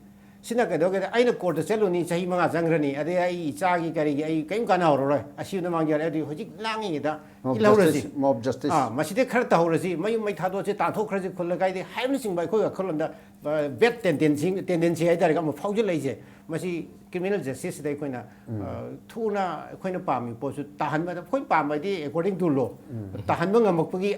ꯁꯤꯅ ꯀꯩꯗꯧꯒꯦꯗ, ꯑꯩꯅ ꯀꯣꯔꯠꯇ ꯆꯠꯂꯨꯅꯤ, ꯆꯍꯤ ꯃꯉꯥ ꯆꯪꯈ꯭ꯔꯅꯤ, ꯑꯗꯩ ꯑꯩ ꯏꯆꯥꯒꯤ ꯀꯔꯤꯒꯤ ꯑꯩ ꯀꯔꯤꯝ ꯀꯥꯟꯅꯍꯧꯔꯔꯣꯏ꯫ ꯑꯁꯤꯅ ꯃꯥꯡꯖꯔꯦ꯫ ꯑꯗꯨꯗꯤ ꯍꯧꯖꯤꯛ ꯂꯥꯡꯉꯤꯉꯩꯗ Mob ꯏꯜꯍꯧꯔꯁꯤ꯫ justice, mob justice. ꯑꯥ, ꯃꯁꯤꯗꯤ ꯈꯔ ꯇꯧꯍꯧꯔꯁꯤ, ꯃꯌꯨꯝ ꯃꯩ ꯊꯥꯗꯣꯛꯑꯁꯤ, ꯇꯥꯟꯊꯣꯛꯈ꯭ꯔꯁꯤ ꯈꯨꯜ ꯂꯩꯀꯥꯏꯗꯤ ꯍꯥꯏꯕꯅꯆꯤꯡꯕ ꯑꯩꯈꯣꯏ ꯋꯥꯈꯜꯂꯣꯟꯗ ꯕꯦꯠ ꯇꯦꯟꯗꯦꯟꯁꯤ ꯇꯦꯟꯗꯦꯟꯁꯤ ꯍꯥꯏꯇꯥꯔꯦ ꯑꯃ ꯐꯥꯎꯖꯤꯜꯂꯛꯏꯁꯦ꯫ ꯃꯁꯤ ꯀ꯭ꯔꯤꯃꯤꯅꯦꯜ ꯖꯁꯇꯤꯁꯁꯤꯗ ꯑꯩꯈꯣꯏꯅ ꯑ, ꯊꯨꯅ ꯑꯩꯈꯣꯏꯅ ꯄꯥꯝꯃꯤ ꯄꯣꯠꯁꯨ ꯇꯥꯍꯟꯕꯗ, ꯑꯩꯈꯣꯏ ꯄꯥꯝꯕꯗꯤ according to law ꯇꯥꯍꯟꯕ ꯉꯝꯃꯛꯄꯒꯤ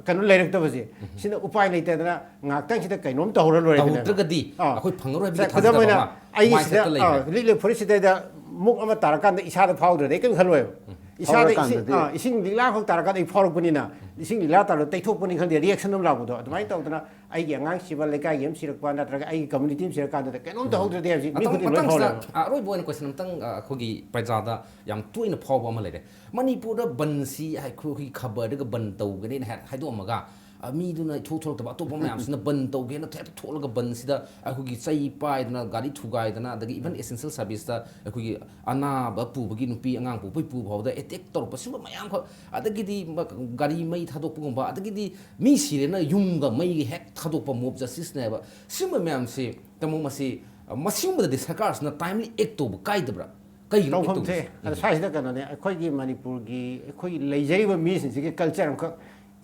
ꯀꯩꯅꯣ ꯂꯩꯔꯛꯇꯕꯁꯦ, ꯁꯤꯅ ꯎꯄꯥꯏ ꯂꯩꯇꯗꯅ ꯉꯥꯏꯍꯥꯛꯇꯪꯁꯤꯗ ꯀꯩꯅꯣꯝ ꯇꯧꯍꯧꯔ ꯂꯣꯏꯔꯦ꯫ ꯇꯧꯍꯧꯗ꯭ꯔꯒꯗꯤ ꯑꯥ꯫ ꯑꯩꯈꯣꯏ ꯐꯪꯉꯔꯣꯏ ꯍꯥꯏꯕꯒꯤ ꯁꯦ, ꯈꯨꯗꯝ ꯊꯥꯖꯕ ꯑꯣꯏꯅ ꯑꯃ ꯑꯩꯒꯤ mindset ꯁꯤꯗ ꯇ ꯂꯩꯈ꯭ꯔꯦ꯫ ꯑꯥ, ꯂꯤꯛꯂꯤ ꯐꯨꯔꯤꯠꯁꯤꯗꯩꯗ ꯃꯨꯛ ꯑꯃ ꯇꯥꯔꯀꯥꯟꯗ ꯏꯁꯥꯗ ꯐꯥꯎꯗ꯭ꯔꯗꯤ ꯑꯩ ꯀꯔꯤꯝ ꯈꯜꯂꯣꯏꯕ꯫ ꯏꯁꯥꯗ ꯏꯁꯤꯡ ꯐꯥꯎꯔꯀꯥꯟꯗꯗꯤ ꯑꯥ, ꯏꯁꯤꯡ ꯂꯤꯛꯂꯥ ꯈꯛ ꯇꯥꯔꯀꯥꯟꯗ ꯑꯩ ꯐꯥꯎꯔꯛꯄꯅꯤꯅ, ꯏꯁꯤꯡ ꯂꯤꯛꯂꯥ ꯇꯥꯔꯒ ꯇꯩꯊꯣꯛꯄꯅꯤ ꯈꯪꯗꯦ, ꯔꯤꯌꯦꯛꯁꯟ ꯑꯃ ꯂꯥꯛꯄꯗꯣ ꯑꯗꯨꯃꯥꯏꯅ ꯇꯧꯗꯅ ꯑꯩꯒꯤ ꯑꯉꯥꯡ ꯁꯤꯕ, ꯂꯩꯀꯥꯏꯒꯤ ꯑꯃ ꯁꯤꯔꯛꯄ ꯅꯠꯇ꯭ꯔꯒ ꯑꯩꯒꯤ ꯀꯝꯃ꯭ꯌꯨꯅꯤꯇꯤ ꯑꯃ ꯁꯤꯔꯀꯥꯟꯗꯨꯗ ꯀꯩꯅꯣꯝ ꯇꯧꯍꯧꯗ꯭ꯔꯗꯤ ꯍꯥꯏꯕꯁꯤ ꯃꯤ ꯑꯇꯪ- ꯈꯨꯗꯤꯡꯃꯛ ꯃꯇꯪꯁꯤꯗ, ꯐꯥꯎꯔꯦꯕ꯫ ꯑ, ꯑꯔꯣꯏꯕ ꯑꯣꯏꯅ ꯀꯣꯏꯁꯟ ꯑꯝꯇꯪ, ꯑ, ꯑꯩꯈꯣꯏꯒꯤ ꯄ꯭ꯔꯖꯥꯗ ꯌꯥꯝ ꯇꯣꯏꯅ ꯐꯥꯎꯕ ꯑꯃ ꯂꯩꯔꯦ꯫ ꯃꯅꯤꯄꯨꯔꯗ ꯕꯟꯁꯤ ꯑꯩꯈꯣꯏꯒꯤ ꯈꯕꯔꯗꯒ ꯕꯟ ꯇꯧꯒꯅꯤꯅ ꯍꯦꯛ ꯍꯥꯏꯗꯣꯛꯑꯝꯃꯒ, ꯑ, ꯃꯤꯗꯨꯅ ꯏꯊꯣꯛ ꯊꯣꯛꯂꯛꯇꯕ ꯑꯇꯣꯞꯄ ꯃꯌꯥꯝꯁꯤꯅ ꯕꯟ ꯇꯧꯒꯦꯅ ꯍꯦꯛꯇ ꯊꯣꯛꯂꯒ ꯕꯟꯁꯤꯗ ꯑꯩꯈꯣꯏꯒꯤ ꯆꯩ ꯄꯥꯏꯗꯅ, ꯒꯥꯔꯤ ꯊꯨꯒꯥꯏꯗꯅ, ꯑꯗꯒꯤ even essential service ꯇ ꯑꯩꯈꯣꯏꯒꯤ ꯑꯅꯥꯕ ꯄꯨꯕꯒꯤ, ꯅꯨꯄꯤ ꯑꯉꯥꯡ ꯄꯨꯕꯒꯤ ꯄꯨ ꯐꯥꯎꯗ ꯑꯦꯇꯦꯛ ꯇꯧꯔꯛꯄ, ꯁꯤꯒꯨꯝꯕ ꯃꯌꯥꯝ ꯈꯛ, ꯑꯗꯒꯤꯗꯤ ꯃ-, ꯒꯥꯔꯤ ꯃꯩ ꯊꯥꯗꯣꯛꯄꯒꯨꯝꯕ, ꯑꯗꯒꯤꯗꯤ ꯃꯤ ꯁꯤꯔꯦꯅ ꯌꯨꯝꯒ ꯃꯩꯒ ꯍꯦꯛ ꯊꯥꯗꯣꯛꯄ, mob justice ꯅꯦꯕ꯫ ꯁꯤꯒꯨꯝꯕ ꯃꯌꯥꯝꯁꯤ, ꯇꯥꯃꯣ, ꯃꯁꯤ, ꯑ, ꯃꯁꯤꯒꯨꯝꯕꯗꯗꯤ ꯁꯔꯀꯥꯔꯁꯤꯅ timely act ꯇꯧꯕ ꯀꯥꯏꯗꯕ꯭ꯔꯥ? ꯀꯩꯒꯤꯅꯣ act ꯇꯧꯐꯝ ꯊꯣꯛꯑꯦ꯫ ꯇꯧꯗ꯭ꯔꯤꯁꯦ? ꯑꯗ ꯁ꯭ꯋꯥꯏꯁꯤꯗ ꯀꯩꯅꯣꯅꯦ, ꯑꯩꯈꯣꯏꯒꯤ ꯃꯅꯤꯄꯨꯔꯒꯤ ꯑꯩꯈꯣꯏꯒꯤ ꯂꯩꯖꯔꯤꯕ ꯃꯤꯁꯤꯡꯁꯤꯒꯤ ꯀꯜꯆꯔ ꯑꯃꯈꯛ,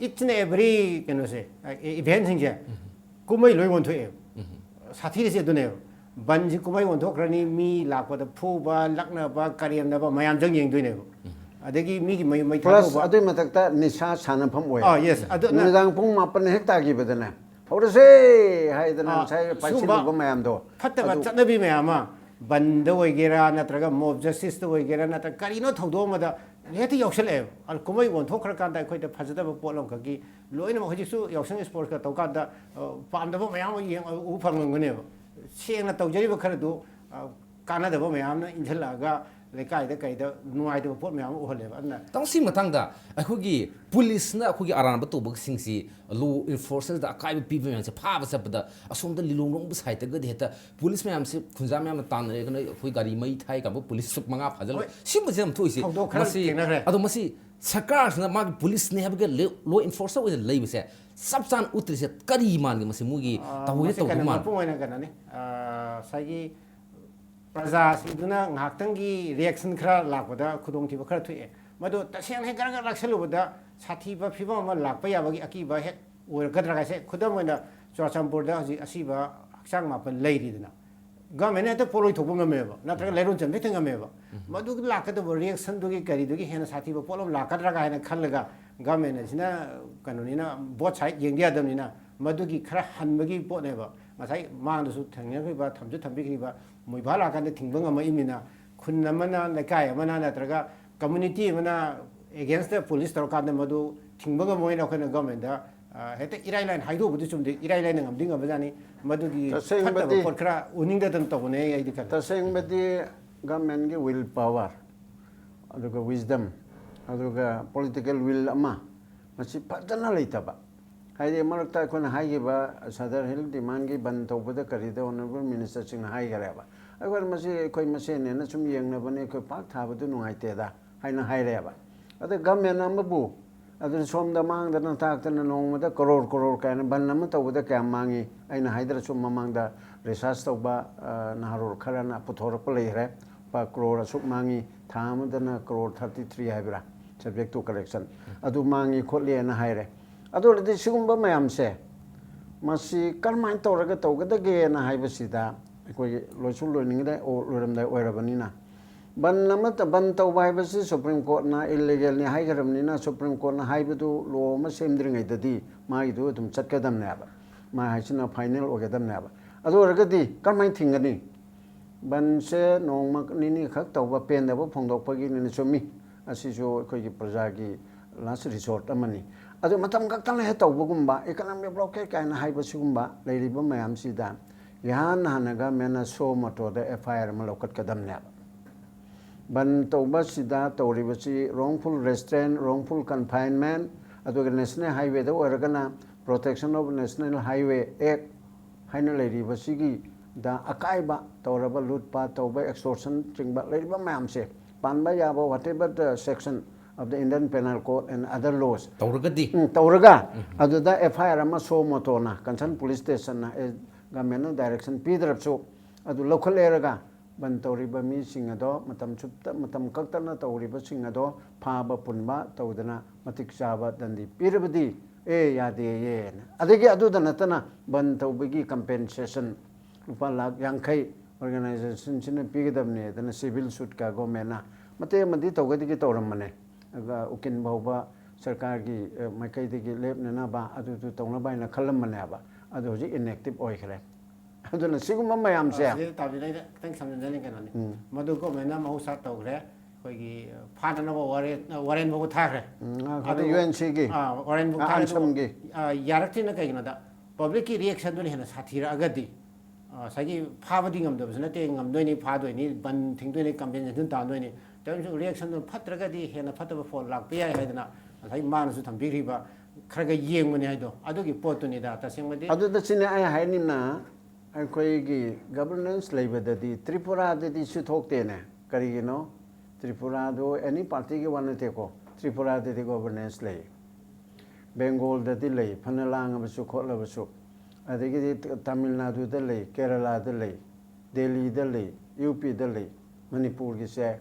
each and every ꯀꯩꯅꯣꯁꯦ, ꯏꯚꯦꯟꯁꯤꯡꯁꯦ ꯀꯨꯝꯍꯩ ꯂꯣꯏ ꯑꯣꯟꯊꯣꯛꯑꯦꯕ꯫ ꯁꯥꯊꯤꯔꯤꯁꯦ ꯑꯗꯨꯅꯦꯕ꯫ ꯕꯟꯁꯤ ꯀꯨꯝꯍꯩ ꯑꯣꯟꯊꯣꯛꯈ꯭ꯔꯅꯤ, ꯃꯤ ꯂꯥꯛꯄꯗ ꯐꯨꯕ, ꯂꯛꯅꯕ, ꯀꯔꯦꯝꯅꯕ ꯃꯌꯥꯝ ꯆꯪ ꯌꯦꯡꯗꯣꯏꯅꯦꯕ꯫ ꯑꯗꯒꯤ ꯃꯤꯒꯤ ꯃꯌꯨꯝ ꯃꯩ ꯄ꯭ꯂꯁ ꯊꯥꯗꯣꯛꯄ꯫ ꯑꯗꯨꯏ ꯃꯊꯛꯇ ꯅꯤꯁꯥ ꯁꯥꯟꯅꯐꯝ ꯑꯣꯏ꯫ ꯑꯥ, yes, ꯑꯗꯨꯅ ꯅꯨꯃꯤꯗꯥꯡ ꯄꯨꯡ ꯃꯥꯄꯟ ꯍꯦꯛ ꯇꯥꯈꯤꯕꯗꯅꯦ, "ꯍꯧꯔꯁꯦ" ꯍꯥꯏꯗꯅ ꯑꯥ, ꯉꯁꯥꯏ ꯁꯤꯒꯨꯝꯕ ꯄꯥꯏꯁꯤꯜꯂꯨꯕ ꯃꯌꯥꯝꯗꯣ꯫ ꯐꯠꯇꯕ ꯑꯗꯨ ꯆꯠꯅꯕꯤ ꯃꯌꯥꯝ ꯑꯃ, ꯕꯟꯗ ꯑꯣꯏꯒꯦꯔꯥ ꯅꯠꯇ꯭ꯔꯒ mob justice ꯇ ꯑꯣꯏꯒꯦꯔꯥ ꯅꯠꯇ꯭ꯔꯒ ꯀꯔꯤꯅꯣ ꯊꯧꯗꯣꯛ ꯑꯃꯗ ꯍꯦꯛꯇ ꯌꯥꯎꯁꯜꯂꯛꯑꯦꯕ꯫ ꯑꯗꯨ ꯀꯨꯝꯍꯩ ꯑꯣꯟꯊꯣꯛꯈ꯭ꯔꯀꯥꯟꯗ ꯑꯩꯈꯣꯏꯗ ꯐꯖꯗꯕ ꯄꯣꯠ ꯑꯃꯈꯛꯀꯤ ꯂꯣꯏꯅꯃꯛ ꯍꯧꯖꯤꯛꯁꯨ ꯌꯥꯎꯁꯪ ꯏꯁꯄꯣꯔꯠꯁꯀ ꯇꯧꯀꯥꯟꯗ, ꯑ, ꯄꯥꯝꯗꯕ ꯃꯌꯥꯝ ꯑꯃ ꯌꯦꯡ-, ꯎ ꯐꯪꯂꯝꯒꯅꯦꯕ꯫ ꯁꯦꯡꯅ ꯇꯧꯖꯔꯤꯕ ꯈꯔꯗꯨ, ꯑ, ꯀꯥꯟꯅꯗꯕ ꯃꯌꯥꯝꯅ ꯏꯟꯁꯤꯜꯂꯛꯑꯒ ꯂꯩꯀꯥꯏꯗ ꯀꯩꯗ ꯅꯨꯡꯉꯥꯏꯇꯕ ꯄꯣꯠ ꯃꯌꯥꯝ ꯑꯃ ꯎꯍꯜꯂꯦꯕ꯫ ꯑꯗꯨꯅ ꯇꯥꯃꯣ, ꯁꯤ ꯃꯇꯥꯡꯗ ꯑꯩꯈꯣꯏꯒꯤ ꯄꯨꯂꯤꯁꯅ ꯑꯩꯈꯣꯏꯒꯤ ꯑꯔꯥꯟꯕ ꯇꯧꯕꯁꯤꯡꯁꯤ, ꯂꯣ ꯏꯟꯐꯣꯔꯁꯔꯗ ꯑꯀꯥꯏꯕ ꯄꯤꯕ ꯃꯌꯥꯝꯁꯦ ꯐꯥꯕ ꯆꯠꯄꯗ ꯑꯁꯣꯝꯗ ꯂꯤꯂꯣꯡꯂꯣꯝꯒꯤ ꯁꯥꯏꯠꯇꯒꯗꯤ ꯍꯦꯛꯇ ꯄꯨꯂꯤꯁ ꯃꯌꯥꯝꯁꯦ ꯈꯨꯟꯖꯥ ꯃꯌꯥꯝꯅ ꯇꯥꯟꯅꯔꯦꯗꯅ ꯑꯩꯈꯣꯏ ꯒꯥꯔꯤ ꯃꯩ ꯊꯥꯏ ꯀꯥꯏꯕ ꯄꯨꯂꯤꯁ ꯃꯉꯥ ꯐꯥꯖꯤꯜꯂꯦ꯫ ꯍꯣꯏ꯫ ꯁꯤꯒꯨꯝꯕꯁꯦ ꯌꯥꯝ ꯊꯣꯛꯏꯁꯦ꯫ ꯊꯧꯗꯣꯛ ꯈꯔ ꯃꯁꯤ ꯊꯦꯡꯅꯈ꯭ꯔꯦ꯫ ꯑꯗꯣ ꯃꯁꯤ ꯁꯔꯀꯥꯔꯁꯤꯅ ꯃꯥꯒꯤ ꯄꯨꯂꯤꯁꯅꯦ ꯍꯥꯏꯕꯒꯤ ꯂꯣ ꯏꯟꯐꯣꯔꯁꯔ ꯑꯣꯏꯅ ꯂꯩꯕꯁꯦ ꯆꯞ ꯆꯥꯅ ꯎꯠꯇ꯭ꯔꯤꯁꯦ ꯀꯔꯤ ꯃꯥꯟꯒꯦ? ꯃꯁꯤ ꯃꯣꯏꯒꯤ ꯑꯥ, ꯇꯧꯍꯩꯗꯦ ꯃꯁꯤ ꯇꯧꯗꯧ ꯀꯩꯅꯣ, ꯃꯥꯟꯕ꯫ ꯃꯄꯨꯡ ꯑꯣꯏꯅ ꯀꯩꯅꯣꯅꯤ, ꯑꯥ, ꯉꯁꯥꯏꯒꯤ ꯄ꯭ꯔꯖꯥꯁꯤꯡꯗꯨꯅ ꯉꯥꯏꯍꯥꯛꯇꯪꯒꯤ ꯔꯤꯌꯦꯛꯁꯟ ꯈꯔ ꯂꯥꯛꯄꯗ ꯈꯨꯗꯣꯡꯊꯤꯕ ꯈꯔ ꯊꯣꯛꯑꯦ꯫ ꯃꯗꯨ ꯇꯁꯦꯡꯅ ꯍꯦꯛ ꯒꯔ ꯒꯔ ꯂꯥꯛꯁꯜꯂꯨꯕꯗ ꯁꯥꯊꯤꯕ ꯐꯤꯕꯝ ꯑꯃ ꯂꯥꯛꯄ ꯌꯥꯕꯒꯤ ꯑꯀꯤꯕ ꯍꯦꯛ ꯑꯣꯏꯔꯛꯀꯗ꯭ꯔꯥ ꯍꯥꯏꯁꯦ꯫ ꯈꯨꯗꯝ ꯑꯣꯏꯅ ꯆꯨꯔꯥꯆꯥꯟꯄꯨꯔꯗ ꯍꯧꯖꯤꯛ ꯑꯁꯤꯕ ꯍꯛꯆꯥꯡ ꯃꯥꯄꯟ ꯂꯩꯔꯤꯗꯅ, ꯒꯚꯔꯟꯃꯦꯟꯅ ꯍꯦꯛꯇ ꯄꯣꯠꯂꯣꯏ ꯊꯣꯛꯄ ꯉꯝꯃꯦꯕ, ꯅꯠꯇ꯭ꯔꯒ ꯂꯩꯔꯣꯟ ꯆꯟꯕ ꯍꯦꯛꯇ ꯉꯝꯃꯦꯕ꯫ ꯃꯗꯨꯒꯤ ꯂꯥꯛꯀꯗꯕ ꯔꯤꯌꯦꯛꯁꯟꯗꯨꯒꯤ ꯀꯔꯤꯗꯨꯒꯤ ꯍꯦꯟꯅ ꯁꯥꯊꯤꯕ ꯄꯣꯠ ꯑꯃ ꯂꯥꯛꯀꯗ꯭ꯔꯥ ꯍꯥꯏꯅ ꯈꯜꯂꯒ ꯒꯚꯔꯟꯃꯦꯟ ꯑꯁꯤꯅ ꯀꯩꯅꯣꯅꯤꯅ, ꯕꯣꯠ ꯁꯥꯏꯠ ꯌꯦꯡꯗ ꯌꯥꯗꯕꯅꯤꯅ ꯃꯗꯨꯒꯤ ꯈꯔ ꯍꯟꯕꯒꯤ ꯄꯣꯠꯅꯦꯕ꯫ ꯉꯁꯥꯏ ꯃꯥꯡꯗꯁꯨ ꯊꯦꯡꯅꯈ꯭ꯔꯤꯕ, ꯊꯝꯁꯨ ꯊꯝꯕꯤꯈ꯭ꯔꯤꯕ, ꯃꯣꯏ ꯚꯥ ꯂꯥꯛꯀꯥꯟꯗ ꯊꯤꯡꯕ ꯉꯝꯃꯛꯏꯕꯅꯤꯅ ꯈꯨꯟ ꯑꯃꯅ, ꯂꯩꯀꯥꯏ ꯑꯃꯅ ꯅꯠꯇ꯭ꯔꯒ ꯀꯝꯃ꯭ꯌꯨꯅꯤꯇꯤ ꯑꯃꯅ ꯑꯦꯒꯦꯟꯁꯇ ꯄꯨꯂꯤꯁ ꯇꯧꯔꯀꯥꯟꯗ ꯃꯗꯨ ꯊꯤꯡꯕ ꯉꯝꯃꯣꯏꯅ ꯑꯩꯈꯣꯏꯅ ꯒꯚꯔꯟꯃꯦꯟꯗ, ꯑ, ꯍꯦꯛꯇ ꯏꯔꯥꯏ ꯂꯥꯏꯅ ꯍꯥꯏꯗꯣꯛꯎꯕꯗꯤ ꯆꯨꯝꯗꯦ, ꯏꯔꯥꯏ ꯂꯥꯏꯅ ꯉꯝꯗꯤ ꯉꯝꯕꯖꯥꯠꯅꯤ꯫ ꯃꯗꯨꯒꯤ ꯇꯁꯦꯡꯕꯗꯤ ꯐꯠꯇꯕ ꯄꯣꯠ ꯈꯔ ꯎꯅꯤꯡꯗꯗꯅ ꯇꯧꯕꯅꯦ ꯑꯩꯗꯤ ꯈꯜꯂꯦ꯫ ꯇꯁꯦꯡꯕꯗꯤ ꯒꯚꯔꯟꯃꯦꯟꯒꯤ ꯋꯤꯜ ꯄꯥꯋꯔ, ꯑꯗꯨꯒ ꯋꯤꯁꯗꯝ, ꯑꯗꯨꯒ ꯄꯣꯂꯤꯇꯤꯀꯦꯜ ꯋꯤꯜ ꯑꯃ, ꯃꯁꯤ ꯐꯖꯅ ꯂꯩꯇꯕ꯫ ꯍꯥꯏꯗꯤ ꯃꯔꯛꯇ ꯑꯩꯈꯣꯏꯅ ꯍꯥꯏꯈꯤꯕ ꯁꯗꯔ ꯍꯤꯜ ꯗꯤꯃꯥꯟꯒꯤ ꯕꯟ ꯇꯧꯕꯗ ꯀꯔꯤꯗ ꯑꯣꯅꯔꯦꯕꯜ ꯃꯤꯅꯤꯁꯇꯔꯁꯤꯡꯅ ꯍꯥꯏꯈꯔꯦꯕ, ꯑꯩꯈꯣꯏꯅ ꯃꯁꯤ ꯑꯩꯈꯣꯏ ꯃꯁꯦꯟꯅꯦꯅ ꯁꯨꯝ ꯌꯦꯡꯅꯕꯅꯦ, ꯑꯩꯈꯣꯏ ꯄꯥꯛ ꯊꯥꯕꯗꯨ ꯅꯨꯡꯉꯥꯏꯇꯦꯗ ꯍꯥꯏꯅ ꯍꯥꯏꯔꯦꯕ꯫ ꯑꯗ ꯒꯚꯔꯟꯃꯦꯟ ꯑꯃꯕꯨ ꯑꯗꯨꯅ ꯁꯣꯝꯗ ꯃꯥꯡꯗꯅ ꯇꯥꯛꯇꯅ ꯅꯣꯡꯃꯗ ꯀꯔꯣꯔ ꯀꯔꯣꯔ ꯀꯥꯏꯅ ꯕꯟ ꯑꯃ ꯇꯧꯕꯗ ꯀꯌꯥꯝ ꯃꯥꯡꯉꯤ? ꯑꯩꯅ ꯍꯥꯏꯗ꯭ꯔꯁꯨ ꯃꯃꯥꯡꯗ ꯔꯤꯁꯥꯔꯁ ꯇꯧꯕ, ꯑ, ꯅꯍꯥꯔꯣꯜ ꯈꯔꯅ ꯄꯨꯊꯣꯔꯛꯄ ꯂꯩꯈ꯭ꯔꯦ꯫ ꯂꯨꯄꯥ ꯀ꯭ꯔꯣꯔ ꯑꯁꯨꯛ ꯃꯥꯡꯉꯤ, ꯊꯥ ꯑꯃꯗꯅ ꯀ꯭ꯔꯣꯔ ꯊꯥꯔꯇꯤ ꯊ꯭ꯔꯤ ꯍꯥꯏꯕ꯭ꯔꯥ, subject to collection, ꯑꯗꯨ ꯃꯥꯡꯉꯤ ꯈꯣꯠꯂꯤꯅ ꯍꯥꯏꯔꯦ꯫ ꯑꯗꯨ ꯑꯣꯏꯔꯗꯤ ꯁꯤꯒꯨꯝꯕ ꯃꯌꯥꯝꯁꯦ ꯃꯁꯤ ꯀꯔꯝꯍꯥꯏꯅ ꯇꯧꯔꯒ ꯇꯧꯒꯗꯒꯦꯅ ꯍꯥꯏꯕꯁꯤꯗ ꯑꯩꯈꯣꯏꯒꯤ ꯂꯣꯏꯁꯨ ꯂꯣꯏꯅꯤꯡꯗ꯭ꯔꯦ, ꯑꯣ, ꯂꯣꯏꯔꯝꯗꯥꯏ ꯑꯣꯏꯔꯕꯅꯤꯅ ꯕꯟ ꯑꯃꯠꯇ, ꯕꯟ ꯇꯧꯕ ꯍꯥꯏꯕꯁꯤ ꯁꯨꯄ꯭ꯔꯤꯝ ꯀꯣꯔꯠꯅ ꯏꯜꯂꯤꯒꯦꯜꯅꯤ ꯍꯥꯏꯈ꯭ꯔꯕꯅꯤꯅ ꯁꯨꯄ꯭ꯔꯤꯝ ꯀꯣꯔꯠꯅ ꯍꯥꯏꯕꯗꯨ ꯂꯣ ꯑꯃ ꯁꯦꯝꯗ꯭ꯔꯤꯉꯩꯗꯗꯤ ꯃꯥꯒꯤꯗꯨ ꯑꯗꯨꯝ ꯆꯠꯀꯗꯕꯅꯦꯕ, ꯃꯥ ꯍꯥꯏꯁꯤꯅ ꯐꯥꯏꯅꯦꯜ ꯑꯣꯏꯒꯗꯕꯅꯦꯕ꯫ ꯑꯗꯨ ꯑꯣꯏꯔꯒꯗꯤ ꯀꯔꯝꯍꯥꯏꯅ ꯊꯤꯡꯒꯅꯤ? ꯕꯟꯁꯦ ꯅꯣꯡꯃ ꯅꯤꯅꯤ ꯈꯛ ꯇꯧꯕ ꯄꯦꯟꯗꯕ ꯐꯣꯡꯗꯣꯛꯄꯒꯤꯅꯤꯅ ꯆꯨꯝꯃꯤ, ꯑꯁꯤꯁꯨ ꯑꯩꯈꯣꯏꯒꯤ ꯄ꯭ꯔꯖꯥꯒꯤ ꯂꯥꯁ ꯔꯤꯁꯣꯔꯠ ꯑꯃꯅꯤ꯫ ꯑꯗꯨ ꯃꯇꯝ ꯈꯛꯇꯪ ꯂꯩ ꯇꯧꯕꯒꯨꯝꯕ, ꯏꯀꯅꯣꯃꯤꯛ ꯕ꯭ꯂꯣꯀꯦꯠ ꯀꯥꯏꯅ ꯍꯥꯏꯕ ꯁꯤꯒꯨꯝꯕ ꯂꯩꯔꯤꯕ ꯃꯌꯥꯝꯁꯤꯗ ꯏꯍꯥꯟ ꯍꯥꯟꯅ ꯒꯚꯔꯟꯃꯦꯟꯅ ꯁꯣ ꯃꯣꯇꯣꯗ ꯑꯦꯐ ꯑꯥꯏ ꯑꯥꯔ ꯑꯃ ꯂꯧꯈꯠꯀꯗꯕꯅꯦꯕ꯫ ꯕꯟ ꯇꯧꯕꯁꯤꯗ ꯇꯧꯔꯤꯕꯁꯤ wrongful restraint, wrongful confinement, ꯑꯗꯨꯒ National Highwayꯗ ꯑꯣꯏꯔꯒꯅ Protection of National Highway Act ꯍꯥꯏꯅ ꯂꯩꯔꯤꯕꯁꯤꯒꯤꯗ ꯑꯀꯥꯏꯕ ꯇꯧꯔꯕ, ꯂꯨꯠ ꯄꯥꯠ ꯇꯧꯕ, extortion ꯆꯤꯡꯕ ꯂꯩꯔꯤꯕ ꯃꯌꯥꯝꯁꯦ, ꯄꯥꯟꯕ ꯌꯥꯕ whatever the section of the Indian Penal Code and other laws ꯇꯧꯔꯒꯗꯤ ꯎꯝ, ꯇꯧꯔꯒ ꯑꯗꯨꯗ F I R ꯑꯃ suo motoꯅ concern police stationꯅ, ꯑꯦ, governmentꯅ direction ꯄꯤꯗ꯭ꯔꯕꯁꯨ ꯑꯗꯨ ꯂꯧꯈꯠꯂꯦꯔꯒ ꯕꯟ ꯇꯧꯔꯤꯕ ꯃꯤꯁꯤꯡ ꯑꯗꯣ ꯃꯇꯝ ꯆꯨꯞꯇ, ꯃꯇꯝ ꯀꯛꯇꯅ ꯇꯧꯔꯤꯕꯁꯤꯡ ꯑꯗꯣ ꯐꯥꯕ ꯄꯨꯟꯕ ꯇꯧꯗꯅ ꯃꯇꯤꯛ ꯆꯥꯕ ꯗꯟꯗꯤ ꯄꯤꯔꯕꯗꯤ ꯑꯦ ꯌꯥꯗꯦꯌꯦꯅ꯫ ꯑꯗꯒꯤ ꯑꯗꯨꯗ ꯅꯠꯇꯅ ꯕꯟ ꯇꯧꯕꯒꯤ compensation ꯂꯨꯄꯥ ꯂꯥꯈ ꯌꯥꯡꯈꯩ organizationꯁꯤꯅ ꯄꯤꯒꯗꯕꯅꯦ ꯑꯗꯨꯅ civil suitꯀ governmentꯅ ꯃꯇꯦꯛ ꯑꯃꯗꯤ ꯇꯧꯒꯗꯒꯤ ꯇꯧꯔꯝꯕꯅꯦ꯫ ꯑꯗꯨꯒ ꯎꯀꯤꯜ ꯐꯥꯎꯕ ꯁꯔꯀꯥꯔꯒꯤ, ꯑ, ꯃꯥꯏꯀꯩꯗꯒꯤ ꯂꯦꯞꯅꯅꯕ ꯑꯗꯨꯗꯨ ꯇꯧꯅꯕ ꯍꯥꯏꯅ ꯈꯜꯂꯝꯕꯅꯦꯕ꯫ ꯑꯗꯨ ꯍꯧꯖꯤꯛ inactive ꯑꯣꯏꯈ꯭ꯔꯦ꯫ ꯑꯗꯨꯅ ꯁꯤꯒꯨꯝꯕ ꯃꯌꯥꯝꯁꯦ ꯁꯤꯗ ꯇꯥꯕꯤꯗ ꯑꯩꯅ ꯈꯤꯇꯪ ꯁꯝꯖꯤꯟꯖꯅꯤꯡ ꯀꯩꯅꯣꯅꯤ꯫ ꯎꯝ꯫ ꯃꯗꯨ ꯒꯣꯔꯃꯦꯟꯅ ꯃꯍꯧꯁꯥ ꯇꯧꯈ꯭ꯔꯦ, ꯑꯩꯈꯣꯏꯒꯤ ꯐꯥꯗꯅꯕ ꯋꯥꯔꯦꯟ ꯋꯥꯔꯦꯟ ꯐꯥꯎꯕ ꯊꯥꯈ꯭ꯔꯦ꯫ ꯎꯝ, ꯉꯥꯈ꯭ꯔꯦ, ꯑꯗꯨ, UNCꯒꯤ꯫ ꯑ, ꯋꯥꯔꯦꯟ ꯐꯥꯎ ꯑ, ꯊꯥꯈ꯭ꯔꯦ, ꯑꯗꯨ, ꯑꯟꯁꯝꯒꯤ꯫ ꯑ, ꯌꯥꯔꯛꯇ꯭ꯔꯤꯅ ꯀꯩꯒꯤꯅꯣꯗ ꯄꯕ꯭ꯂꯤꯛꯀꯤ ꯔꯤꯌꯦꯛꯁꯟꯗꯨꯅ ꯍꯦꯟꯅ ꯁꯥꯊꯤꯔꯛꯑꯒꯗꯤ, ꯑ, ꯉꯁꯥꯏꯒꯤ ꯐꯥꯕꯗꯤ ꯉꯝꯗꯕꯁꯨ ꯅꯠꯇꯦ, ꯉꯝꯗꯣꯏꯅꯤ, ꯐꯥꯗꯣꯏꯅꯤ, ꯕꯟ ꯊꯤꯡꯗꯣꯏꯅꯤ, ꯀꯝꯄꯦꯟꯁꯦꯁꯟ ꯇꯥꯟꯗꯣꯏꯅꯤ꯫ ꯇꯧꯔꯤꯕꯁꯨ ꯔꯤꯌꯦꯛꯁꯟꯗꯨ ꯐꯠꯇ꯭ꯔꯒꯗꯤ ꯍꯦꯟꯅ ꯐꯠꯇꯕ ꯐꯣꯜ ꯂꯥꯛꯄ ꯌꯥꯏ ꯍꯥꯏꯗꯅ ꯉꯁꯥꯏ ꯃꯥꯅꯁꯨ ꯊꯝꯕꯤꯈ꯭ꯔꯤꯕ ꯈꯔꯒ ꯌꯦꯡꯕꯅꯤ ꯍꯥꯏꯗꯣ, ꯑꯗꯨꯒꯤ ꯄꯣꯠꯇꯨꯅꯤꯗ ꯇꯁꯦꯡꯕꯗꯤ꯫ ꯑꯗꯨꯗ ꯁꯤꯅꯦ ꯑꯩ ꯍꯥꯏꯅꯤꯡꯅ, ꯑꯩꯈꯣꯏꯒꯤ governance ꯂꯩꯕꯗꯗꯤ ꯇ꯭ꯔꯤꯄꯨꯔꯥꯗꯗꯤ ꯁꯤ ꯊꯣꯛꯇꯦꯅꯦ꯫ ꯀꯔꯤꯒꯤꯅꯣ? ꯇ꯭ꯔꯤꯄꯨꯔꯥꯗꯣ any partyꯒꯤ ꯋꯥ ꯅꯠꯇꯦꯀꯣ, ꯇ꯭ꯔꯤꯄꯨꯔꯥꯗꯗꯤ governance ꯂꯩ, ꯕꯦꯡꯒꯣꯜꯗꯗꯤ ꯂꯩ, ꯐꯅ ꯂꯥꯡꯉꯕꯁꯨ ꯈꯣꯠꯂꯕꯁꯨ, ꯑꯗꯒꯤꯗꯤ ꯇꯥꯃꯤꯜ ꯅꯥꯗꯨꯗ ꯂꯩ, ꯀꯦꯔꯂꯥꯗ ꯂꯩ, ꯗꯦꯜꯂꯤꯗ ꯂꯩ, UPꯗ ꯂꯩ, ꯃꯅꯤꯄꯨꯔꯒꯤꯁꯦ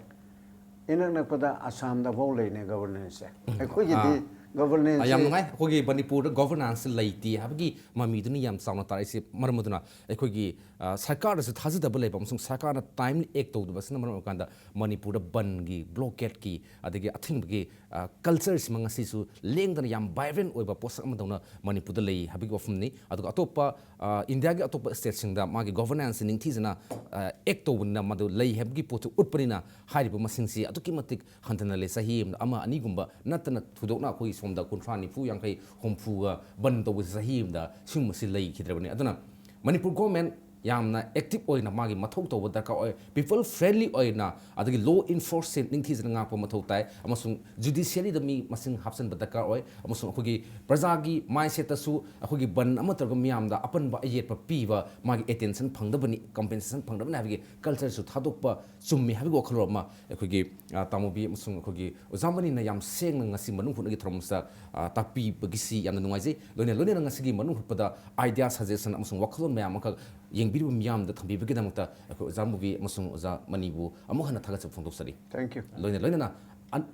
ꯏꯅꯛ ꯅꯛꯄꯗ ꯑꯁꯥꯝꯗꯐꯥꯎ ꯂꯩꯅꯦ governanceꯁꯦ꯫ ꯑꯩꯈꯣꯏꯒꯤꯗꯤ ꯑꯥ꯫ Governance ꯑꯥ, ꯌꯥꯝ ꯅꯨꯡꯉꯥꯏ꯫ ꯑꯩꯈꯣꯏꯒꯤ ꯃꯅꯤꯄꯨꯔꯗ governance ꯂꯩꯇꯦ ꯍꯥꯏꯕꯒꯤ ꯃꯃꯤꯗꯨꯅ ꯌꯥꯝ ꯆꯥꯎꯅ ꯇꯥꯔꯛꯏꯁꯦ꯫ ꯃꯔꯝ ꯑꯗꯨꯅ ꯑꯩꯈꯣꯏꯒꯤ, ꯑ, ꯁꯔꯀꯥꯔꯗꯁꯨ ꯊꯥꯖꯗꯕ ꯂꯩꯕ ꯑꯃꯁꯨꯡ ꯁꯔꯀꯥꯔꯅ timely act ꯇꯧꯗꯕꯁꯤꯅ ꯃꯔꯝ ꯑꯣꯏꯔꯀꯥꯟꯗ ꯃꯅꯤꯄꯨꯔꯗ ꯕꯟꯒꯤ, blockade ꯀꯤ, ꯑꯗꯒꯤ ꯑꯊꯤꯡꯕꯒꯤ, ꯑ, culture ꯁꯤꯃ ꯉꯁꯤꯁꯨ ꯂꯦꯡꯗꯅ ꯌꯥꯝ vibrant ꯑꯣꯏꯕ ꯄꯣꯠꯁꯛ ꯑꯃꯗꯧꯅ ꯃꯅꯤꯄꯨꯔꯗ ꯂꯩ ꯍꯥꯏꯕꯒꯤ ꯋꯥꯐꯝꯅꯤ꯫ ꯑꯗꯨꯒ ꯑꯇꯣꯞꯄ, ꯑ, ꯏꯟꯗꯤꯌꯥꯒꯤ ꯑꯇꯣꯞꯄ stateꯁꯤꯡꯗ ꯃꯥꯒꯤ governance ꯅꯤꯡꯊꯤꯖꯅ, ꯑ, act ꯇꯧꯕꯅꯤꯅ ꯃꯗꯨ ꯂꯩ ꯍꯥꯏꯕꯒꯤ ꯄꯣꯠꯇꯨ ꯎꯠꯄꯅꯤꯅ ꯍꯥꯏꯔꯤꯕ ꯃꯁꯤꯡꯁꯤ ꯑꯗꯨꯛꯀꯤ ꯃꯇꯤꯛ ꯍꯟꯊꯅ ꯂꯩ꯫ ꯆꯍꯤ ꯑꯃꯗ ꯑꯃ ꯑꯅꯤꯒꯨꯝꯕ ꯅꯠꯇꯅ ꯊꯣꯏꯗꯣꯛꯅ ꯑꯩꯈꯣꯏꯒꯤ ꯁꯣꯝꯗ ꯀꯨꯟꯊ꯭ꯔꯥ, ꯅꯤꯐꯨ, ꯌꯥꯡꯈꯩ, ꯍꯨꯝꯐꯨꯒ ꯕꯟ ꯇꯧꯕꯁꯤ ꯆꯍꯤ ꯑꯃꯗ ꯁꯤꯒꯨꯝꯕꯁꯤ ꯂꯩꯈꯤꯗ꯭ꯔꯕꯅꯤ꯫ ꯑꯗꯨꯅ ꯃꯅꯤꯄꯨꯔ government ꯌꯥꯝꯅ ꯑꯦꯛꯇꯤꯚ ꯑꯣꯏꯅ ꯃꯥꯒꯤ ꯃꯊꯧ ꯇꯧꯕ ꯗꯔꯀꯥꯔ ꯑꯣꯏ꯫ ꯄꯤꯄꯜ ꯐ꯭ꯔꯦꯟꯂꯤ ꯑꯣꯏꯅ, ꯑꯗꯒꯤ ꯂꯣ ꯏꯟꯐꯣꯔꯁꯁꯦ ꯅꯤꯡꯊꯤꯖꯅ ꯉꯥꯛꯄ ꯃꯊꯧ ꯇꯥꯏ, ꯑꯃꯁꯨꯡ ꯖꯨꯗꯤꯁꯤꯌꯔꯤꯗ ꯃꯤ ꯃꯁꯤꯡ ꯍꯥꯞꯆꯤꯟꯕ ꯗꯔꯀꯥꯔ ꯑꯣꯏ, ꯑꯃꯁꯨꯡ ꯑꯩꯈꯣꯏꯒꯤ ꯄ꯭ꯔꯖꯥꯒꯤ ꯃꯥꯏꯟꯁꯦꯠꯇꯁꯨ ꯑꯩꯈꯣꯏꯒꯤ ꯕꯟ ꯑꯃ ꯇꯧꯔꯒ ꯃꯤꯌꯥꯝꯗ ꯑꯄꯟꯕ ꯑꯌꯦꯠꯄ ꯄꯤꯕ, ꯃꯥꯒꯤ ꯑꯦꯇꯦꯟꯁꯟ ꯐꯪꯗꯕꯅꯤ, ꯀꯝꯄꯦꯟꯁꯦꯁꯟ ꯐꯪꯗꯕꯅꯤ ꯍꯥꯏꯕꯒꯤ ꯀꯜꯆꯔꯁꯨ ꯊꯥꯗꯣꯛꯄ ꯆꯨꯝꯃꯤ ꯍꯥꯏꯕꯒꯤ ꯋꯥꯈꯜꯂꯣꯟ ꯑꯃ ꯑꯩꯈꯣꯏꯒꯤ, ꯑ, ꯇꯥꯃꯣꯕꯤ ꯑꯃꯁꯨꯡ ꯑꯩꯈꯣꯏꯒꯤ ꯑꯣꯖꯥ ꯃꯅꯤꯅ ꯌꯥꯝ ꯁꯦꯡꯅ ꯉꯁꯤ ꯃꯅꯨꯡ ꯍꯨꯠꯅꯒꯤ ꯊꯧꯔꯝꯁꯤꯗ, ꯑ, ꯇꯥꯛꯄꯤꯕꯒꯤꯁꯤ ꯌꯥꯝꯅ ꯅꯨꯡꯉꯥꯏꯖꯩ꯫ ꯂꯣꯏꯅ ꯂꯣꯏꯅꯅ ꯉꯁꯤꯒꯤ ꯃꯅꯨꯡ ꯍꯨꯠꯄꯗ ꯑꯥꯏꯗꯤꯌꯥ, ꯁꯖꯦꯁꯟ ꯑꯃꯁꯨꯡ ꯋꯥꯈꯜꯂꯣꯟ ꯃꯌꯥꯝ ꯑꯃꯈꯛ ꯌꯦꯡꯕꯤꯔꯤꯕ ꯃꯤꯌꯥꯝꯗ ꯊꯝꯕꯤꯕꯒꯤꯗꯃꯛꯇ ꯑꯩꯈꯣꯏ ꯑꯣꯖꯥ ꯃꯨꯕꯤ ꯑꯃꯁꯨꯡ ꯑꯣꯖꯥ ꯃꯅꯤꯕꯨ ꯑꯃꯨꯛ ꯍꯟꯅ ꯊꯥꯒꯠꯆꯕ ꯐꯣꯡꯗꯣꯛꯆꯔꯤ꯫ Thank you. ꯂꯣꯏꯅ ꯂꯣꯏꯅꯅ ꯑꯟ-,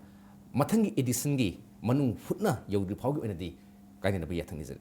ꯃꯊꯪꯒꯤ ꯑꯦꯗꯤꯁꯟꯒꯤ ꯃꯅꯨꯡ ꯍꯨꯠꯅ ꯌꯧꯗ꯭ꯔꯤ ꯐꯥꯎꯒꯤ ꯑꯣꯏꯅꯗꯤ ꯀꯥꯏꯅꯅꯕ ꯌꯥꯊꯪ ꯅꯤꯖꯔꯤ꯫